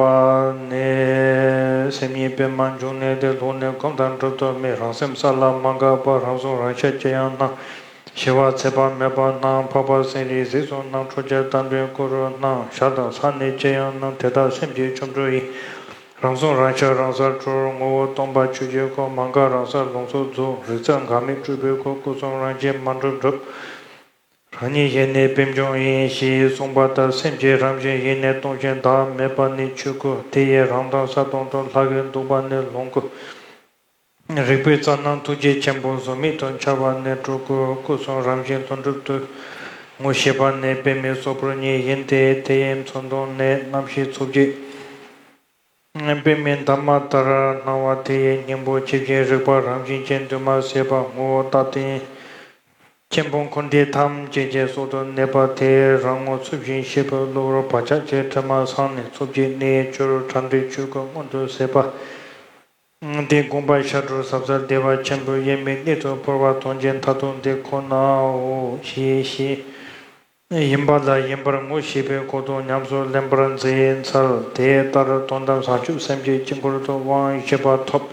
ནི། སེམས་ཉིད་པདྨ་འབྱུང་གནས་ཏེ། ལུགས་ནི་གོམས་དང་འགྲུབ་ཏུ་མེད། རང་སེམས་ས་ལ་མ་འགགས་པ། རང་གཟུགས་རང་ཤ་ཅི་ཡང་སྣང་། ཞི་བ་ཚད་པ་མེད་པ་སྣང་། འཕགས་པ་སྤྱན་རས་གཟིགས་སུ་སྣང་། ཁྲོ་ཆགས་དམ་པའི་སྐུ་རུ་སྣང་། ཞར་དང་ས་ནི་ཅི་ཡང་སྣང་། དེ་དག་སེམས་ཀྱི་ཆོ་འཕྲུལ་ཡིན། རང་གཟུགས་རང་ཤ་རང་སར་གྲོལ། ངོ་བོ་སྟོང་པ་ཆོས་ཀྱི་སྐུ། མ་འགགས་རང་སར་ལོངས་སུ་རྫོགས། རིག་རྩལ་འགག་མེད་སྤྲུལ་པའི་སྐུ། སྐུ་གསུམ་རང་བཞིན་མ་གྲུབ་གྲུབ། རང་ཉིད་ཡེ་ནས་པད་འབྱུང་ཡིན། ཞེས་གསུངས་པ་ལྟར། སེམས་ཀྱི་རང་བཞིན་ཡེ་ནས་སྟོང་ཞིང་བདག་མེད་པ་ནི་ཆོས་སྐུ། དེ་ཡི་རང་མདངས་ས་དང་མཐུན། ལྷ་གིས་འདུག་པ་ནི་ལོངས་སྐུ། རིག་པའི་རྩལ་སྣང་ཐུགས་རྗེ་ཆེན་པོ། གཟུགས་མེད་དུ་འཆར་བ་ནི་སྤྲུལ་སྐུ། སྐུ་གསུམ་རང་བཞིན་ལྷུན་གྲུབ་ཏུ། ངོ་ཤེས་པ་ནི་པདྨའི་སོགས་པར་ཉིད་ཡིན་ཏེ། དེ་ཡི་མཚོན་དོན་ནི་རྣམ་ཤེས་ཚོགས་བརྒྱད། པདྨའི་འདབ་མ་ལྟར་སྣང་བ། དེ་ཡི་སྙིང་པོ་ཇི་བཞིན་རིག་པ་རང་བཞིན་ཅན། འདུས་མ་བྱས་པ་ངོ་བོ་རྟག་བརྟན་ཆེན་པོ། འཁོར་འདས་ཐམས་ཅད་ཀྱི་སྲོག་ཏུ་གནས་པ། དེ་རང་ངོ་ཚུལ་བཞིན་ཤེས་པའི་བློ་བུར་བག་ཆགས་ཀྱི་དྲི་མ་སངས་ནས། ཚོགས་བརྒྱད་གནས་གྱུར་ཁྲ་འདུས་ཆོས་སྐུ་མངོན་དུ་གསལ་བ། དེ་བསྒོམ་པ་ཞབས་དྲུང་ཟབ་གསལ་བདེ་བ་ཆེན་པོའི་དབྱེར་མེད་གནད་དུ་ཕུར་བ་དོན་གྱི་མཐར་ཐུག་འདི་ཁོ་ནའོ་ཞེས་བཤད། ཡིན་པ་ལ་ཡིན་པར་ངོ་ཤེས་པའི་སྐུ་མདོག་ཉམས་སུ་ལེན་པར་མཛད་ཚར། དེ་ལྟར་དོན་དམ་བྱང་ཆུབ་སེམས་ཀྱི་དཀྱིལ་འཁོར་དུ་དབང་བཞི་པ་ཐོབ།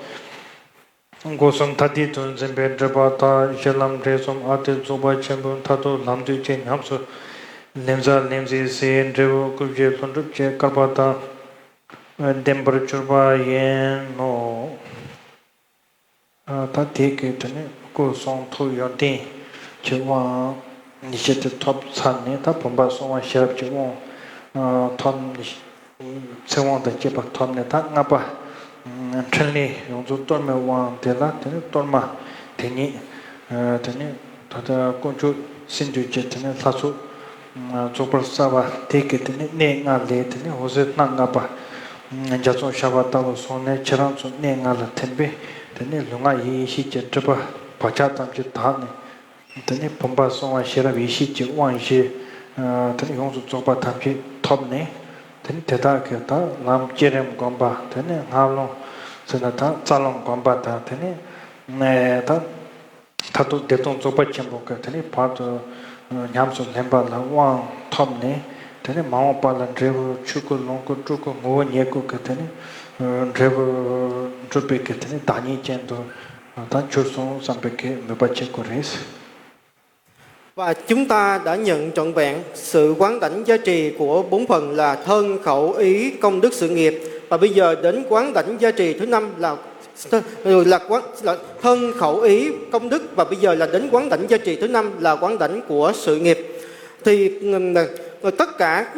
སྒོ་གསུམ་ཐ་དད་དུ་འཛིན་པའི་སྒྲིབ་པ་དག། གཞི་ལམ་འབྲས་གསུམ་ཨ་ཏི་རྫོགས་པ་ཆེན་པོའི་མཐར་ཐུག་ལམ་འདུས་ཀྱི་ཉམས་སུ་ལེན་ས་ལེན་ཚུལ་སོགས་འབྲས་བུ་སྐུ་བཞིའི་ལྷུན་གྲུབ་ཀྱི་སྐལ་པ་དང་ལྡན་པར་གྱུར་པ་ཡིན་ནོ། ད་དེ་གའི་དེ་ནས་སྐུ་གསུང་ཐུགས་ཡོན་ཏན་གྱི་དབང་ཉི་ཤུ་དེ་ཐོབ་ཚར་ནས། ད་བུམ་པ་གསང་བ་ཤེས་རབ་ཀྱི་དབང་ཐོབ་ནས། ཚེ་དབང་དང་བཅས་པ་ཐོབ་ནས། ད་ལྔ་པ་འཕྲིན་ལས་ཡོངས་རྫོགས་གཏོར་མའི་དབང་དེ་ལ། དེ་ནས་གཏོར་མ་དེ་ཉིད་དེ་ནས་ད་ལྟ་དཀོན་མཆོག་སྲིན་པོའི་རྒྱལ། དེ་ནས་ལྷ་ཚོགས་རྫོགས་པར་བསགས་པ་དེ་གའི་དེ་ནས་གནས་ལྔ་ལས། དེ་ནས་འོད་ཟེར་སྣ་ལྔ་པ་འཇའ་ཚོན་ཤར་བ་ལྟ་བུ་སོང་ནས། ཁྱེད་རང་ཚོ་གནས་ལྔ་ལ་ཐིམ་པས་དེ་ནས་ལུས་ངག་ཡིད་ཤེས་ཀྱི་སྒྲིབ་པ་བག་ཆགས་ཐམས་ཅད་དག་ནས། དེ་ནས་བུམ་པ་གསང་བ་ཤེས་རབ་ཡེ་ཤེས་ཀྱི་དབང་བཞི་དེ་ནས་ཡོངས་སུ་རྫོགས་པ་ཐམས་ཅད་ཐོབ་ནས། དེ་ནས་དེ་དག་གི་ད་ལམ་བསྐྱེད་རིམ་སྒོམ་པ། དེ་ནས་སྔགས་ལུང་ཟེར་ན་ད་རྩ་རླུང་སྒོམ་པ་དང་། དེ་ནས་ད་མཐར་ཐུག་བདེ་སྟོང་རྫོགས་པ་ཆེན་པོ་གི་དེ་ནས་བར་དུ་ཉམས་སུ་ལེན་པ་ལ་དབང་ཐོབ་ནས། དེ་ནས་མ་འོངས་པ་ལ་འབྲས་བུ་ཆོས་སྐུ་ལོངས་སྐུ་སྤྲུལ་སྐུ་ངོ་བོ་ཉིད་སྐུ་གི་དེ་ནས་འབྲས་བུ་འགྲུབ་པའི་གི་དེ་ནས་བདག་ཉིད་ཅན་དུ་ད་གྱུར་སོང་བསམ་པའི་གི་མོས་པ་བྱེད་དགོས་རེད། Và chúng ta đã nhận trọn vẹn sự quán đảnh giá trị của bốn phần là thân, khẩu, ý, công đức, sự nghiệp. Và bây giờ đến quán đảnh giá trị thứ năm là là quán là thân, khẩu, ý, công đức. Và bây giờ là đến quán đảnh giá trị thứ năm là quán đảnh của sự nghiệp. Thì ừm, tất cả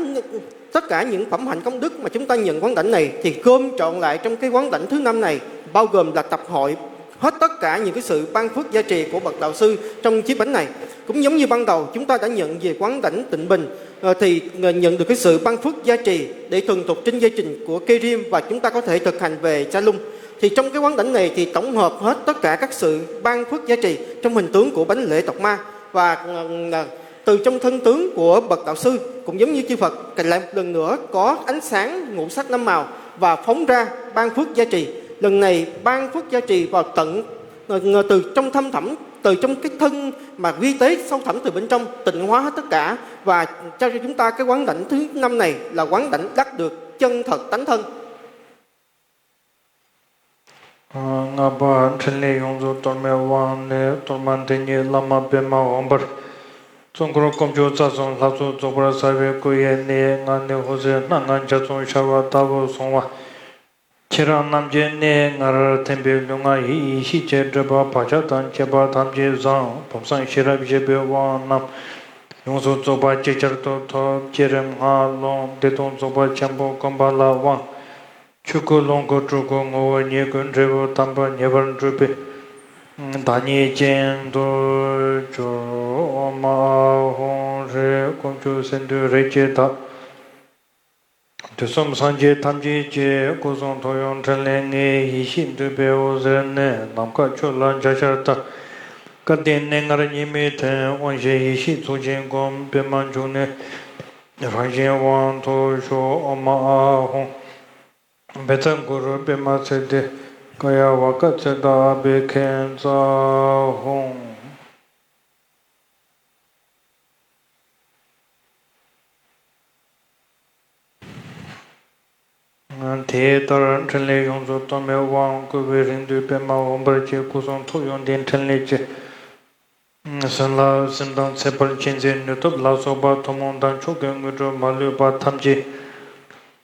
tất cả những phẩm hạnh công đức mà chúng ta nhận quán đảnh này thì gom trọn lại trong cái quán đảnh thứ năm này, bao gồm là tập hội hết tất cả những cái sự ban phước gia trì của bậc đạo sư trong chiếc bánh này. Cũng giống như ban đầu chúng ta đã nhận về quán đảnh tịnh bình, ờ, thì ờ, nhận được cái sự ban phước gia trì để thuần thục trên dây trình của Kê Rim và chúng ta có thể thực hành về Cha Lung. Thì trong cái quán đảnh này thì tổng hợp hết tất cả các sự ban phước gia trì trong hình tướng của bánh lễ tộc ma. Và ờ, từ trong thân tướng của bậc đạo sư, cũng giống như chư Phật, lại một lần nữa có ánh sáng ngũ sắc năm màu và phóng ra ban phước gia trì. Lần này ban phước gia trì vào tận ờ, từ trong thâm thẳm, từ trong cái thân mà vi tế sâu thẳm từ bên trong, tịnh hóa hết tất cả và trao cho chúng ta cái quán đảnh thứ năm này là quán đảnh đắc được chân thật tánh thân. ལྔ་པ་འཕྲིན་ལས་ཡོངས་རྫོགས་གཏོར་མའི་དབང་ནི། གཏོར་མ་འདི་ཉིད་བླ་མ་པདྨ་འོད་འབར་གཙོ་འཁོར་དཀོན་མཆོག་རྩ་གསུམ་ལྷ་ཚོགས་རྫོགས་པར་བྱ་བའི་སྐུ་ཡི་གནས་ལྔ་ནས་འོད་ཟེར་སྣ་ལྔ་འཇའ་ཚོན་ཤར་བ་ལྟ་བུ་སོང་བ། ཁྱེད་རང་རྣམས་ཀྱི་གནས་ལྔར་ཐིམ་པས་ལུས་ངག་ཡིད་ཤེས་ཀྱི་སྒྲིབ་པ་བག་ཆགས་དང་བཅས་པ་ཐམས་ཅད་བཟང་། བུམ་གསང་ཤེས་རབ་བཞི་པའི་དབང་རྣམས་ཡོངས་སུ་རྫོགས་པ་ཅིག་ཅར་དུ་ཐོབ། བསྐྱེད་རིམ་སྔགས་ལུང་བདེ་སྟོང་རྫོགས་པ་ཆེན་པོ་བསྒོམ་པ་ལ་དབང་། ཆོས་སྐུ་ལོངས་སྐུ་སྤྲུལ་སྐུ་ངོ་བོ་ཉིད་སྐུ་འབྲས་བུ་དམ་པ་ངེས་པར་འགྲུབ་པའི་ བདག་ཉིད་ཅན་དུ་གྱུར། ཨོཾ་ཨཱཿཧཱུྃ་ཧྲཱིཿ། དཀོན་མཆོག་སེམས་མཐུ་རིགས་ཀྱི་བདག། དུས་གསུམ་སངས་རྒྱས་ཐམས་ཅད་ཀྱི། སྐུ་གསུང་ཐུགས་ཡོན་ཕྲིན་ལས་ལྔའི། ཡེ་ཤེས་འདུས་པའི་འོད་ཟེར་ནི། ནམ་མཁའ་ཁྱོན་ལ་འཇའ་ཤར་ལྟར། སྐལ་ལྡན་གནས་ལྔར་ཉི་མའི་ཐིག། དབང་ཞིང་ཡེ་ཤེས་ཚོགས་ཀྱིས་བསྐོར། པདྨ་འབྱུང་གནས་རང་བཞིན་དབང་དུ་ཤོག། ཨོཾ་ཨཱཿཧཱུྃ། བཛྲ་གུ་རུ་པདྨ་སིདྡྷི་ཀཱ་ཡ་བ་ཀ་ཙིཏྟ་ཨ་བྷི་ཥིཉྩ་ཧཱུྃ། དེ་ལྟར་ཕྲིན་ལས་ཡོངས་སུ་གཏོར་མའི་དབང་བསྐུར་བའི་རིང་དུ་པདྨ་འོད་འབར་གྱི་སྐུ་གསུང་ཐུགས་ཡོན་ཏན་ཕྲིན་ལས་ཀྱི། བྱིན་རླབས་སེམས་དང་ཚེ་འཕེལ་ཅན་ཚེའི་ནུས་སྟོབས་ལ་སོགས་པ་ཐུན་མོང་དང་མཆོག་གི་དངོས་གྲུབ་མ་ལུས་པ་ཐམས་ཅད་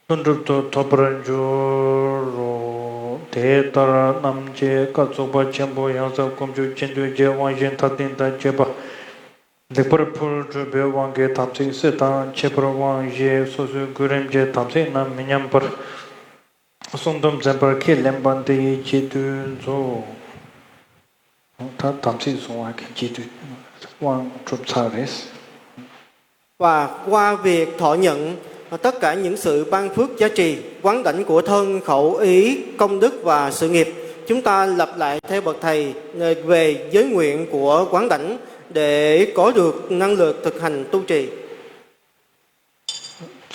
ལྷུན་གྲུབ་ཏུ་ཐོབ་པར་འགྱུར་རོ། དེ་ལྟར་རྣམ་མཁྱེན་བཀའ་རྫོགས་པ་ཆེན་པོ་ཡང་ཟབ་དཀོན་མཆོག་ཆེན་པོའི་རྗེ་དབང་ཞིང་ཐབས་ལྡན་དང་བཅས་པ། ལེགས་པར་འཕུར་གྲུབ་པའི་དབང་གིས་དམ་ཚིག་གསལ་དང་ཁྱད་པར་དབང་བཞི། སོ་སོའི་གོ་རིམ་གྱི་དམ་ཚིག་རྣམས་མི་ཉམས་པར། གསུང་དུམ་ཚན་པར་ཁས་ལེན་པ་འདི་ཡི་རྗེས་ཟློས་མཛོད། ད་དམ་ཚིག་བཟུང་བ་གི་རྗེས་ཟློས་དབང་གྲུབ་ཚར་རེད། Và qua việc thọ nhận tất cả những sự ban phước giá trị, quán đảnh của thân, khẩu, ý, công đức và sự nghiệp, chúng ta lặp lại theo bậc thầy về giới nguyện của quán đảnh để có được năng lực thực hành tu trì.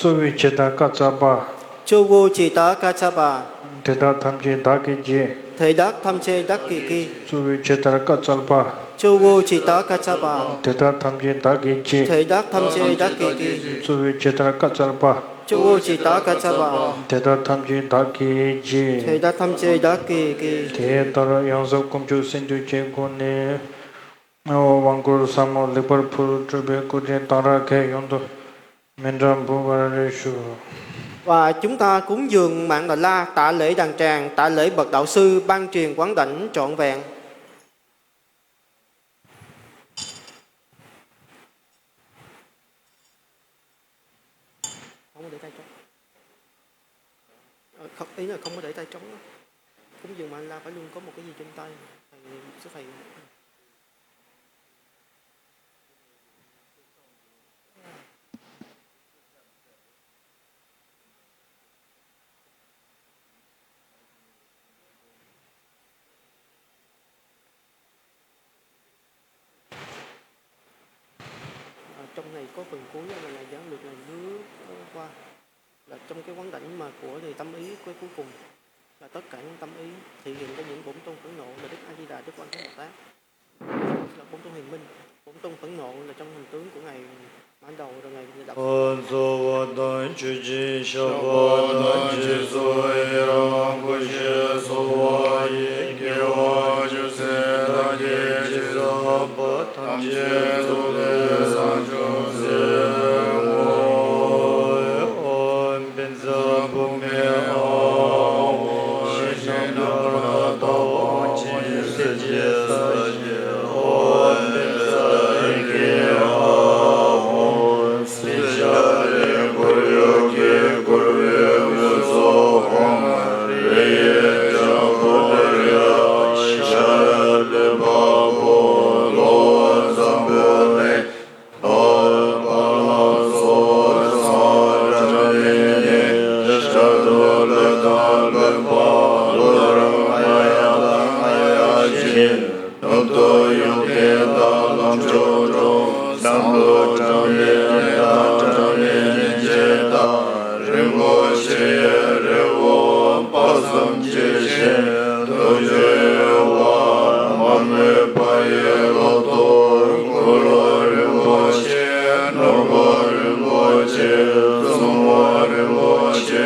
གཙོ་བོས་ཇི་ལྟར་བཀའ་སྩལ་པ། གཙོ་བོས་ཇི་ལྟར་བཀའ་སྩལ་པ། དེ་དག་ཐམས་ཅད་བདག་གིས་བགྱི། དེ་དག་ཐམས་ཅད་བདག་གིས་བགྱི། གཙོ་བོས་ཇི་ལྟར་བཀའ་སྩལ་པ། གཙོ་བོས་ཇི་ལྟར་བཀའ་སྩལ་པ། དེ་དག་ཐམས་ཅད་བདག་གིས་བགྱི། དེ་དག་ཐམས་ཅད་བདག་གིས་བགྱི། གཙོ་བོས་ཇི་ལྟར་བཀའ་སྩལ་པ། གཙོ་བོས་ཇི་ལྟར་བཀའ་སྩལ་པ། དེ་དག་ཐམས་ཅད་བདག་གིས་བགྱི། དེ་དག་ཐམས་ཅད་བདག་གིས་བགྱི། དེ་ལྟར་ཡང་ཟབ་དཀོན་མཆོག་སེམས་མཐུ་ཆོས་སྒོ་ནས། དབང་བསྐུར་ཟབ་མོ་ལེགས་པར་འཕུར་གྲུབ་པའི་སྐུ་ཕྲེང་དང་རབ་ཁྱེད་ཡོངས་སུ་མཎྜལ་འབུལ་བར་ཞུ། Và chúng ta cúng dường mạng Đà La, tả lễ đàn tràng, tả lễ bậc đạo sư, ban truyền quán đảnh trọn vẹn. Không có để tay trống. Ờ, không, ý là không có để tay trống á. Cúng dường mạng Đà La phải luôn có một cái gì trên tay. Thầy, sư thầy. Ờ, trong này có phần cuối là, là giáo luật là lướt qua. Là trong cái quán đảnh mà của thầy tâm ý, cái cuối cùng là tất cả những tâm ý thể hiện ra những bổn tôn phẫn nộ là Đức A Di Đà, Đức Quan, Thế Bồ Tát. Là bổn tôn hiền minh, bổn tôn phẫn nộ là trong hình tướng của ngài Mã Đầu, rồi ngài đọc. ཨོ་གཙོ་བོ་དང་ཆོས་ཀྱི་ཞགས་པ་དང་རྗེས་སུ་ཡི་རང་སྐུ་ཞེས་གསོལ་བ་ཡི་དགེ་བ་ཅུང་ཟད་བདག་གིས་ཅི་བསགས་པ་ཐམས་ཅད་རྫོགས་པའི་སངས་རྒྱས་སུ་འགོད་པའི་ཨོཾ་བཛྲ་བྷཱུ་མི་ཨཱཿཧཱུྃ། ཞེས་བྱ་ན་པ་ར་ཏ་ཨོཾ་ཆེན་སྲིད་ཞིའི་ས་གཞི་ཨོཾ་བཛྲ་ཨི་ཀེ་ཨཱཿཧཱུྃ། སྲིད་ཞབས་ལས་འཁོར་ཡུག་གིས་བསྐོར་བའི་དབུས་སུ་ཧཱུྃ་རེ་ཡེ་ལྕགས་ཕུར་ཏྲི་ཡ་ཤ་ཡ་ལས་དཔལ་པོ་ལོ་བཟང་པོ་ལས། རིན་པོ་ཆེའི་རི་བོ་དཔག་བསམ་གྱི་ཞིང་། རྡོ་རྗེ་འོད་དཔག་མ་མོའི་ཕ་ཡི་ལོ་ཏོག་འཁོར་ལོ་རིན་པོ་ཆེ། ནོར་བུ་རིན་པོ་ཆེ། བཙུན་མོ་རིན་པོ་ཆེ།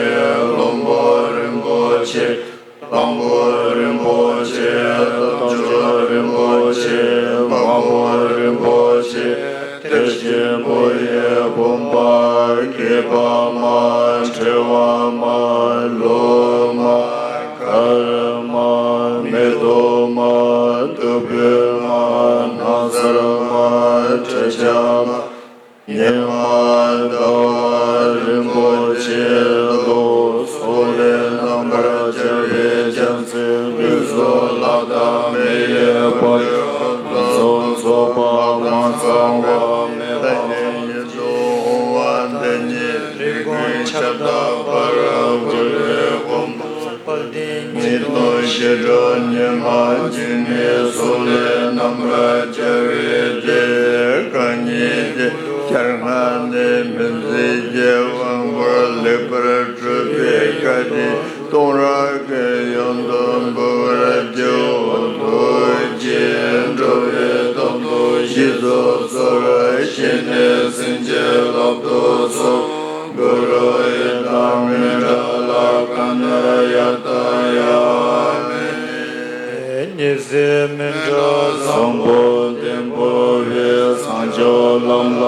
བློན་པོ་རིན་པོ་ཆེ། དབང་པོ་རིན་པོ་ཆེ། དམ་ཆོས་རིན་པོ་ཆེ། འཕགས་པ་རིན་པོ་ཆེ། དེ་བཞིན་བུ་ཡི་བུམ་པ། སྐྱེས་པ་མ། ཕྲེང་བ་མ། ལྷུང་མ། དཀར་མ། མེ་ཏོག་མ། བདུག་སྤོས་མ། སྣང་གསལ་མ། དྲི་ཆབ་མ། ཉི་མ་ཟླ་བ་རིན་པོ་ཆེ་དང་། སོག་ལེ་རྣམ་པར་སྦྱར་བའི་རྒྱལ་མཚན་དབུས་སུ་ལྷ་དང་མི་ཡི་དཔལ་ ཤ་སྟག་པར་འཁོར་བའི་དགོངས་པ། ཉིས་སྟོང་ཞི་ཁྲོ་ཉི་མ་འཇིགས་མེད་སོགས་ལས་རྣམ་པར་རྒྱལ་བའི་སྡེ། རྐང་གཉིས་ཏེ་ཤར་སྔ་ནས་མི་འཛིན་གྱི་དབང་པོ་ལེགས་པར་གྲུབ་པའི་བཀའ་དྲིན་སྟོང་ར་གི་ཡོན་ཏན་འབུལ་བར་བགྱིའོ། ཐུགས་རྗེས་འགྲོ་བའི་དོན་དུ་ཞི་འཚོ་སྩོལ། ཞི་གནས་སེམས་ཅན་བླ་མེད་ཚོགས། གུ་རུ་ཡི་དམ་མི་འབྲལ་ལ། གང་ན་ཡར་དང་ཡང་མི་ཉེ། ཉི་ཟེར་མི་འབྲལ་བཟང་པོ་ལྡེམ་པོ་བའི། བཟང་སྤྱོད་ལམ་ལ་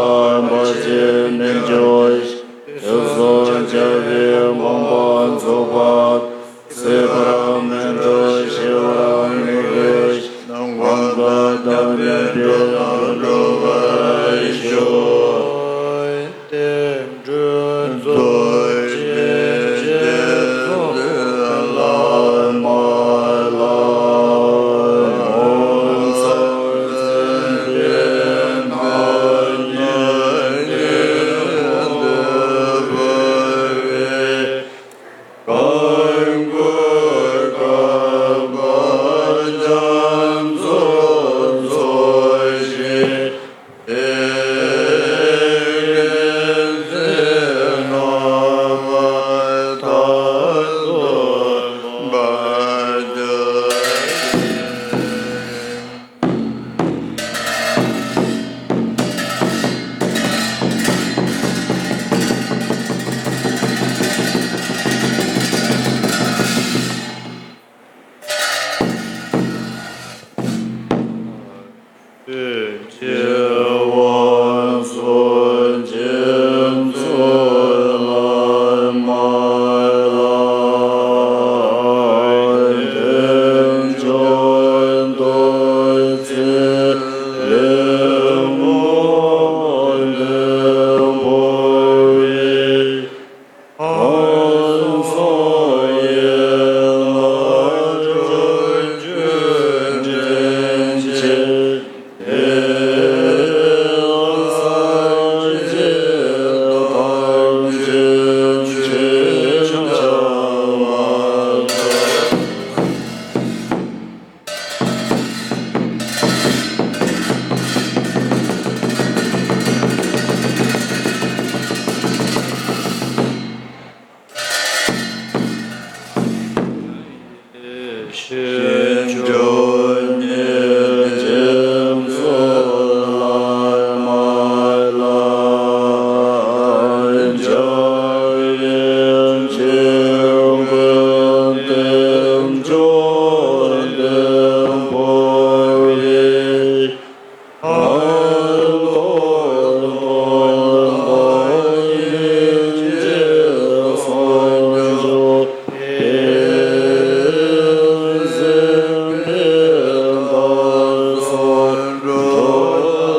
བར་ཆད་མི་འབྱུང་ཞིང་། དེ་སོགས་བྱ་བའི་དགོངས་པ་རྫོགས་པ། ཚེ་བར་མི་འགྲོ་ཞི་བར་མི་འགྱུར་ཞིང་། གང་དག་དམ་པའི་དོན་རྣམས་འགྲུབ་པར་ཤོག། བསྟན་འགྲོའི་རྫོགས་ཆེན་རྗེ་བཙུན་བླ་མ་ལ།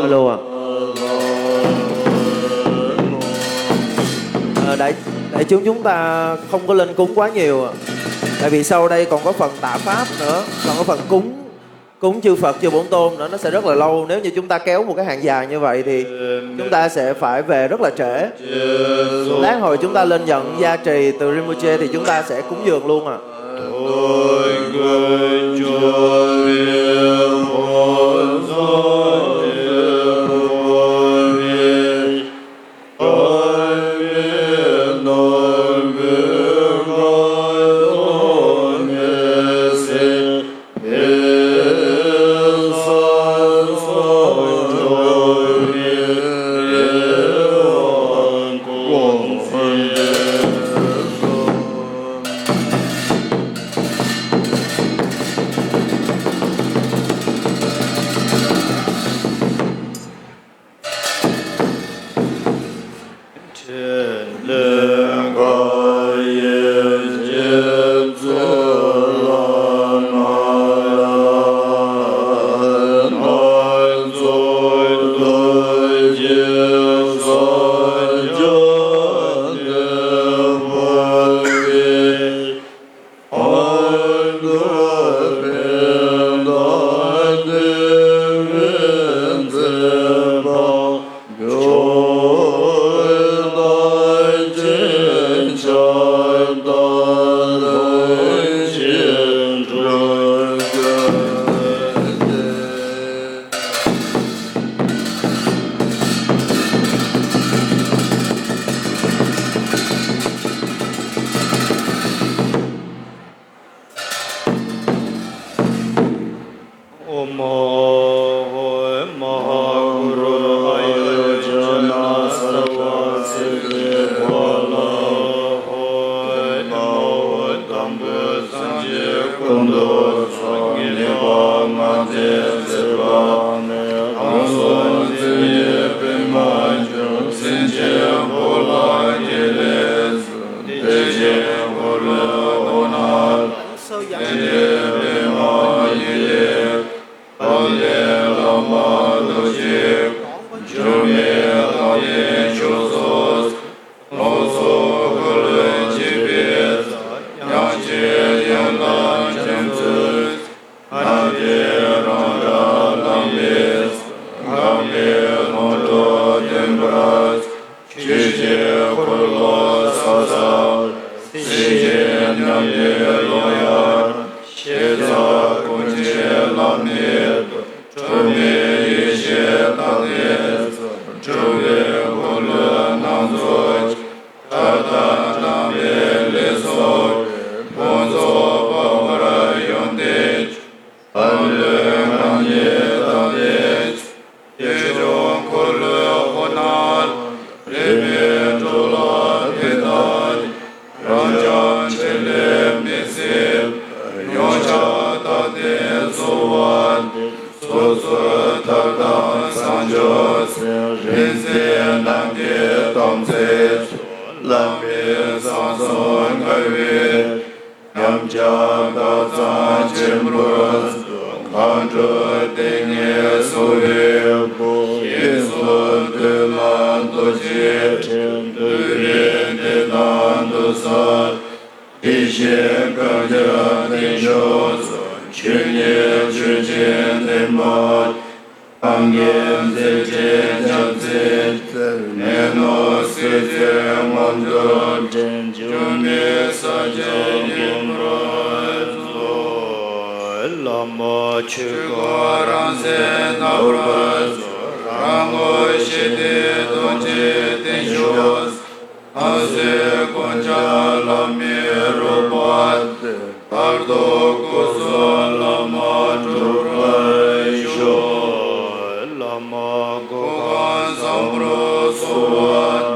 Alo ạ. Ờ, đại, đại chúng chúng ta không có lên cúng quá nhiều ạ. Tại vì sau đây còn có phần tạ Pháp nữa, còn có phần cúng, cúng chư Phật, chư Bổn Tôn nữa, nó sẽ rất là lâu. Nếu như chúng ta kéo một cái hàng dài như vậy thì chúng ta sẽ phải về rất là trễ. Lát hồi chúng ta lên nhận gia trì từ Rinpoche thì chúng ta sẽ cúng dường luôn ạ. ལས་བསགས་གསུམ་དགའ་བའི། ཉམས་ཆག་དག་གཙང་ཆེན་པོའི། མཁའ་འགྲོ་དེ་ཉིད་གསོ་བའི་སྐུ། ཡེ་སུ་དུས་ལ་རྡོ་རྗེ་ཕྲེང་བསྡུས་པའི་བདེ་ཐང་དུ་གསལ། ཡེ་ཤེས་དཀར་ཆ་སྟེང་ཤོག་གསུམ། ཆོས་ཉིད་ཆོས་ཅན་བདེན་པ། ཐམས་ཅད་མཛད་འཕྲིན་རྒྱལ་མཚན། མེ་ཏོག་སྲིད་རྩེའི་ངོ་འདུ་འདྲེན། འགྱུར་མེད་ས་སྐྱ་དགོངས་པ་རྫོགས། བླ་མ་ཆོས་སྐུ་རང་གསལ་རྣམ་པར་རྫོགས། རང་ངོ་ཤེས་དེ་རྡོ་རྗེ་སྟེང་ཤོག། ལྷ་སྲས་དཀོན་མཆོག་ལྷ་མིའི་རོལ་པ་སྟེ། བར་དོ་སྐུ་གསུམ་བླ་མ་གྲུབ་པར་ཤོག། བླ་མ་སྐུ་ཁམས་བཟང་པོར་གསོལ་བ་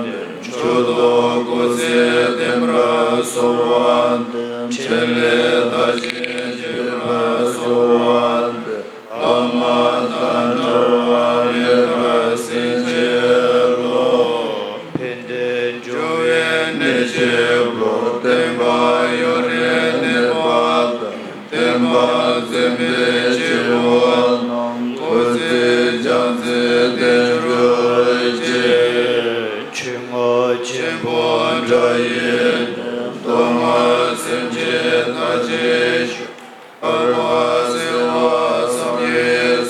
འདེབས། མཆོག་ཏུ་སྐུ་ཚེ་བརྟན་པར་གསོལ་བ་འདེབས། འཕྲིན་ལས་མཐར་ཕྱིན་བྱེད་པར་གསོལ་བ་འདེབས། བླ་མ་དང་འབྲལ་བ་མེད་པར་བྱིན་གྱིས་རློབས། ཕན་བདེ་འབྱུང་བའི་གནས་ཆེན་པོ། བསྟན་པ་ཡུན་རིང་གནས་པ་དང་། བསྟན་པ་འཛིན་པའི་སྐྱེ་བོ་རྣམས། སྐུ་ཚེ་རྒྱ་མཚོའི་བརྟན་གྱུར་ཅིག། ཆོས་རྔོག་ཆེན་པོ་འདྲ་ཡི། གདོང་ལྔ་སེམས་ཅན་ཐམས་ཅད་ཤོག། ཐར་པ་བརྩེ་བ་བསམ་ཡས།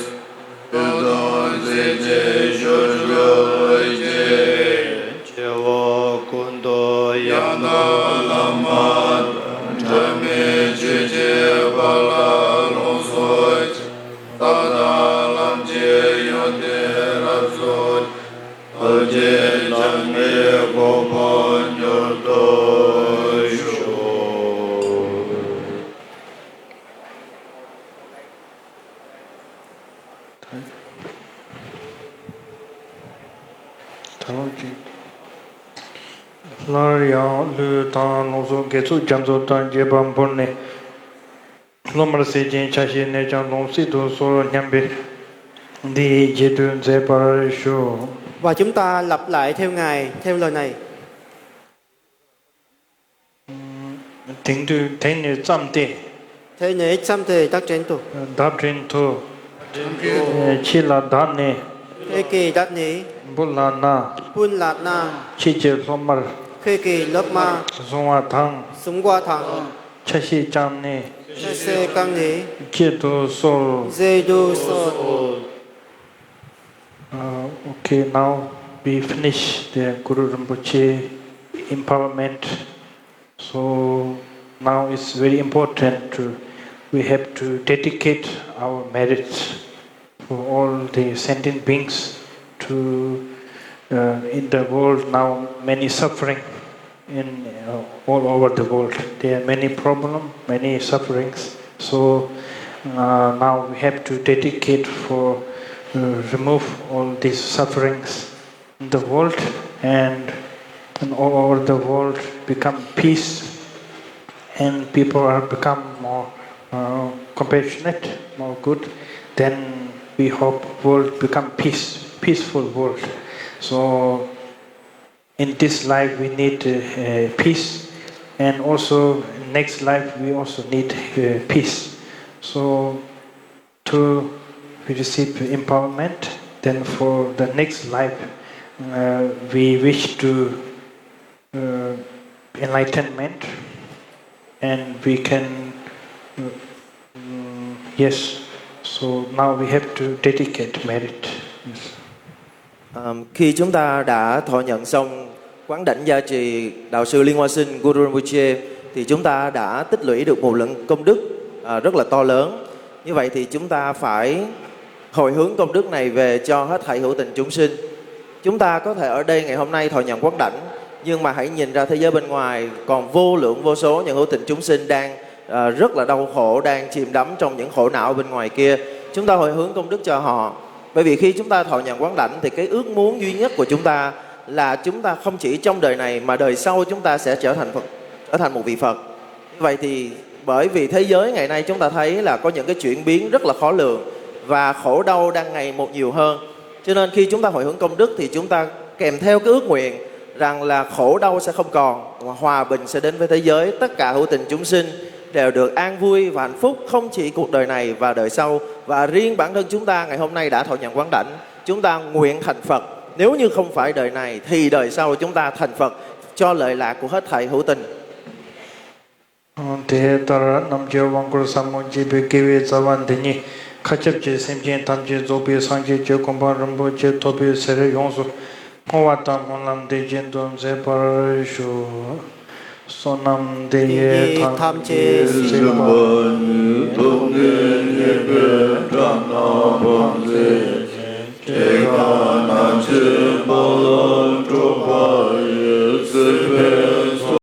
ཐུགས་དམ་ཚིག་བཅད་ཤོག་གྱུར་ཅིག། སྐྱེ་བོ་ཀུན་ཏུ་ཡང་དག་བླ་མ་དང་། འབྲལ་མེད་ཆོས་ཀྱི་དཔལ་ལ་ལོངས་སུ་སྤྱད། ཐབས་དང་ལམ་གྱི་ཡོན་ཏན་རབ་རྫོགས། ཐུགས་རྗེ་འཆང་གི་གོ་འཕང་མྱུར་དུ་ཤོག། ད་རུང་ཅིག་སླར་ཡང་གླུ་དང་ལུང་གསོག་དགེ་ཚོགས་རྒྱ་མཚོ་དང་བཅས་པ་འབུལ་ནས། སློབ་མར་གསེར་སྦྱིན་ཆ་ཤས་གནས་ཀྱང་ལུང་སྲིད་དུ་གསོལ་སྙམ་པའི་འདི་ཡི་རྗེས་ཟློས་མཛད་པར་ཞུ། Và chúng ta lặp lại theo ngài, theo lời này. དེང་དུས་དེང་ནས་བརྩམས་ཏེ། Thế này chăm thì đắc trên tu. བརྡབ་འཕྲིན་དུ། འཕྲིན་དུ། ཕྱི་ལ་བརྡབས་ནས། Khi kỳ đắc này. འབུལ་ལགས་ན། Phun lạt na. ཁྱེད་ཀྱི་སློབ་མར། Khi kỳ lớp ma. བཟུང་བ་དང་། Súng qua thẳng. ཆ་ཤས་བཅངས་ནས། Sẽ xe căng này. ཁྱེད་དུ་གསོལ། Dây đu sột. Uh, okay, now we finish the Guru Rinpoche empowerment. So now it's very important to, we have to dedicate our merits for all the sentient beings to, uh, in the world now many suffering in, uh, all over the world. There are many problems, many sufferings. So, uh, now we have to dedicate for, uh, remove all these sufferings in the world, and, and all over the world become peace, and people are become more, uh, compassionate, more good. Then we hope world become peace, peaceful world. So in this life we need, uh, uh, peace, and also next life we also need, uh, peace. So to receive empowerment, then for the next life, uh, we wish to, uh, enlightenment, and we can, uh, mm, yes. So now we have to dedicate merit. Yes. Ờm, khi chúng ta đã thọ nhận xong quán đảnh gia trì đạo sư Liên Hoa Sinh Guru Rinpoche thì chúng ta đã tích lũy được một lượng công đức, à, rất là to lớn. Như vậy thì chúng ta phải hồi hướng công đức này về cho hết thảy hữu tình chúng sinh. Chúng ta có thể ở đây ngày hôm nay thọ nhận quán đảnh, nhưng mà hãy nhìn ra thế giới bên ngoài còn vô lượng vô số những hữu tình chúng sinh đang, à, rất là đau khổ, đang chìm đắm trong những khổ não bên ngoài kia. Chúng ta hồi hướng công đức cho họ. Bởi vì khi chúng ta thọ nhận quán đảnh thì cái ước muốn duy nhất của chúng ta là chúng ta không chỉ trong đời này mà đời sau chúng ta sẽ trở thành Phật, trở thành một vị Phật. Như vậy thì bởi vì thế giới ngày nay chúng ta thấy là có những cái chuyển biến rất là khó lường và khổ đau đang ngày một nhiều hơn. Cho nên khi chúng ta hồi hướng công đức thì chúng ta kèm theo cái ước nguyện rằng là khổ đau sẽ không còn, mà hòa bình sẽ đến với thế giới. Tất cả hữu tình chúng sinh đều được an vui và hạnh phúc, không chỉ cuộc đời này và đời sau. Và riêng bản thân chúng ta ngày hôm nay đã thọ nhận quán đảnh, chúng ta nguyện thành Phật. Nếu như không phải đời này thì đời sau chúng ta thành Phật cho lợi lạc của hết thảy hữu tình. དེ་ལྟར་རྣམ་མཁྱེན་དབང་བསྐུར་ཟབ་མོ་བགྱིས་པའི་དགེ་བའི་རྩ་བ་འདི་ཉིད་མཁའ་ཁྱབ་ཀྱི་སེམས་ཅན་ཐམས་ཅད་རྫོགས་པའི་སངས་རྒྱས་ཀྱི་གོ་འཕང་རིན་པོ་ཆེ་ཐོབ་པའི་ཚེ་རིང་ཡོངས་སུ་བསྔོ་བ་དང་སྨོན་ལམ་འདི་བཞིན་དུ་མཛད་པར་ཞུ། བསོད་ནམས་འདི་ཡིས་ཐམས་ཅད་གཟིགས་པ།